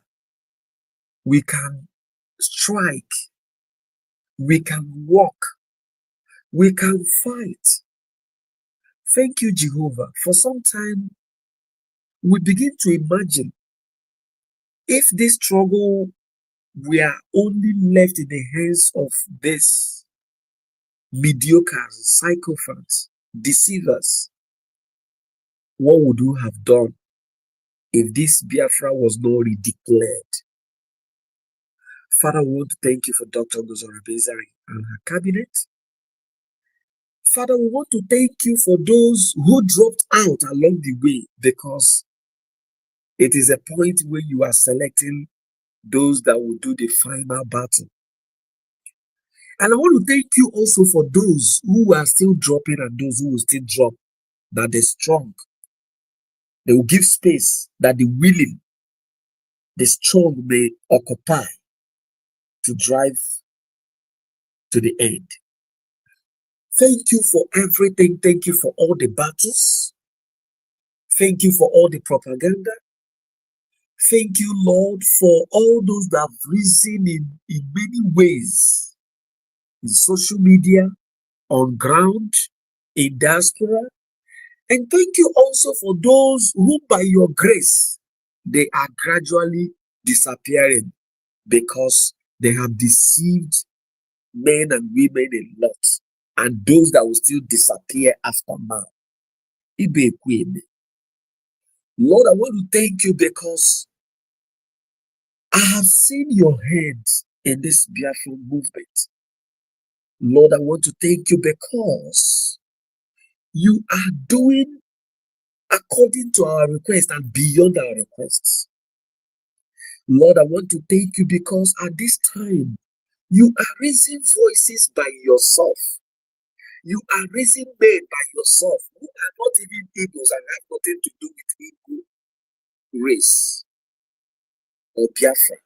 We can strike. We can walk. We can fight. Thank you, Jehovah. For some time, we begin to imagine if this struggle we are only left in the hands of this mediocre sycophants, deceivers, what would you have done if this Biafra was not redeclared? Father, we want to thank you for Dr. Ngozi Orabueze and her cabinet. Father, we want to thank you for those who dropped out along the way, because it is a point where you are selecting those that will do the final battle. And I want to thank you also for those who are still dropping and those who will still drop, that they're strong. They will give space that the willing, the strong may occupy to drive to the end. Thank you for everything. Thank you for all the battles. Thank you for all the propaganda. Thank you, Lord, for all those that have risen in many ways, in social media, on ground, in diaspora. And thank you also for those who, by your grace, they are gradually disappearing because they have deceived men and women a lot, and those that will still disappear after now. Ibe Ekwueme. Lord, I want to thank you because I have seen your hand in this Biafran movement. Lord, I want to thank you because you are doing according to our request and beyond our requests. Lord, I want to thank you because at this time, you are raising voices by yourself. You are raising men by yourself who are not even Igbos and have nothing to do with Igbo race or Biafra.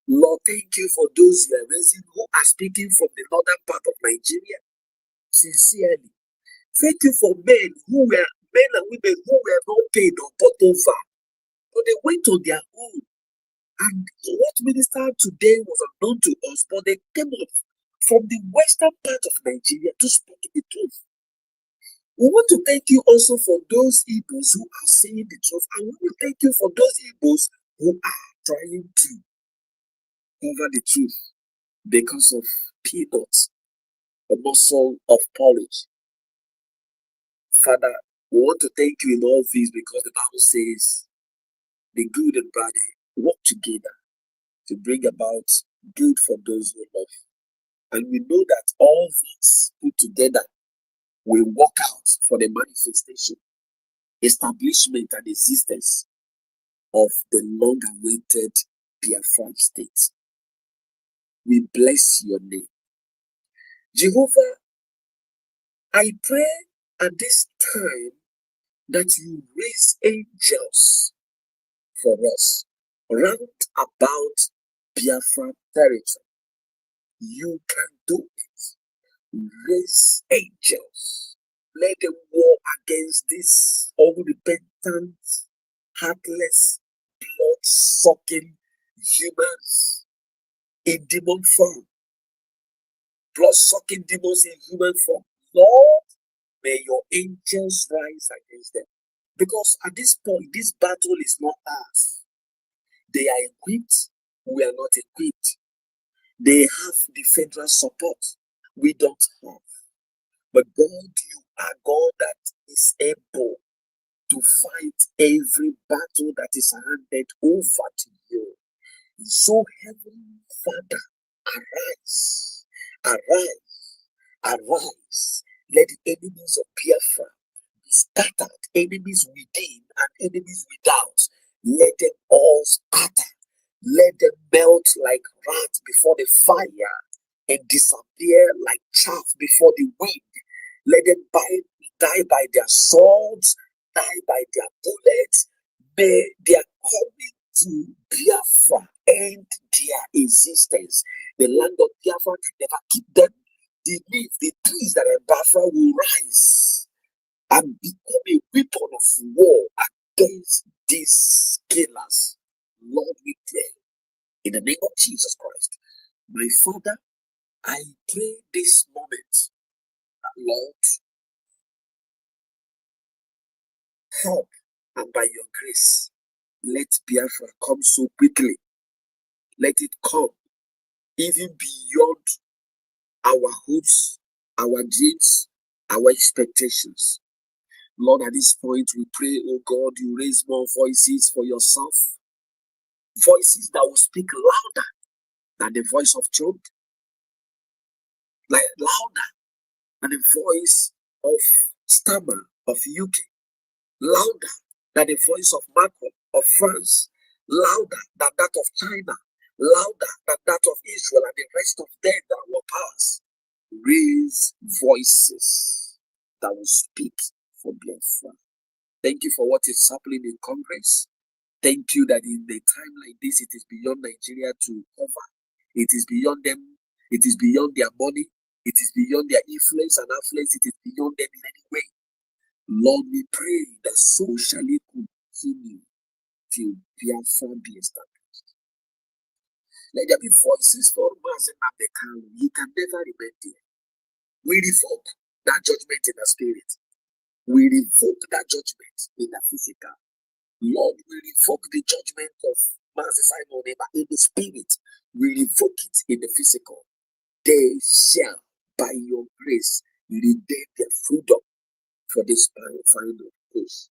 Lord, thank you for those you are raising who are speaking from the northern part of Nigeria sincerely. Thank you for men who were men and women who were not paid or bought over, but they went on their own. And what ministered today was unknown to us, but they came up from the western part of Nigeria to speak the truth. We want to thank you also for those Igbos who are saying the truth, and we want to thank you for those Igbos who are trying to cover the truth because of peanuts, a morsel of porridge. Father, we want to thank you in all things because the Bible says the good and bad work together to bring about good for those who love you. And we know that all things put together will work out for the manifestation, establishment, and existence of the long-awaited Biafran state. We bless your name. Jehovah, I pray at this time that you raise angels for us round about Biafra territory. You can do it. Raise angels. Let them war against this unrepentant, heartless, blood-sucking humans in demon form. Blood-sucking demons in human form. Lord, may your angels rise against them. Because at this point, this battle is not ours. They are equipped. We are not equipped. They have the federal support. We don't have. But God, you are God that is able to fight every battle that is handed over to you. So, Heavenly Father, arise, arise, arise. Let the enemies of Biafra be scattered, enemies within and enemies without. Let them all scatter. Let them melt like rats before the fire and disappear like chaff before the wind. Let them die by their swords, die by their bullets. May their coming to Biafra end their existence. The land of Biafra can never keep them. The leaves, the trees that are in Biafra will rise and become a weapon of war against these killers. Lord, we pray in the name of Jesus Christ. My Father, I pray this moment, Lord, Help, and by your grace, let Biafra come so quickly. Let it come even beyond our hopes, our dreams, our expectations. Lord, at this point, we pray, oh God, you raise more voices for yourself, voices that will speak louder than the voice of Trump, like louder than the voice of Starmer of UK, louder than the voice of Macron of France, louder than that of China, louder than that of Israel and the rest of them that were powers. Raise voices that will speak for Biafra. Thank you for what is happening in Congress. Thank you that in a time like this, it is beyond Nigeria to cover. It is beyond them. It is beyond their money. It is beyond their influence and affluence. It is beyond them in any way. Lord, we pray that so shall it continue till Biafra be established. Let there be voices for Mazi Nnamdi Kanu. He can never remain there. We revoke that judgment in the spirit. We revoke that judgment in the physical. Lord, we revoke the judgment of Mazi Simon Ekpa in the spirit. We revoke it in the physical. They shall, by your grace, regain their freedom for this final case.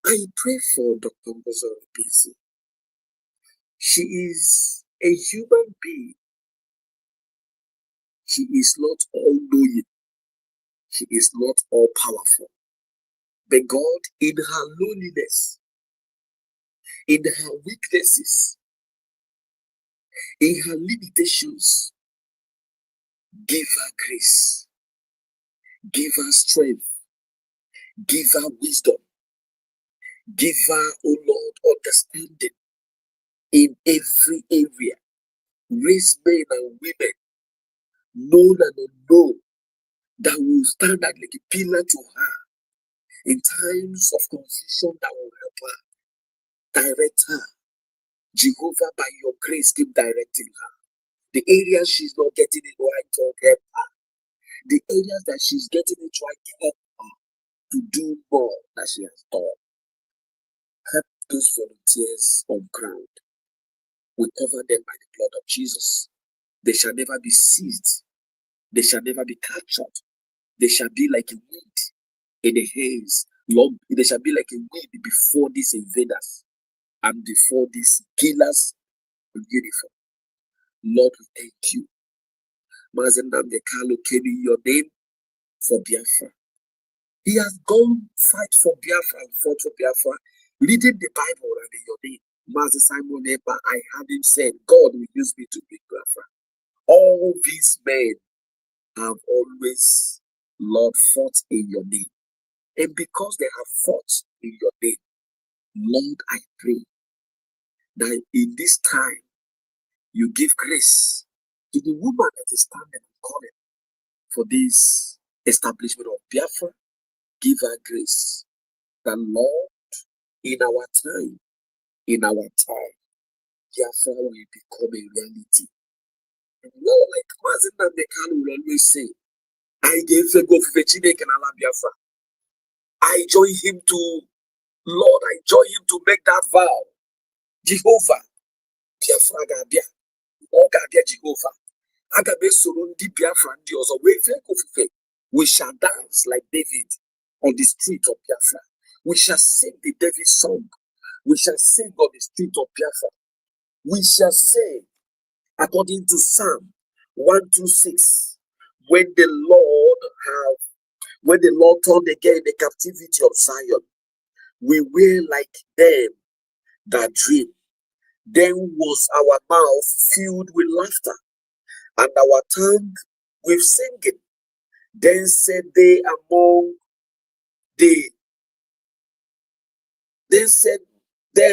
I pray for Dr. Ngozi Orabueze. She is a human being. She is not all knowing. She is not all powerful. But God, in her loneliness, in her weaknesses, in her limitations, give her grace, give her strength, give her wisdom, give her, oh Lord, understanding in every area. Raise men and women, known and unknown, that will stand like a pillar to her in times of confusion, that will help her, direct her. Jehovah, by your grace, keep directing her. The areas she's not getting it right, God help her. The areas that she's getting it right, help her to do more than she has done. Help those volunteers on ground. We cover them by the blood of Jesus. They shall never be seized. They shall never be captured. They shall be like a wind in the haze. Lord, they shall be like a wind before these invaders and before these killers in uniform. Lord, we thank you. Mazi Nnamdi Kanu came in your name for Biafra. He has gone fight for Biafra and fought for Biafra, reading the Bible and in your name. Mazi Simon Ekpa, I had him said, God will use me to bring Biafra. All these men have always, Lord, fought in your name. And because they have fought in your name, Lord, I pray that in this time you give grace to the woman that is standing and calling for this establishment of Biafra. Give her grace. The Lord, in our time, Biafra will become a reality. And Lord, like Mazi Nnamdi Kanu will always say, I gave the go for Chineke n'ala Biafra. I join him to, Lord, I join him to make that vow. Jehovah, Biafra ga-abịa. Ọ ga-abịa Jehovah. Aga m esoro ndị Biafra ndị ọzọ wee fee ka ofufe. We shall dance like David on the street of Biafra. We shall sing the David song. We shall sing on the street of Biafra. We shall say, according to Psalm 126, when the Lord turned again the captivity of Zion, we were like them that dream. Then was our mouth filled with laughter and our tongue with singing. Then said then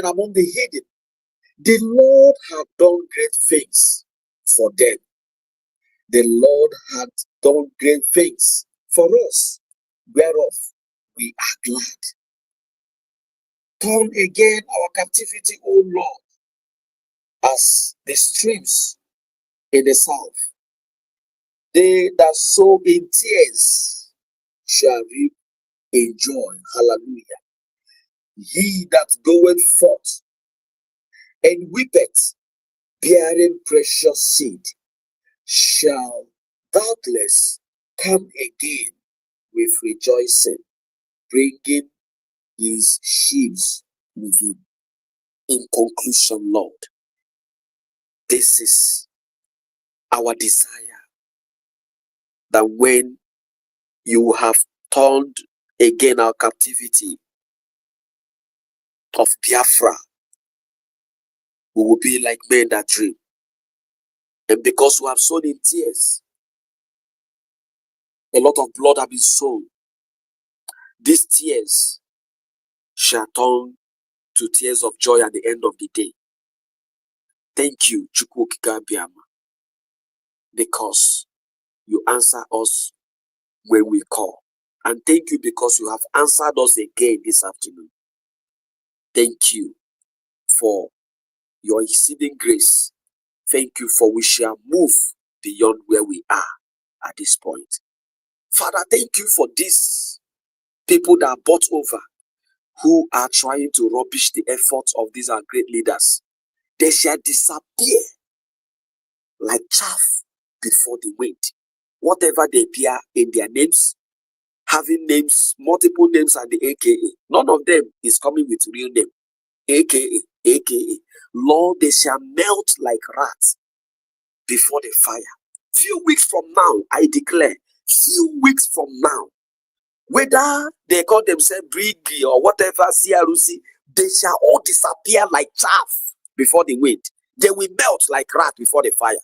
among the heathen, the Lord had done great things for them. The Lord had done great things for us, whereof we are glad. Turn again our captivity, O Lord, as the streams in the south. They that sow in tears shall reap in joy. Hallelujah. He that goeth forth and weepeth, bearing precious seed, shall doubtless come again with rejoicing, bringing his sheaves with him. In conclusion, Lord, this is our desire, that when you have turned again our captivity of Biafra, we will be like men that dream. And because we have sown in tears, a lot of blood have been sown. These tears shall turn to tears of joy at the end of the day. Thank you, Chukwu Okike Abiama, because you answer us when we call. And thank you because you have answered us again this afternoon. Thank you for your exceeding grace. Thank you for we shall move beyond where we are at this point. Father, thank you for these people that are bought over, who are trying to rubbish the efforts of these our great leaders. They shall disappear like chaff before the wind. Whatever they bear in their names, having names, multiple names and the AKA, none of them is coming with real name. AKA, AKA. Lord, they shall melt like rats before the fire. Few weeks from now, I declare, few weeks from now, whether they call themselves Brigi or whatever, CRC, they shall all disappear like chaff before the wind. They will melt like rat before the fire.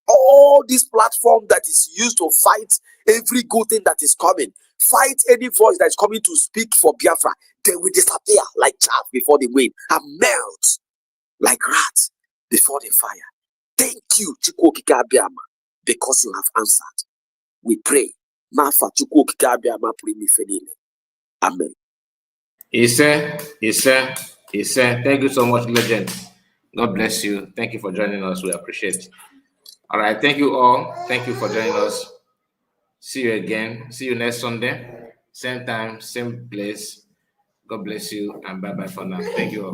All this platform that is used to fight every good thing that is coming, fight any voice that is coming to speak for Biafra, they will disappear like chaff before the wind and melt like rats before the fire. Thank you, Chukwu Okike Abiama, because you have answered. We pray. N'afa Chukwu Okike Abiama pụrụ ime ife niile. Amen. Ise, Ise, Ise. Thank you so much, legend. God bless you. Thank you for joining us. We appreciate. All right. Thank you all. Thank you for joining us. See you again. See you next Sunday. Same time, same place. God bless you and bye bye for now. Thank you all.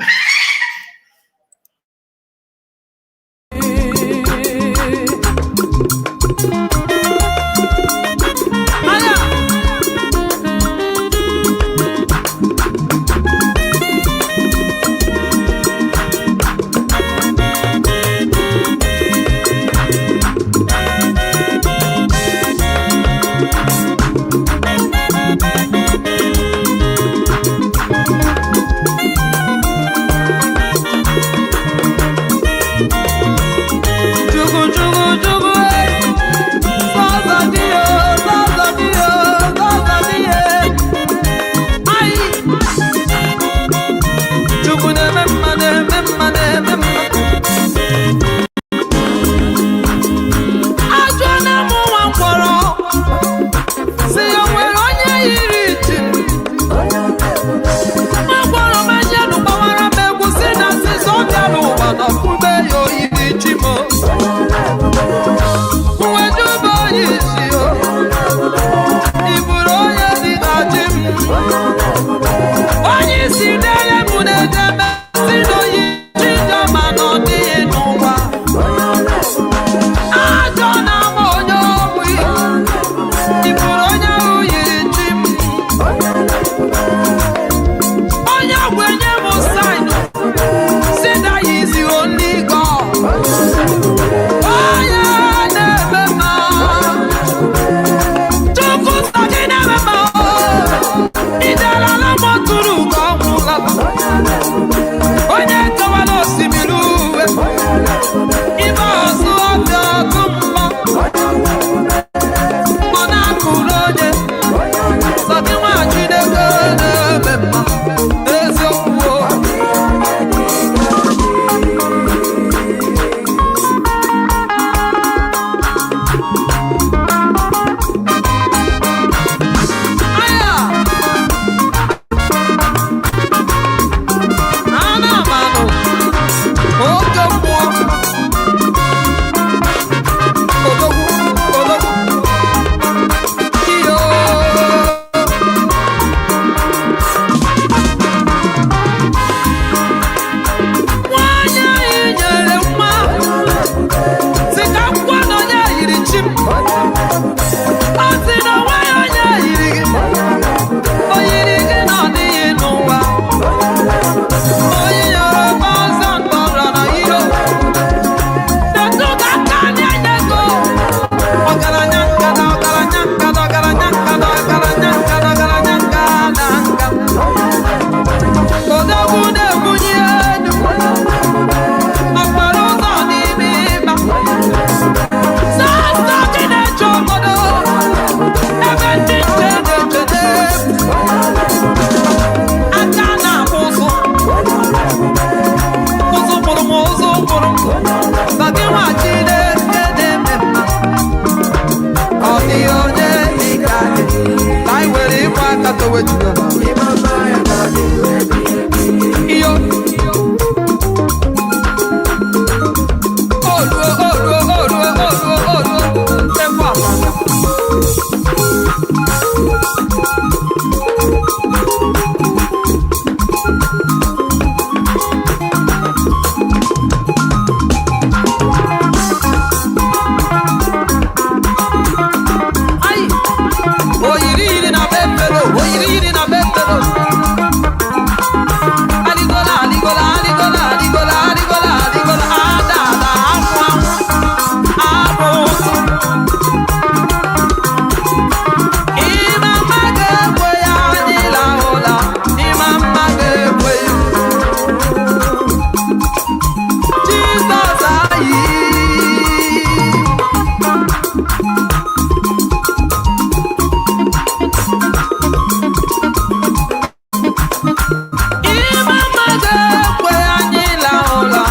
Chukwu, Chukwu, Chukwu, eh. Zaza dị ya, zaza dị ya, zaza dị ya. Ai! Chukwu na-eme mma, na-eme mma, na-eme mma. Ajụọla m nwa mkpọrọ, sị ya o nwere onye yiri chi m? Nwa mkpọrọ manyanụ gbawara m egwu sị na nsịsọ bịara ụwa na ọfụbe ya oyiri chi m. Nwejuba onye isi o, ị bụrụ onye dị na chi m. Onye isi na-enye m na-edebe si n'oyi Chijọma na ọ dịghị n'ụwa. Ajọ na-ama onye ogbi, ị bụrụ onye ahụ yiri chi m. Onye ọgwụ enye m saịnụ, si na ya is the only God. Onye na-eme mma, Chukwu sọ gị na-eme mma o. Eluigwe Jehova. Iyo. Oluo, oluo, oluo, oluo, oluo. Ekwe amaka. Ai! Oyiri yiri na be mfelo, oyiri yiri na be mfelo. Aligola, aligola, aligola, aligola, aligola, aligola, ada, ada, anwụ, anwụ, abụ. Ịma mma ga-ekwe ya anyị laa ụla, ịma mma ga-ekwe ya. Jizọs anyị. Ịma mma ga-ekwe anyị laa ụla,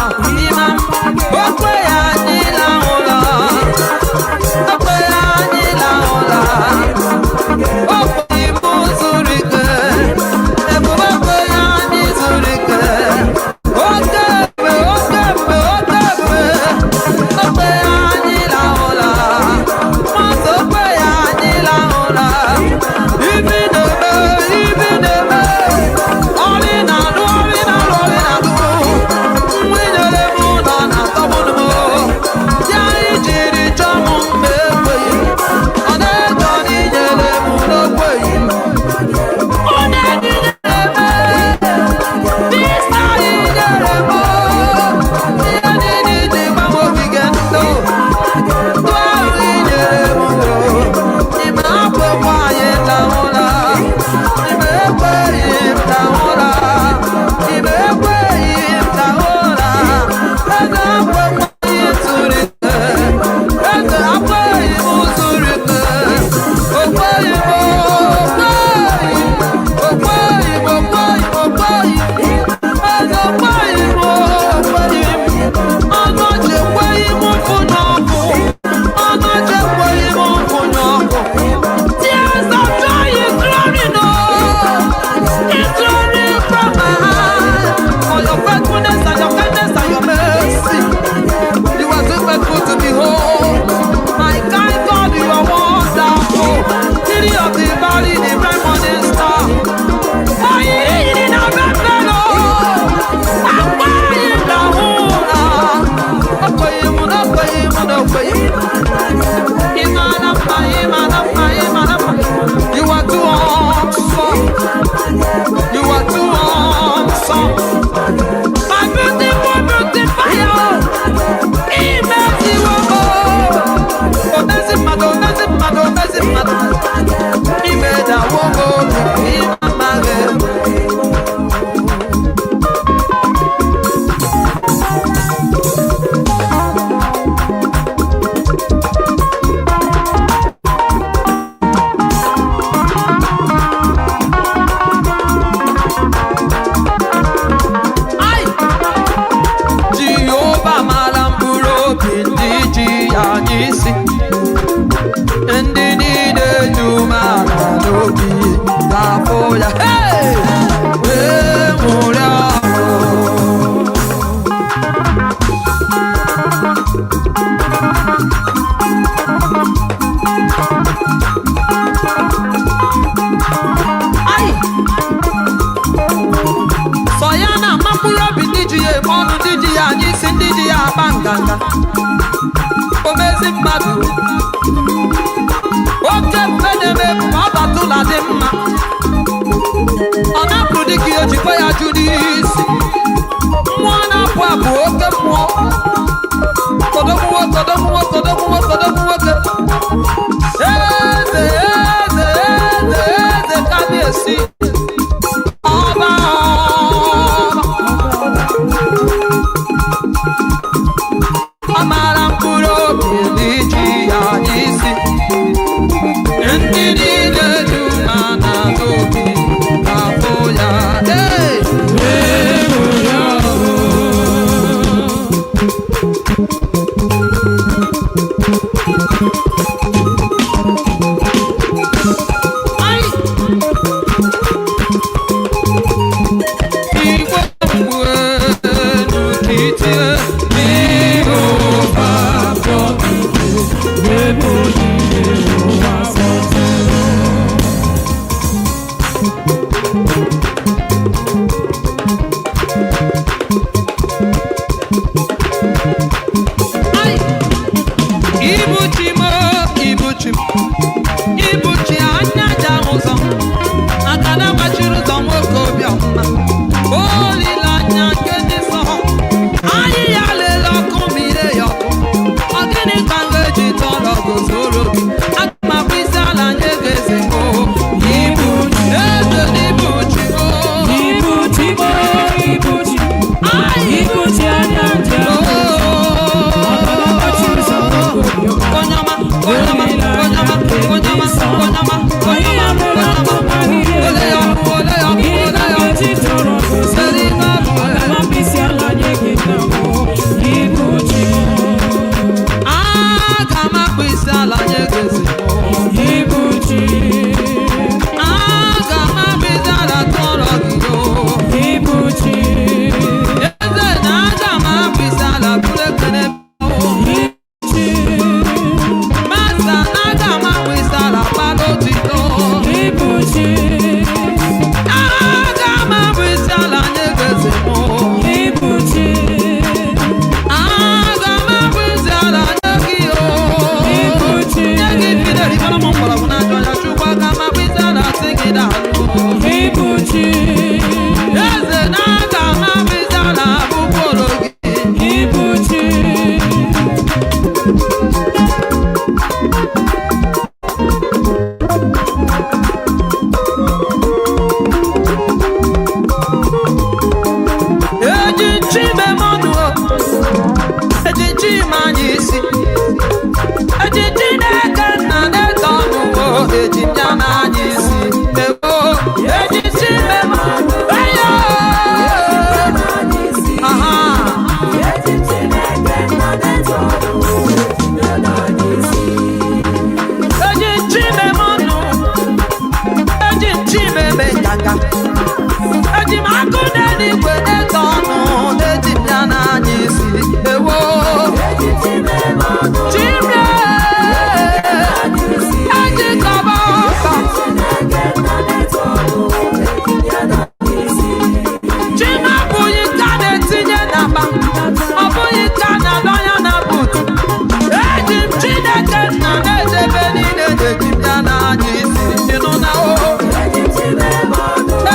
ịma mma okwe ya anyị laa ụla, okwe ya anyị laa ụla, okwe ibu zuru ike, ebube okwe ya anyị zuru ike, oke ebube, oke ebube, oke ebube, okwe ya anyị laa ụla, nwata okwe ya anyị laa ụla, ibi na-eme, ibi na-eme. Ọrị na-alụ, ọrị na-alụ, ọrị na-alụ. Nwa inyere m ụlọ na-atọgburu m. Ya ijiri chọọ m mma ekweghị. Ọ na-eje ọ n'inyere m n'okweghị. Onye ninyere m, dịsa inyere m. Ihe niile iji gba m ogige ndụ. Ndụ ahụ inyere m. Ime akwụkwọ anyị na ụlọ. Ime ekweghị m na ụra, ime ekweghị m na ụra, eze akweghị m zuru ike, eze akweghị m zuru ike, okweghị m, okweghị m, okweghị m, okweghị m, okweghị m, eze okweghị m, okweghị m, ọnụ ọchị ekweghị m mfụ n'ọkụ, ọnụ ọchị ekweghị m mfụ n'ọkụ. Tears of joy is running on. It's running from my heart. For your faithfulness and your kindness and your mercy. You are too faithful to behold. My kind God, you are wonderful. Lily of the valley, the bright morning star. Oyiri na bẹ́ẹ̀ lọ. Akwaghị m na ụra. Ekweghị m na ekweghị m na ekweghị m. Ịmara mma, ịmara mma, ịmara mma. You are too awesome. You are too awesome. My beautiful beautifier. Imeziwo m. Omezi mmadụ, omezi mmadụ, omezi mmadụ. Imedawo m obi, ịma mma gị. Ai! Jehova mara mkpụrụ obi ndị ji ya n'isi, ndị niile ji umeala n'obi ga-afụ ya. Hey! Wee ṅụrịa ọṅụ. Ai! Sọ ya na-ama mkpụrụ obi ndị ji ya eme ọnụ, ndị ji ya anya isi, ndị ji ya akpa nganga. Omezi mmadụ, oke mgbe na-eme ka ọ batụla dị mma, ọ na-apụ dịka ihe ojikwa ya jụ n'isi. Mmụọ na-apụ apụ, oke mmụọ, kodogwu nwoke, odogwu nwoke, odogwu nwoke, odogwu nwoke, eze, eze, eze, eze, kábíyèsí, ọba, ọba. Ọ mara mkpụrụ obi ndị ji ya n'isi, ndị niile dị umeala n'obi ga-afụ ya. Ee! Ibuchi. Aga m abụ isi ala nye gị eze m. Ibuchi. Aga m abụ isi ala nye gị o. Ibuchi. Nye gị Fidel ịmara m mgbọrọgwụ na-achọ ya Chukwu aga m abụ isi ala sị gị daalụ. Ibuchi. Eze na aga m abụ isi ala abụkworo gị. Ibuchi. Eji nchi memanụ eji nchi ma anyị isi eji Chineke nna na-eto ọnụ eji m ya na anyị isi ebo eji nchi memanụ eyo aha. Eji nchi memanụ eji nchi meme nganga eji m akụ n'eluigwe na-eto ọnụ eji m ya na anyị isi ewo chimie eji kọba ọka chima abụghị nke a na-etinye n'akpa ọ bụghị nke a na-adọnya na but eji m Chineke nna na-echebe niile eji m ya na anyị isi ịnụ na o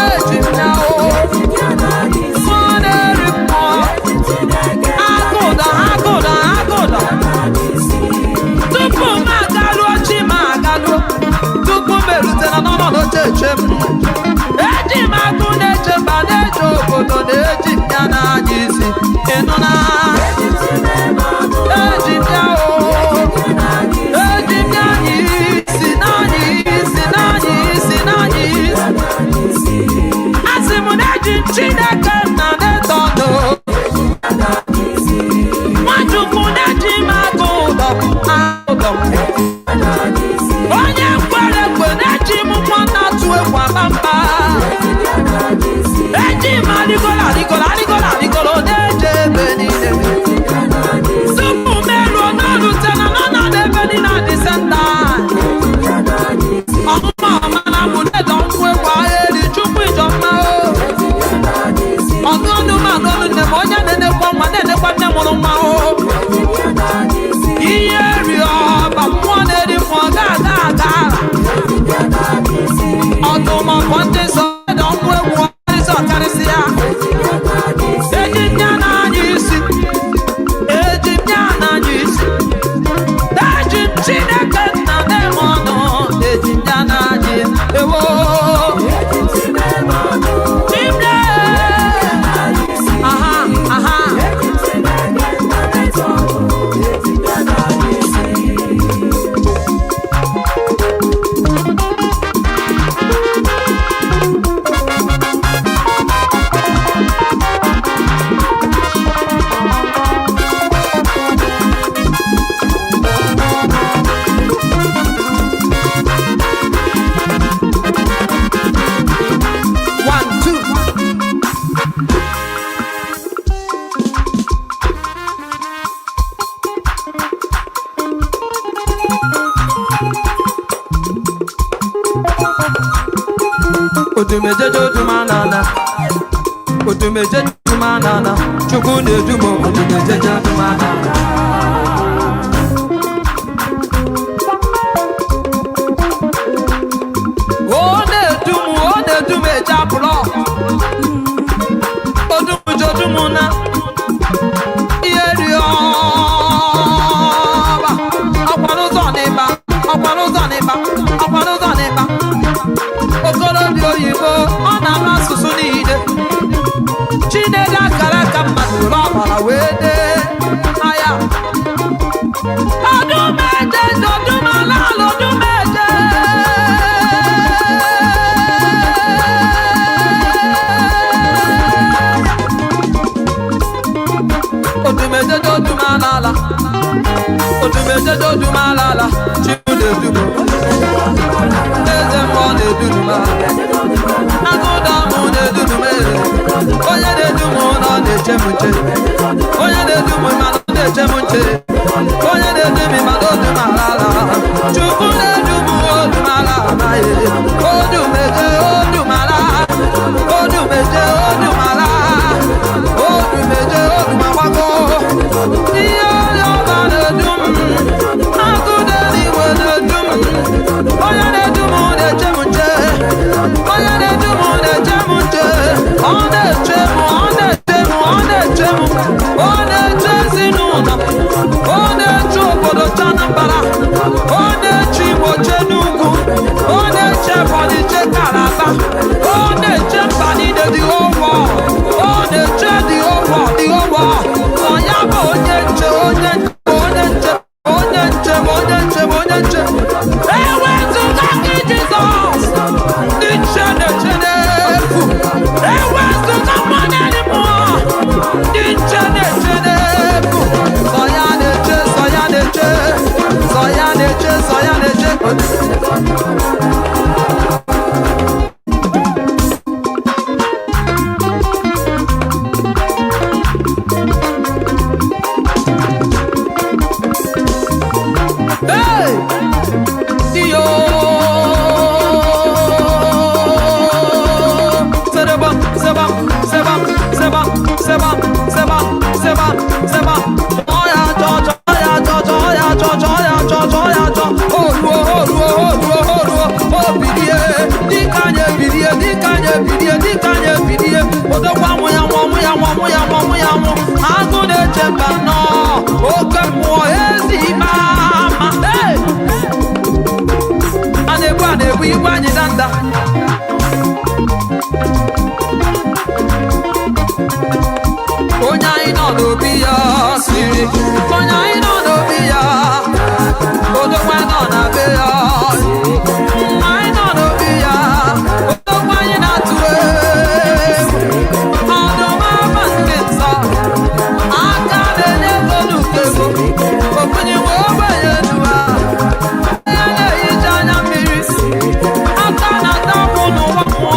eji m ya o mmụọ na-eri mmụọ agụda agụda agụda tupu m agaluo chi m agaluo tupu m erutela n'ọnọdụ oche eche m eji m agụ na-eche mba na-eche obodo na-eji m ya n'anya isi ịnụ na eji m ya o eji m ya anya isi n'anya isi n'anya isi n'anya isi asị m na eji m Chineke nna na-eto ọdụ Nwachukwu na-eji m agụ ụdọ agụdọ onye kwere ekwe na-eji m mmụọ na-atụ egwu aba mba eji m arịgoro arịgoro arịgoro arịgoro na-eje ebe niile tupu m eruo n'olutena n'ọnọdụ ebe niile adị senta ọmụma ọmana mụ na-edo nkwụ egwu agha eri Chukwu ịjọ mma o ọnụ ọnụ m anụ ọnụ nne m onye na-enekwa nwa na-enekwa nne mụrụ nwa o ihe ri ọba mmụọ na-eri mmụọ ga-aga aga ọdụmọkọ ndị nsọ na ọnwụ egwu ọkarịsị ọkarịsị ya eji m ya n'anya isi eji m ya n'anya isi eji m Chineke nna na-eme ọnụ eji m ya n'anya isi ewo Chimle aha aha. One, two. Odumejeje odumanana odumejeje odumanana Chukwu na-edu m odumejeje odumanana ọ na-edu m ọ na-edu m eje apụlọ odumje odum na ihe ri ọba ọkwa n'ụzọ n'ịba ọkwa n'ụzọ n'ịba ọkwa n'ụzọ n'ịba okorobịa oyibo ọ na-ama asụsụ niile Chineke akara aka mmadụ were ọbara wee dee aya odumeje odumala ala odumeje odumeje odumala ala odumeje odumala ala Chinedu eze mmụọ na-eduru m agụda mụ na-eduru m onye na-edu m nọ na-eche m nche onye na-edu m mana ọ na-eche m nche onye na-edu m mana odu m ala ala Chukwu na-edu m odu m ala amaghị odu m. Ọ na-eche mba niile, the whole world. Ọ na-eche the whole world, the whole world. Sọ ya bụ onye nche, onye nche, onye nche, onye nche, onye nche, onye nche. Ewezụga gị, Jizọs, ndị nche na-eche n'efu. Ewezụga mmadụ enyi mmụọ, ndị nche na-eche n'efu. Sọ ya na-eche, sọ ya na-eche, sọ ya na-eche, sọ ya na-eche. Hey! Iyo! Sebam, sebam, sebam, sebam, sebam, sebam, sebam, sebam. Ọya jọ jọ, ọya jọ jọ, ọya jọ jọ, ọya jọ jọ, ọya jọ. Oruo, oruo, oruo, oruo, o bilie. Dịka anyị ebilie, dịka anyị ebilie, dịka anyị ebilie. Odogwu anwụ ya nwụ, ọnwụ ya nwụ, ọnwụ ya nwụ, ọnwụ ya nwụ. Agụ na-eche mba nnọọ, oke mmụọ ezi ime ama. Hey! A na-egbu, a na-egbu igwe anyị danda. Onye anyị nọ n'obi ya siri, onye anyị nọ n'obi ya, odogwu anyị nọ na be ya, nwa anyị nọ n'obi ya, odogwu anyị na-atụ egwu, ọdụm ama ndị nsọ, aka na-enye ego n'ukego, okwunye nwe ogbenye n'ụwa, onye na-ehicha anya mmiri, aka na-ata akwụ n'ụwa mmụọ,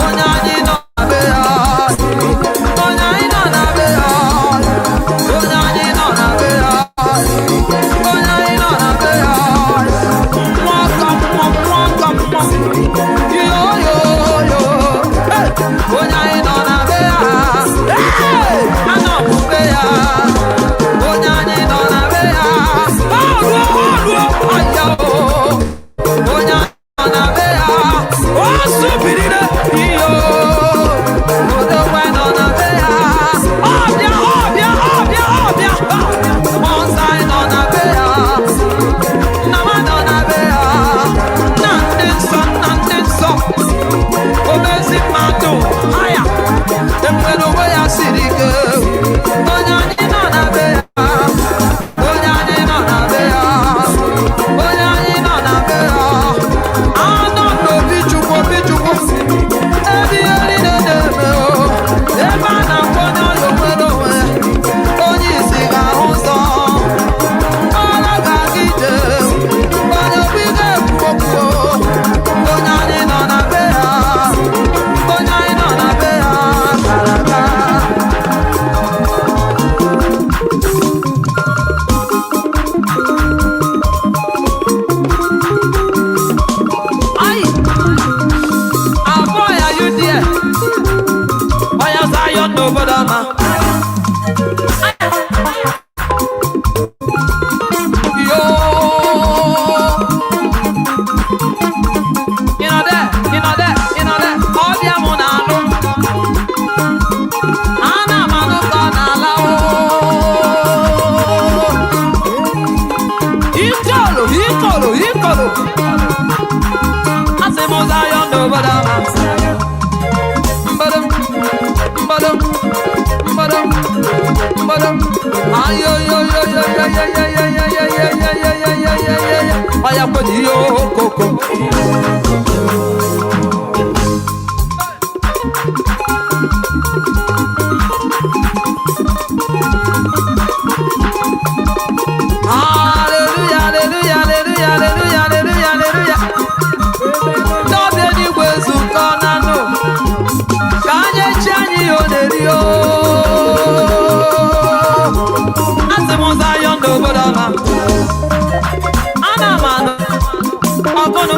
onye anyị nọ na be ya. Onye anyị nọ na be ya, onye anyị nọ na be ya, onye anyị nọ na be ya, mmụọ ka mmụọ, mmụọ ka mmụọ, yo yo yo, hey! Onye anyị nọ na be ya, hey! Anọ m be ya, onye anyị nọ na be ya, ọrụ ọrụ aya o, onye anyị nọ na be ya, o subirire iyo. Odogwu nọ na be ya, ọbịa, ọbịa, ọbịa, ọbịa, mmụọ nsọ anyị nọ na be ya, nna m nọ na be ya, nna ndị nsọ, nna ndị nsọ, omezi mmadụ, haya, enwere onwe ya siri ike, onye anyị nọ na be ya, onye anyị nọ na be ya, onye anyị nọ na be ya, anọ n'obi Chukwu, obi Chukwu, ebe ihe niile na-eme o, ebe a na-akpọ onye ọrịa onwere onwe, onye isi ga-ahụ ụzọ, ọra ga-aga ije, onye obi ga-ekwu okwu, onye anyị nọ na be ya, onye anyị nọ na be ya gara aga. Ayi! Aboy, are you there? Oya Zion n'obodo ọma. Yo! Ị nọ there? Ị nọ there? Ị nọ there? Ọbịa mụ na-anụ. Ana m anụ ka ọ na-ala oo. Ikolo, ikolo, ikolo. Asị m Zion n'obodo ọma. Mbadum, mbadum, mbadum, mbadum. Ayoyoyoyoyoyoyoyoyoyoyoyoyoyoyoyoyoyoyo. Ọya kwenu ihe okoko. Hallelujah, hallelujah, hallelujah, hallelujah, hallelujah, hallelujah. Ndị ọbịa eluigwe zukọ na nụ. Ka anyị echi anyị ihe ọ na-eri o. Asị m Zion n'obodo ọma. Ana m anụ ọgụnụ.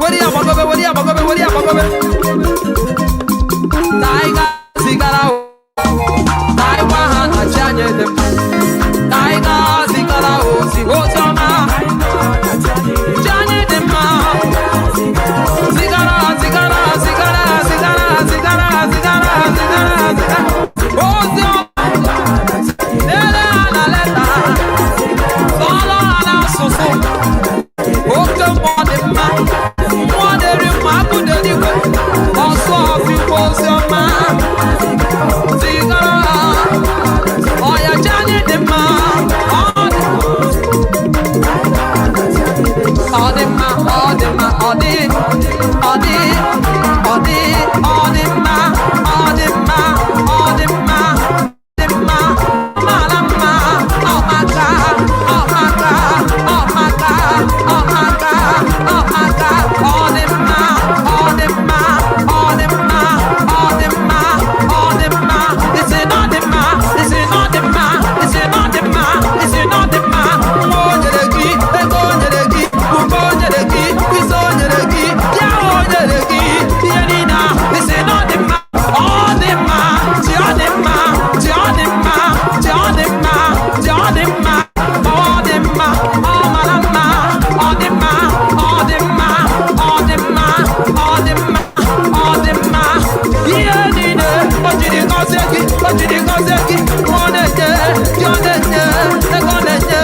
Were ya gbagobe, were ya gbagobe, were ya gbagobe. Ka anyị gaa zigara o. Ka anyị gwa ha na chi anyị dị mma. Ka anyị gaa zigara ozi ozi ọma. Chi anyị dị mma. Zigara, zigara, zigara, zigara, zigara, zigara, zigara, zigara. Ozi ọma. Dere ha na leta. Sọọrọ ha n'asụsụ. Oke mmụọ dị mma. Mmụọ na-eri mma, agụ na-eluigwe. Ọ dị, ọ dị mma, ọ dị mma, ọ dị mma, dị mma, mara mma, ọ maka, ọ maka, ọ maka, ọ maka, ọ maka, ọ dị mma, ọ dị mma, ọ dị mma, ọ dị mma, ọ dị mma, isi na ọ dị mma, isi na ọ dị mma, isi na ọ dị mma, isi na ọ dị mma, nwa o nyere gị, ego o nyere gị, ube o nyere gị, isi o nyere gị, ya o nyere gị, ihe niile a, isi na ọ dị mma, ọ dị mma, chi ọ dị mma, chi ọ dị mma, chi ọ dị mma, chi ọ dị mma, ọ dị mma, ọ mara mma, ọ dị mma, ọ dị mma, ọ dị mma, ọ dị mma, ọ dị mma, ihe niile o jiri gọzie gị, o jiri gọzie gị, ọ na-enye, chi ọ na-enye, ego na-enye,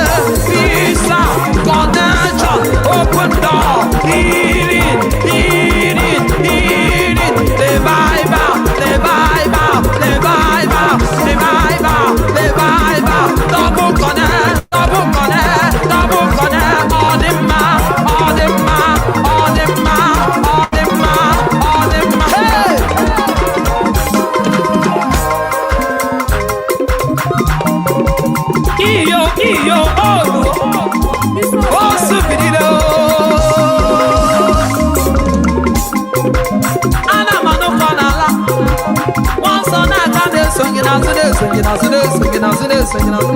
visa, connection, open door, healing, healing, healing, revival, revival, revival, revival, revival, double connect, double connect, double connect, ọ dị mma, ọ dị mma, ọ dị mma, ọ dị mma, ọ dị mma, hey! Iyo, iyo, oh, oh, subirilo. Ana m anụkọ n'ala. Mmụọ nsọ na-aga na-eso gị n'azụ, na-eso gị n'azụ, na-eso gị n'azụ, na-eso gị n'azụ.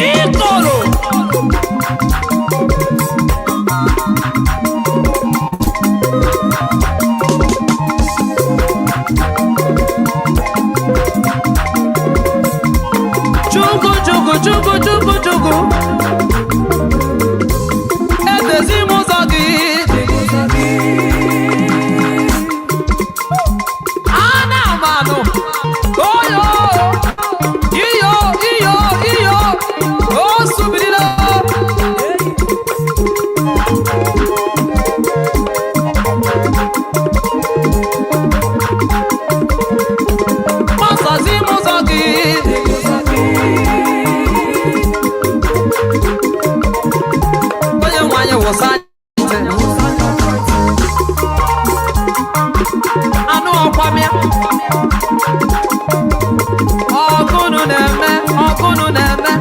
Ikoro. Chukwu, Chukwu, Chukwu, Chukwu, Chukwu. Edezi m ụzọ gị. Ana m anụ. Oyo. Iyo, iyo, iyo. O subirila. Gbasazi m ụzọ gị. Onye nwe anyị wụsa ntị. Anụ ọkwamịa. Ọgụnụ na-eme, ọgụnụ na-eme.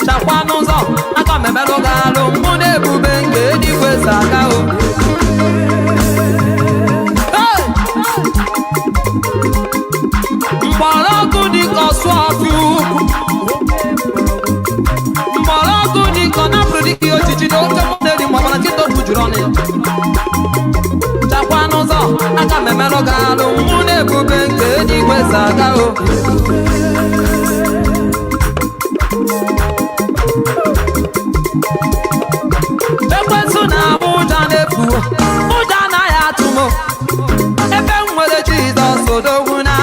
Chakwa n'ụzọ, aka m emerụ gị alụ. Mụ na ebube nke eluigwe so aga o. Hey! Mgbọrọgwụ dị ka ọsụ ọfịa ukwu. Mgbọrọgwụ dị ka ọ napụrụ dịka ojiji na oke mụ na-eri ma ọbara nkịta okwu juru ọnụ ya. Chakwa n'ụzọ, aka m emerụ gị alụ. Mụ na ebube nke eluigwe so aga o. Ekwensu na-abụ ụja na-efu, ụja anaghị atụ m. Ebe m nwere Jizọs odogwu na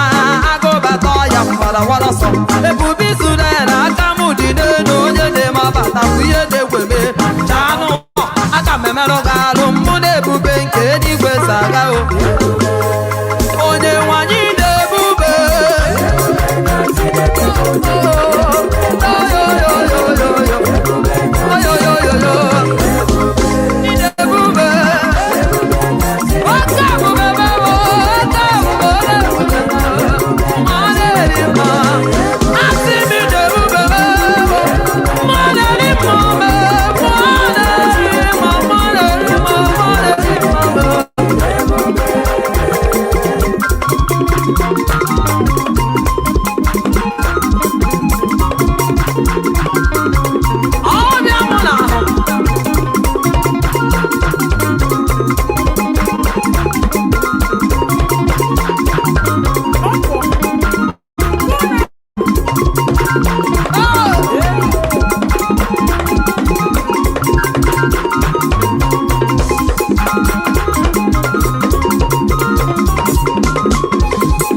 agụbata ọya mgbara ọsọ. Ebube Izrel aka m dị n'elu onye na-eme ọbata bụ ihe na-egweme. Chaa n'ụlọ, aka m emerụ gị alụ, mụ na ebube nke eluigwe so aga o. Onye nwe anyị na-ebube. Oyoyoyoyoyo. Ebube. Oke ebube bụ oke ebube ọ na-eri mma. Asị m na ebube bụ mma na-eri mma mma na-eri mma mma na-eri mma mma na-eri mma. Ọbịa mụ na-ahụ.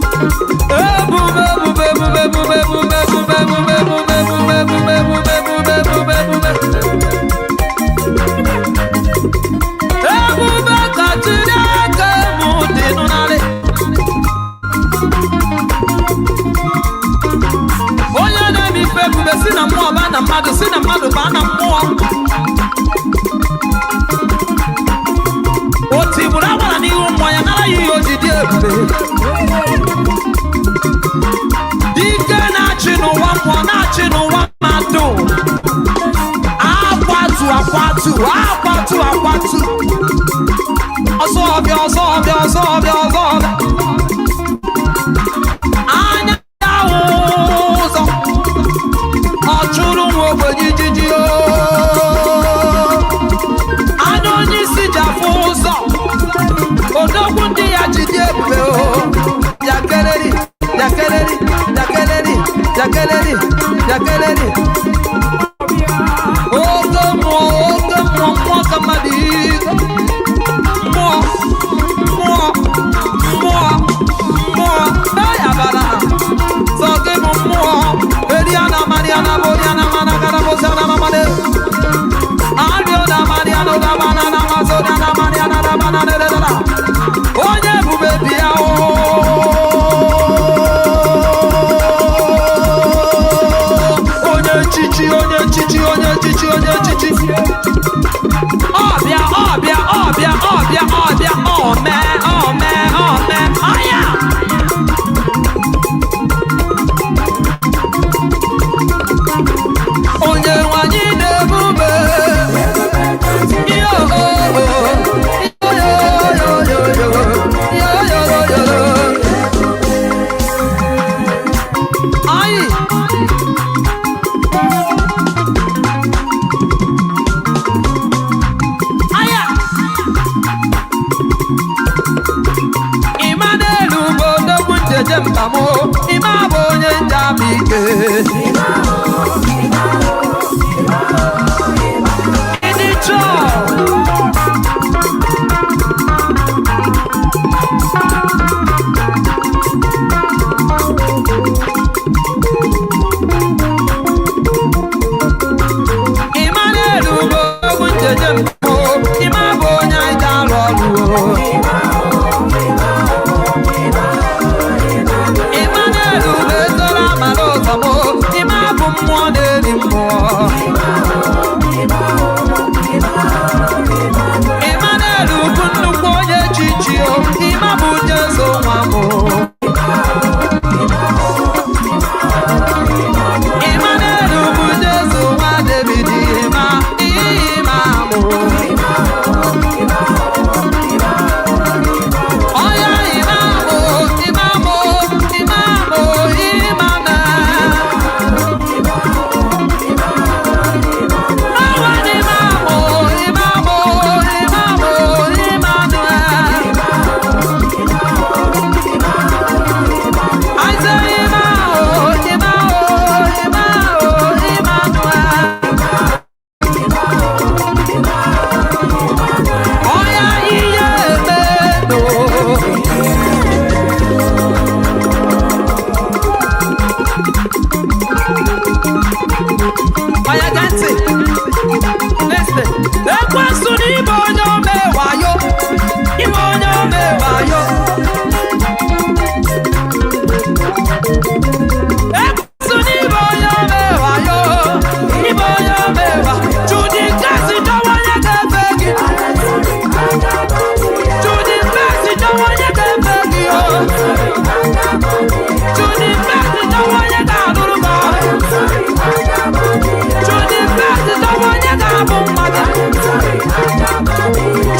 Ebube, ebube, ebube, ebube, ebube, ebube, ebube, ebube, ebube, ebube, ebube, ebube, ebube, ebube. Ebube ka Chineke mụ dị nụnarị. Onye na-eme ife ebube si na mmụọ baa na mmadụ, si na mmadụ baa na mmụọ. 2. Ọsọ ọbịa, ọsọ ọbịa, ọsọ ọbịa, ọsọ ọbịa. Anya ya ụzọ. Ọ chụrụ nwa ogbenye ijiji o. Anya onye isi ji afụ ụzọ. Odogwu ndị ya ji dị ebube o. Yakeleri, yakeleri, yakeleri, yakeleri, yakeleri. Oke mmụọ, oke mmụọ, mmụọ ka mmadụ ike. Mmụọ, mmụọ, mmụọ, mmụọ, eyabara. Sọ gị bụ mmụọ. Eriana, Mariana, Boriana, Mana, Karabosana, Mamade. Ariona, Mariana, Dabana, Namazona, Mariana, Dabana, Dedada. Onye ebube bịa o. Onye chichi, onye chichi, onye chichi, onye chichi. Ọbịa, ọbịa, ọbịa, ọbịa, ọbịa, ome, ome, ome, ọya. Onye nwanyị na-ebube. Yo, yo, yo, yo, yo, yo, yo, yo, yo. Anyị. Aya! Emmanuel bụ odogwu njeje mba m, Ịma bụ onye njama ike. Ịdị chọọ. Emmanuel bụ odogwu njeje mba m, Ịma bụ onye anyị ji arụ ọrụ o. Emmanuel bụ ezoro amara ụzọ m, Ịma bụ mmụọ na-eri mmụọ. Emmanuel bụ nnukwu onye chichi o, Ịma bụ Jesu nwa m o. Emmanuel bụ Jesu nwa David, Ịma, Ịma mụ. Ọya Ịma mụ, Ịma mụ, Ịma mụ, Ịma na. Ọwa Ịma mụ, Ịma mụ, Ịma mụ, Ịma na. I say Ịma o, Ịma o, Ịma o, Ịma na. Ọya ihe emedo. Ọya gee ntị. Listen. Ekwensu na ịbụ onye ome wayo. Ịbụ onye ome wayo. Ekwensu na ịbụ onye ome wayo. Ịbụ onye ome wa. Judy Kasi chọwa onye ga-efe gị. Judy Kasi chọwa onye ga-efe gị o. Judy Kasi chọwa onye ga-alụrụ gị ọrụ. Judy Kasi chọwa onye ga-abụ nwa gị.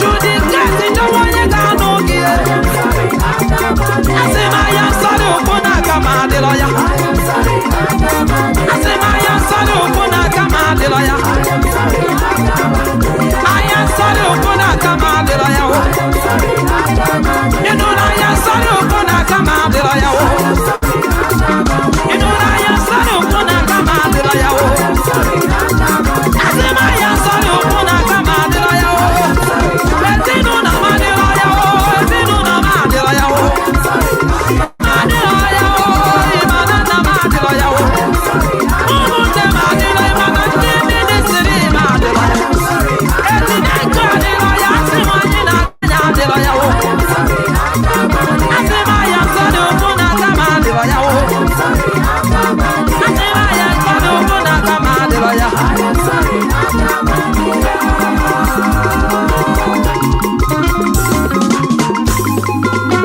Judy Kasi chọwa onye ga-anụ gị. Asị m anya nsọrọ ụkwụ n'aka ma adịrọ ya. Asị m anya nsọrọ ụkwụ n'aka ma adịrọ ya. Anya nsọrọ ụkwụ n'aka ma adịrọ ya o. Ịnụ na anya nsọrọ ụkwụ n'aka ma adịrọ ya o. Ịnụ na anya nsọrọ ụkwụ n'aka ma adịrọ ya o. Asị m anya nsọrọ ụkwụ n'aka ma adịrọ ya o. Ezinụlọ m adịrọ ya o. Ezinụlọ m adịrọ ya o. Adịrọ ya o. Ịma na nna m adịrọ ya o. Ụmụnne m adịrọ ịma na ndị ministri m adịrọ ya. Etinye nkụ adịrọ ya. Asị m anyị na anya adịrọ ya o. Asị m anya nsọ dị ụkwụ n'aka m adịrọ ya o. Asị m anya nsọ dị ụkwụ n'aka m adịrọ ya.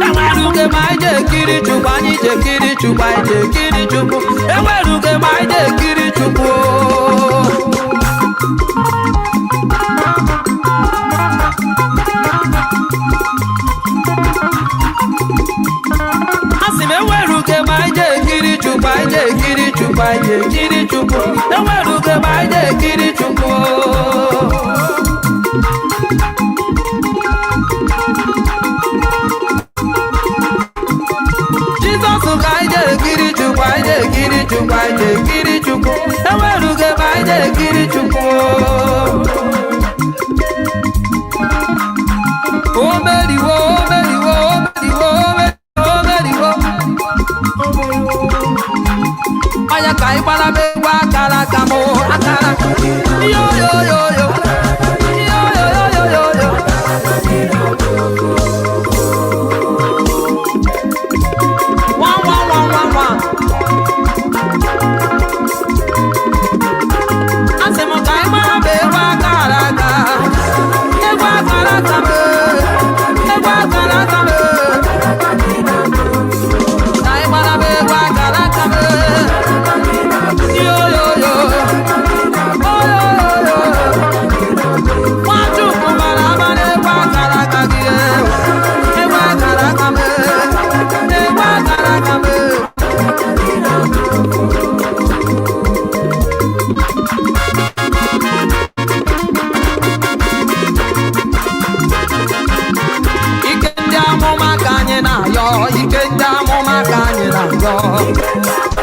Enwere uge ma anyị je ekiri Chukwu, anyị je ekiri Chukwu, anyị je ekiri Chukwu. Enwere uge ma anyị je ekiri Chukwu o. Anyị ga-ekiri Chukwu. Enwere ugegbe anyị ga-ekiri Chukwu. Jizọs ka anyị ga-ekiri Chukwu, anyị ga-ekiri Chukwu, anyị ga-ekiri Chukwu. Enwere ugegbe anyị ga-ekiri Chukwu. O meriwo, o meriwo, o meriwo, o meriwo, o meriwo. Onye ka anyị gbara m egwu akara aka m akara. Yo yo yo yo. Yo yo yo yo yo yo. One one one one one. Asị m ka anyị gbara m egwu akara aka. Egwu akara aka m. Egwu akara aka m. Ka anyị gbara m egwu akara aka m. Yo yo yo. Oh yo yo yo. Nwachukwu gbara ama n'egwu akara aka gị. Egwu akara aka m. Egwu akara aka m. Ike ndị amụma ka anyị na-ayọ, ike ndị amụma ka anyị na-ayọ.